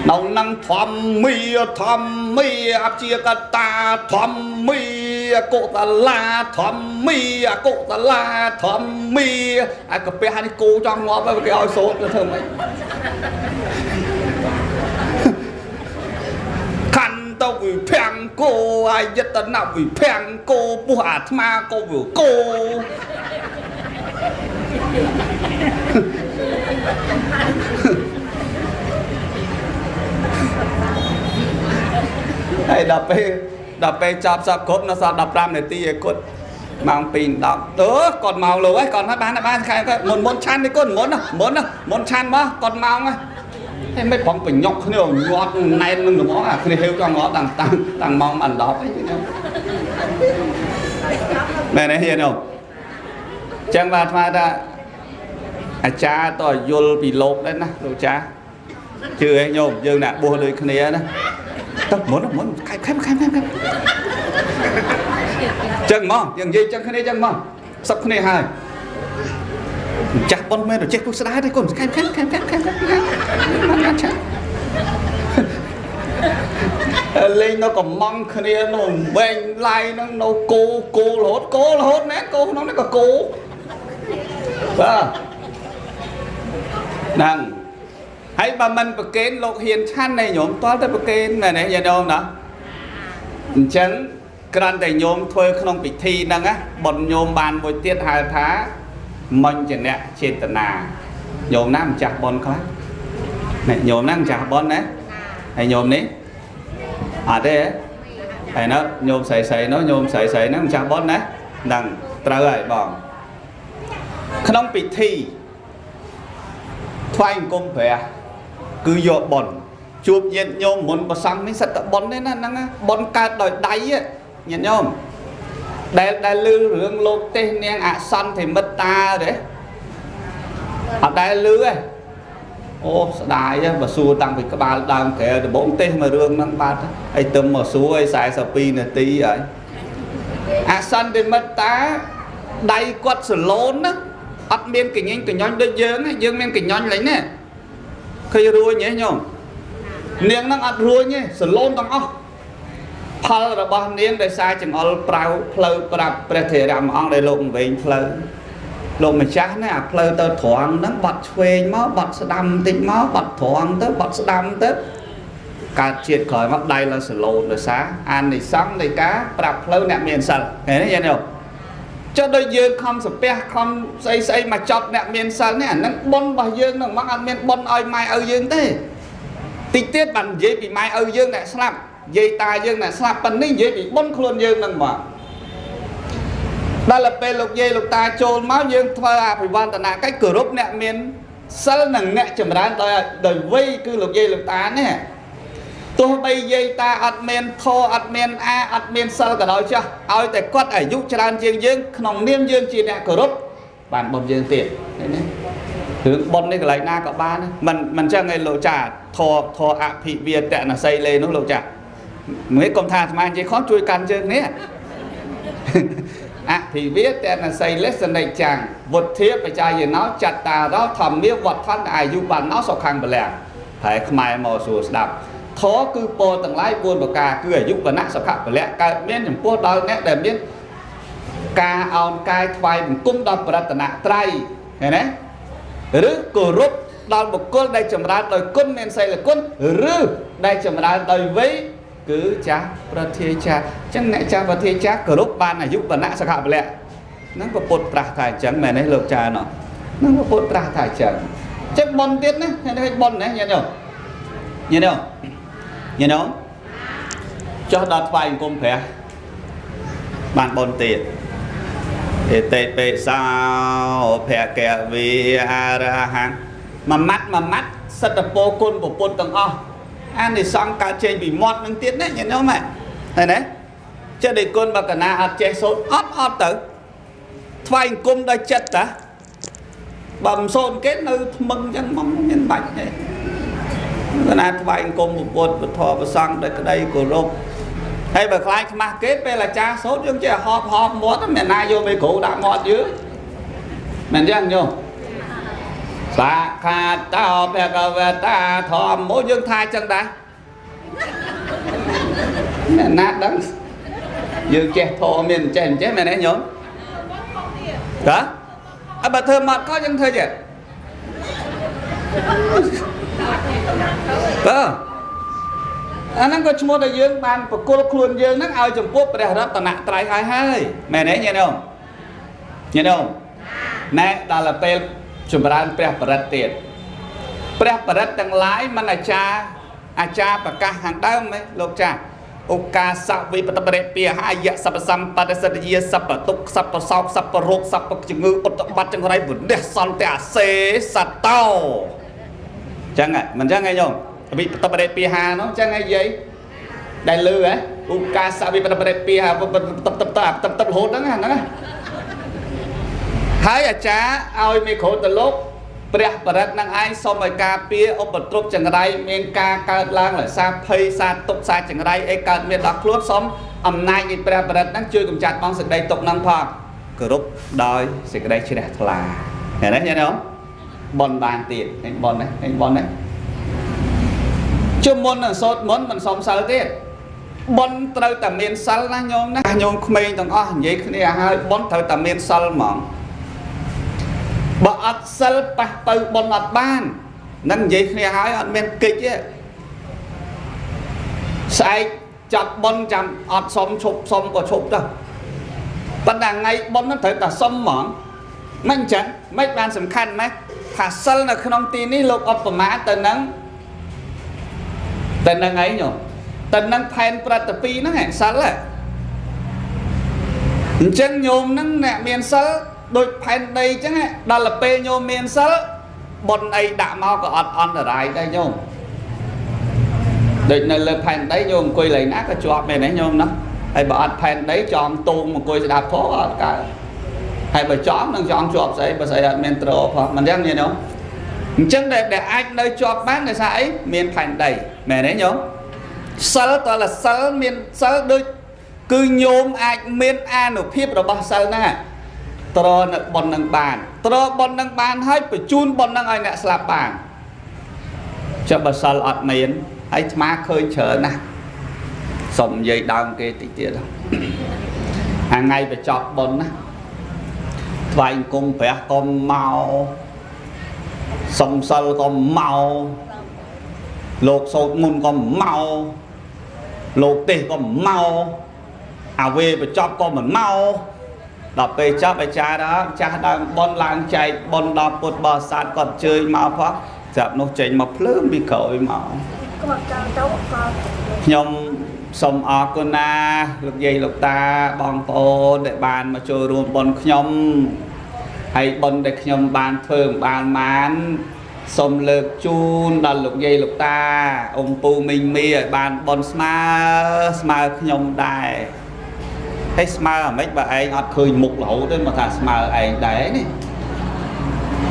នៅនឹងធម្មាធម្មាអព្យាកតាធម្មាកុសលាធម្មាអកុសលាធម្មាអាកាពះនេះគោចង់ងាប់ហើយគេឲ្យសូត្រទៅធ្វើម៉េចខន្តវិភាំងគោអាយតនវិភាំងគោពោះអាត្មាគោវាគោហើយដល់ពេលចប់សពគ្រប់នៅសល់15នាទីឯគាត់ម៉ោង2:10អឺគាត់មកលោកហើយគាត់ហើយបានខែមុនឆាន់នេះគាត់មុនឆាន់មកគាត់មកហើយមិនប្រងបញ្ញុកគ្នាញាត់ណែននឹងហ្មងអាគ្នាហេវចង់ងាប់តាំងតាំងម៉ោង10អីមែនទេហ៊ានអូចឹងបាទអាត្មាថាអាចារ្យតើយល់ពីលោកដែរណាលោកចាជឿឯងញោមយើងអ្នកបួសដូចគ្នាណាទៅមុនខែខែខែខែចឹងហ្មងយើងនិយាយចឹងគ្នាចឹងហ្មងសឹកគ្នាហើយចាស់ប៉ុនមែនចេះពុះស្ដាយទេកូនខែខែខែខែខែមិនឆាលេងនៅកំងគ្នានៅវែងឡាយហ្នឹងនៅគោគោរហូតគោរហូតណែគោក្នុងនេះក៏គោបាទហ្នឹងហើយបើមិនប្រកេនលោកហ៊ានឆាន់ឯងញោមតើតែប្រកេនមែនទេញាតិញោមណាអញ្ចឹងគ្រាន់តែញោមធ្វើក្នុងពិធីហ្នឹងណាបុណ្យញោមបានមួយទៀតហៅថាមញ្ញនៈចេតនាញោមណាម្ចាស់បុណ្យខ្លះអ្នកញោមណាម្ចាស់បុណ្យណាហើយញោមនេះអត់ទេហើយនៅញោមស្រីស្រីនោះញោមស្រីស្រីហ្នឹងម្ចាស់បុណ្យណាហ្នឹងត្រូវហើយបងក្នុងពិធីថ្វាយអង្គមព្រះគឺយកបុណ្យជួបញាតិញោមមុនប្រសង់នេះសិតតែបុណ្យទេណាហ្នឹងបុណ្យកើតដោយដៃញាតិញោមដែលឮរឿងលោកទេសនាងអសន្តិមិត្តាទេអត់ដែលឮទេអូស្ដាយបើសួរតាំងពីក្បាលដើមក្រែដំបូងទេសមករឿងហ្នឹងបាត់ហើយទៅមកសួរឲ្យ42នាទីហើយអសន្តិមិត្តាដៃគាត់សឡូនណាអត់មានកញ៉ិញកញ្ញុញដូចយើងយើងមានកញ្ញុញលេងណាឃើញរួញទេញោមនាងហ្នឹងអត់រួញទេសឡូនទាំងអស់ផលរបស់នាងដោយសារចង្អុលប្រៅផ្លូវប្រាប់ព្រះថេរៈមួយអង្គដែលលោកវែងផ្លូវលោកម្ចាស់ណាអាផ្លូវទៅត្រង់ហ្នឹងបាត់ឆ្វេងមកបាត់ស្ដាំបន្តិចមកបាត់ត្រង់ទៅបាត់ស្ដាំទៅកើតជាតិក្រោយមកដៃឡើងសឡូនដោយសារអានិសង្សនៃការប្រាប់ផ្លូវអ្នកមានសិលឃើញទេញាតិញោមចុះដូចយើងខំសាពះខំស្អីស្អីមកចប់អ្នកមានសិលនេះអាហ្នឹងបុណ្យរបស់យើងហ្នឹងមកអត់មានបុណ្យឲ្យម៉ែឪយើងទេតិចទៀតបាននិយាយពីម៉ែឪយើងអ្នកស្លាប់យាយតាយើងអ្នកស្លាប់ប៉ុណ្នេះនិយាយពីបុណ្យខ្លួនយើងហ្នឹងមកដល់ពេលលោកយាយលោកតាចូលមកយើងធ្វើអភិវឌ្ឍនកិច្ចគោរពអ្នកមានសិលនិងអ្នកចម្រើនដោយវ័យគឺលោកយាយលោកតានេះទោះបីយាយតាអត់មានធម៌អត់មានអាអត់មានសិលក៏ដោយចុះឲ្យតែគាត់អាយុច្រើនជាងយើងក្នុងនាមយើងជាអ្នកគោរពបានបុណ្យយើងទៀតឃើញទេរឿងបុណ្យនេះកន្លែងណាក៏បានមិនចឹងឯងលោកចាធម៌អភិវាតនសីលេនោះលោកចាមួយកុំថាអាត្មានិយាយខុសជួយកាន់ជើងនេះអភិវាតនសីលេសនិចាំងវុធាបច្ច័យណោចត្តារោធម្មាវដ្ឋនអាយុបណ្ណោសុខំពលៈហើយខ្មែរមកសួរស្ដាប់ធម៌គឺពោទាំងឡាយ4ប្រការគឺអាយុវណ្ណៈសុខពលៈកើតមានចំពោះដល់អ្នកដែលមានការអោនកាយថ្វាយបង្គំដល់ប្រតនត្រ័យឃើញទេឬគោរពដល់បុគ្គលដែលចម្រើនដោយគុណមានសីលគុណឬដែលចម្រើនដោយវ័យគឺចាស់ប្រធាចាស់អញ្ចឹងអ្នកចាស់ប្រធាចាស់គោរពបានអាយុវណ្ណៈសុខពលៈហ្នឹងពុទ្ធត្រាស់ថាអញ្ចឹងមែនទេលោកចាណោះហ្នឹងពុទ្ធត្រាស់ថាអញ្ចឹងអញ្ចឹងបុណ្យទៀតណាឃើញបុណ្យណាញាតិញោមញាតិញោមញាតិញោមចុះដល់ថ្វាយអង្គមព្រះបានបុណ្យទៀតអេតិបិសោភគវីអរហង្គមួយម៉ាត់មួយម៉ាត់សិទ្ធពោគុណពុទ្ធទាំងអស់ អានិសង្សកើតចេញពីមាត់នឹងទៀតណាញាតិញោមហ៎ឃើញទេចិត្តឯគុណបើកណាអត់ចេះសូត្រអត់អត់ទៅថ្វាយអង្គមដល់ចិត្តតាបើមិនសូត្រគេនៅថ្មឹងចឹងមកមានបាច់ទេកណាថ្វាយអង្គមពុទ្ធពធប្រសង្ឃដោយក្តីគោរពហើយបើខ្លាចខ្មាស់គេពេលអាចារ្យសូត្រយើងចេះហបហបមាត់មានណាយកមេគ្រូដាក់មាត់យើងមែនចឹងញោមសាខាតោភគវតាធម្មោយើងថាចឹងដែរអ្នកណាដឹងយើងចេះធម៌មានចេះមិនចេះមែនទេញោមតាអើបើធ្វើមាត់ក៏យើងធ្វើចេះបើអាហ្នឹងក៏ឈ្មោះដែលយើងបានប្រគល់ខ្លួនយើងហ្នឹងឲ្យចំពោះព្រះរតនត្រ័យហើយហើយមែនទេញាតិញោមញាតិញោមណែដល់ពេលចម្រើនព្រះបរិត្តទៀតព្រះបរិត្តទាំងឡាយមិនអាចារ្យអាចារ្យប្រកាសខាងដើមហ៎លោកចាស់ឧកាសវិបតបរិពាហាយៈសពសម្បត្តិសិទ្ធិយាសពទុក្ខសពសោកសពរោគសពជំងឺឧត្តបត្តិចង្រៃវិនិច្ឆ័យសន្តិអាសេសតោចឹងហ៎មិនចឹងហ៎ញោមវិបតបរិពាហានោះចឹងហ៎យាយដែលលឺហ៎ឧកាសវិបតបរិពាហាតបតបតបតបរហូតហ្នឹងហ្នឹងហើយអាចារ្យឲ្យមេគ្រូទៅលោកព្រះបរិត្តនឹងឯងសូមឲ្យការពារឧបទ្រពចង្រៃមានការកើតឡើងដោយសារភ័យសារទុក្ខសារចង្រៃអីកើតមានដល់ខ្លួនសូមអំណាចនៃព្រះបរិត្តនឹងជួយកម្ចាត់បងសេចក្តីទុក្ខនឹងផងគោរពដោយសេចក្តីជ្រះថ្លាឃើញទេញាតិញោមបនបានទៀតឃើញបនទេឃើញបនទេជុំមុននឹងសូត្រមុនមិនសមសិលទៀតបនត្រូវតែមានសិលណាញោមណាញោមក្មេងទាំងអស់និយាយគ្នាហើយបនត្រូវតែមានសិលហ្មងបើអត់សិលប៉ះទៅបនអត់បាននឹងនិយាយគ្នាហើយអត់មានកិច្ចទេស្អែកចាប់បនចាំអត់សុំឈប់សុំក៏ឈប់ទៅប៉ុន្តែថ្ងៃបនហ្នឹងត្រូវតែសុំហ្មងមិនអញ្ចឹងមិនបានសំខាន់ម៉េចថាសិលនៅក្នុងទីនេះលោកឧបមាទៅនឹងអីញោមទៅនឹងផែនប្រតិពីហ្នឹងឯងសិលហ៎អញ្ចឹងញោមហ្នឹងអ្នកមានសិលដូចផែនដីអញ្ចឹងដល់ពេលញោមមានសិលបុណ្យអីដាក់មកក៏អត់អន្តរាយដែរញោមដូចនៅលើផែនដីញោមអង្គុយឡើយណាក៏ជាប់មែនទេញោមណាហើយបើអត់ផែនដីចំតូងអង្គុយស្ដាប់ផងអត់កើតហើយបើចំនឹងចង់ជាប់ស្អីបើស្អីអត់មានត្រផងមិនអញ្ចឹងញោមអញ្ចឹងដែលអាចនៅជាប់បានដោយសារអីមានផែនដីមែនទេញោមសិលតើសិលមានសិលដូចគឺញោមអាចមានអានុភាពរបស់សិលណាត្រនៅប៉ុននឹងបានត្រប៉ុននឹងបានហើយបញ្ជូនប៉ុននឹងឲ្យអ្នកស្លាប់បានចុះបើសិលអត់មានហើយអាត្មាឃើញច្រើនណាស់សុំនិយាយដើមគេតិចទៀតអាថ្ងៃបញ្ចប់ប៉ុនណាថ្វាយអង្គមព្រះក៏មកសុំសិលក៏មកលោកសូត្រមុនក៏មកលោកទេសក៏មកអាវេបញ្ចប់ក៏មិនមកដល់ពេលចាប់អាចារ្យដល់ចាស់ដើមប៉ុនឡើងចែកប៉ុនដល់ពុទ្ធបរិស័ទគាត់ជើញមកផងស្រាប់នោះចេញមកភ្លើងពីក្រោយមកខ្ញុំសូមអរគុណណាលោកយាយលោកតាបងប្អូនដែលបានមកចូលរួមប៉ុនខ្ញុំហើយប៉ុនដែលខ្ញុំបានធ្វើមិនបានបានសូមលើកជូនដល់លោកយាយលោកតាអ៊ំពូមីងមីឲ្យបានប៉ុនស្មើស្មើខ្ញុំដែរហើយស្មើអាម៉េចបើឯងអត់ឃើញមុខរហូតទេមកថាស្មើឯងដែរនេះ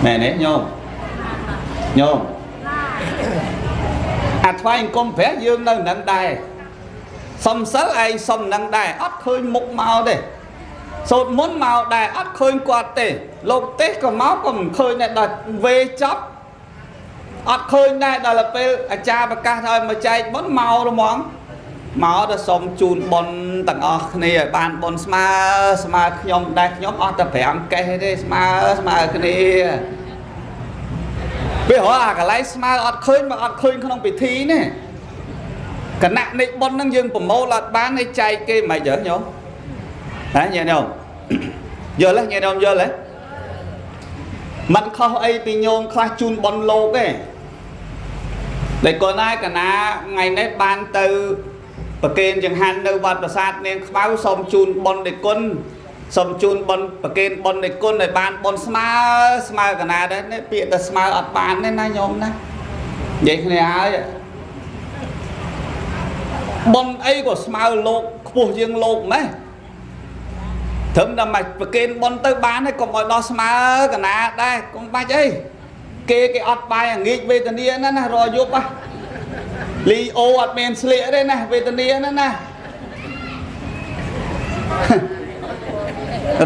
មែនទេញោមញោមអាថ្វាយអង្គមព្រះយើងនៅនឹងដែរសុំសិលឯងសុំនឹងដែរអត់ឃើញមុខមកទេសូត្រមុនមកដែរអត់ឃើញគាត់ទេលោកទេសក៏មកក៏មិនឃើញដែរដល់វេចប់អត់ឃើញដែរដល់ពេលអាចារ្យប្រកាសឲ្យមកចែកបុណ្យមករមងមកដល់សុំជូនបុណ្យទាំងអស់គ្នាឲ្យបានបុណ្យស្មើស្មើខ្ញុំដែរខ្ញុំអស់តែ5កេះទេស្មើស្មើគ្នាពេលរកអាកន្លែងស្មើអត់ឃើញមកអត់ឃើញក្នុងពិធីនេះគណៈនៃបុណ្យហ្នឹងយើងប្រមូលអត់បានឯចែកគេមិនហ៎ញោមហ៎ញាតិញោមយល់ទេញាតិញោមយល់ទេមិនខុសអីពីញោមខ្លះជូនបុណ្យលោកទេតែគាត់ណាកណាថ្ងៃនេះបានទៅប្រគេនចង្ហាន់នៅវត្តប្រាសាទនាងខ្មៅសូមជូនបុណ្យនៃគុណសូមជូនបុណ្យប្រគេនបុណ្យនៃគុណឲ្យបានបុណ្យស្មើស្មើកណាដែរនេះពាក្យតែស្មើអត់បានទេណាញោមណានិយាយគ្នាហើយ បុណ្យអីក៏ស្មើលោកខ្ពស់ជាងលោកម៉េះត្រឹមតែមកប្រគេនបុណ្យទៅបានហើយកុំឲ្យដល់ស្មើកណាដែរកុំបាច់អីគេគេអត់បាយងាកវេទនាណាណារាល់យប់ហ៎លីអូអត់មានស្លៀកទេណាវេទនាណាណា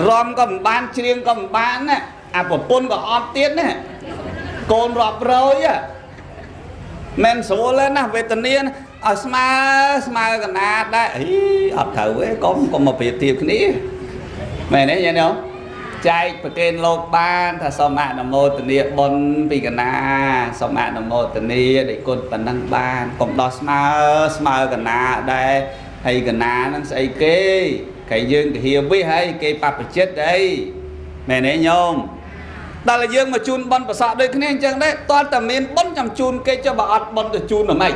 រំក៏មិនបានច្រៀងក៏មិនបានណាអាប្រពន្ធក៏អត់ទៀតណាកូនរាប់រយមិនស្រួលទេណាវេទនាឲ្យស្មើស្មើកណាដែរអីអត់ត្រូវទេកុំមកប្រៀបធៀបគ្នាមែនទេញ៉ែញោមចែកប្រគេនលោកបានថាសូមអនុមោទនាបុណ្យពីកណាសូមអនុមោទនាដោយគុណប៉ុណ្ណឹងបានកុំដោះស្មើស្មើកណាដែរហើយកណាហ្នឹងស្អីគេគេយើងពហិវិហើយគេបព្វជិតអីមែនទេញោមដល់យើងមកជូនបុណ្យប្រសក់ដូចគ្នាអញ្ចឹងដែរតើតែមានបុណ្យចាំជូនគេចុះបើអត់បុណ្យទៅជូនហ្មង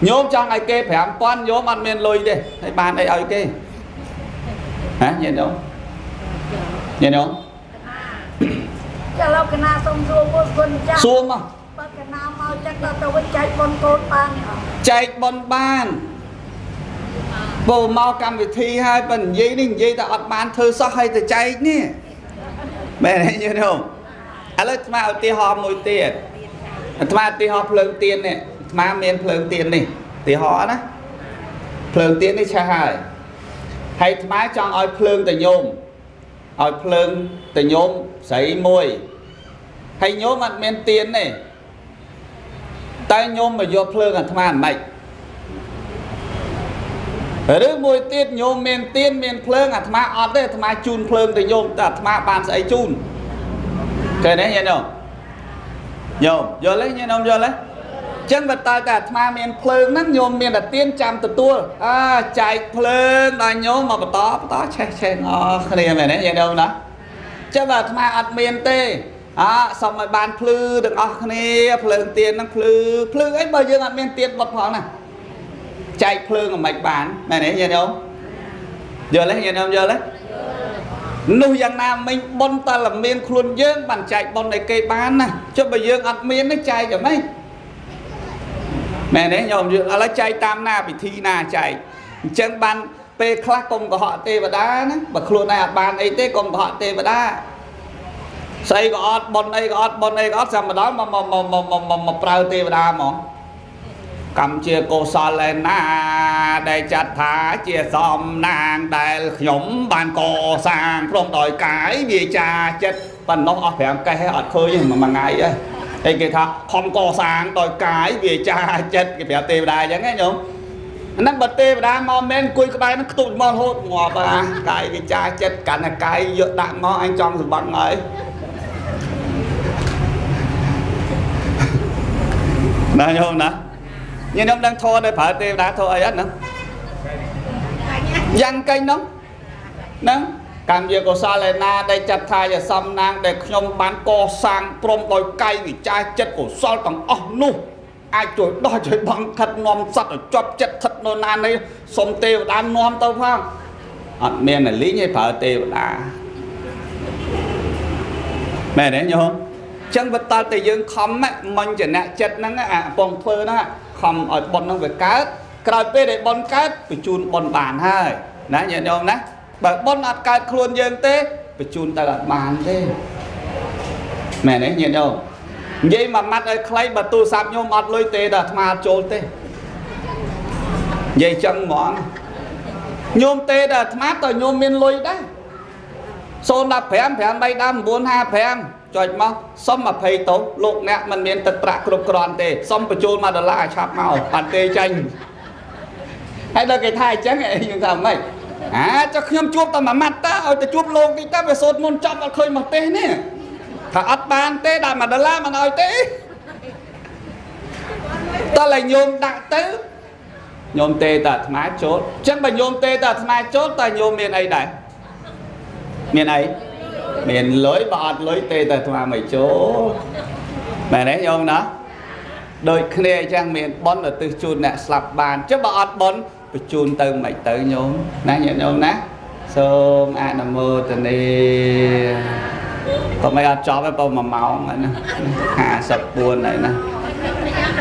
ញោមចង់ឲ្យគេ5000ញោមអត់មានលុយទេហើយបានអីឲ្យគេហ៎ញាតិញោមញាតិញោមចាលោកកណាសុំសួរមួយគុណចាសួរមកបើកណាមកចឹងដល់ទៅវិញចែកបុណ្យកូនបានអត់ចែកបុណ្យបានបើមកកម្មវិធីហើយបើនិយាយនេះនិយាយតែអត់បានធ្វើសោះហើយទៅចែកនេះមែនទេញាតិញោមឥឡូវអាត្មាឧទាហរណ៍មួយទៀតអាត្មាឧទាហរណ៍ភ្លើងទៀននេះអាត្មាមានភ្លើងទៀននេះឧទាហរណ៍ណាភ្លើងទៀននេះឆេះហើយហើយអាត្មាចង់ឲ្យភ្លើងទៅញោមឲ្យភ្លើងទៅញោមស្រីមួយហើយញោមអត់មានទៀនទេតែញោមមកយកភ្លើងអាត្មាមិនម៉េចឬមួយទៀតញោមមានទៀនមានភ្លើងអាត្មាអត់ទេអាត្មាជូនភ្លើងទៅញោមតែអាត្មាបានស្អីជូនឃើញទេញាតិញោមញោមយល់ទេញាតិញោមយល់ទេចឹងបើតើតែអាត្មាមានភ្លើងហ្នឹងញោមមានតែទៀនចាំទទួលអាចែកភ្លើងដល់ញោមមកបន្តបន្តឆេះឆេះអស់គ្នាមែនទេញាតិញោមណាចឹងបើអាត្មាអត់មានទេអសុំឲ្យបានភ្លឺទាំងអស់គ្នាភ្លើងទៀនហ្នឹងភ្លឺភ្លឺអីបើយើងអត់មានទៀនបត់ផងណាចែកភ្លើងមិនបានមែនទេញាតិញោមយល់ទេញាតិញោមយល់ទេនោះយ៉ាងណាមិញបុណ្យតើមានខ្លួនយើងបានចែកបុណ្យឲ្យគេបានណាចុះបើយើងអត់មានទេចែកយ៉ាងម៉េចមែនទេញោមឥឡូវចែកតាមណាពិធីណាចែកអញ្ចឹងបានពេលខ្លះកុំកុហកទេវតាណាបើខ្លួនឯងអត់បានអីទេកុំកុហកទេវតាស្អីក៏អត់បុណ្យអីក៏អត់បុណ្យអីក៏អត់ចាំម្ដងមកមកមកមកប្រើទេវតាហ្មងកម្មជាកុសលឯណាដែលចាត់ថាជាសំណាងដែលខ្ញុំបានកសាងព្រមដោយកាយវាចាចិត្តប៉ុណ្ណោះអស់5កេះអត់ឃើញមួយថ្ងៃទេហើយគេថាខំកសាងដោយកាយវាចាចិត្តគេប្រាប់ទេវតាអញ្ចឹងណាញោមហ្នឹងបើទេវតាមកមែនអង្គុយក្បែរហ្នឹងខ្ទប់មករហូតងាប់អាកាយវាចាចិត្តកាន់តែកាយយកដាក់មកអញចង់សម្បត្តិហើយណាញោមណាញាតិញោមដឹងធម៌ដែលប្រើទេវតាធម៌អីអត់ហ្នឹងយ៉ាងកេញហ្នឹងហ្នឹងកម្មជាកុសលឯណាដែលចាត់ថាជាសំណាងដែលខ្ញុំបានកសាងព្រមដោយកាយវិចារចិត្តកុសលទាំងអស់នោះអាចជួយដោះជួយបងខិតនាំសត្វឲ្យជាប់ចិត្តខិតនៅណានេះសុំទេវតានាំទៅផងអត់មានលីងឲ្យប្រើទេវតាមែនទេញោមចឹងបើតើតែយើងខំមិញចនៈចិត្តហ្នឹងអាពងធ្វើហ្នឹងខំឲ្យបុណ្យហ្នឹងវាកើតក្រោយពេលដែលបុណ្យកើតបញ្ជូនបុណ្យបានហើយណាញាតិញោមណាបើបុណ្យអត់កើតខ្លួនយើងទេបញ្ជូនទៅអត់បានទេមែនទេញាតិញោមនិយាយមួយម៉ាត់ឲ្យខ្លីបើទូរស័ព្ទញោមអត់លុយទេដល់អាត្មាអត់ចូលទេនិយាយចឹងហ្មងញោមទេដល់អាត្មាតើញោមមានលុយដែរ015 5 3 9 55ចុចមកសុំ20តោលោកអ្នកមិនមានទឹកប្រាក់គ្រប់គ្រាន់ទេសុំបញ្ចូល1ដុល្លារឆាប់មកអត់ទេចាញ់ហើយដល់គេថាអញ្ចឹងយើងថាម៉េចអាចុះខ្ញុំជួបតែមួយម៉ាត់តើឲ្យទៅជួបលោកតិចតើវាសូត្រមុនចប់អត់ឃើញមកទេនេះថាអត់បានទេដាក់1ដុល្លារមិនឲ្យទេតើឡើយញោមដាក់ទៅញោមទេតើអាត្មាចូលអញ្ចឹងបើញោមទេតើអាត្មាចូលតើញោមមានអីដែរមានអីមានលុយបើអត់លុយទេតែអាត្មាមិនចូលមែនទេញោមណាដូចគ្នាអញ្ចឹងមានបុណ្យឧទ្ទិសជូនអ្នកស្លាប់បានចុះបើអត់បុណ្យបញ្ជូនទៅមិនទៅញោមណាញាតិញោមណាសូមអនុមោទនាក៏មិនអត់ចប់ទេបើ1ម៉ោងហើយណា54ហើយណា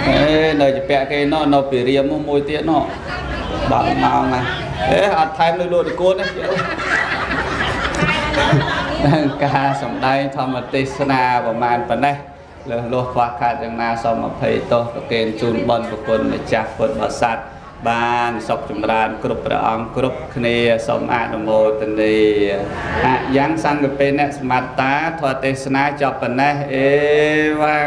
អេ នៅជាពាក់គេនោះនៅពីរៀមមួយទៀតនោះបាត់ម៉ោងណាអេអត់ថែមនៅលក់តកួនទេការសំដែងធម្មទេសនាប្រមាណប៉ុណ្ណេះលើសលោះខ្វះខាតយ៉ាងណាសូមអភ័យទោសប្រគេនជូនបុណ្យប្រគុណម្ចាស់ពុទ្ធបរិស័ទបានសុខចម្រើនគ្រប់ព្រះអង្គគ្រប់គ្នាសូមអនុមោទនាអយ៉ាងសង្កពេនៈសមត្តាធម៌ទេសនាចប់ប៉ុណ្ណេះអេវ៉ាង។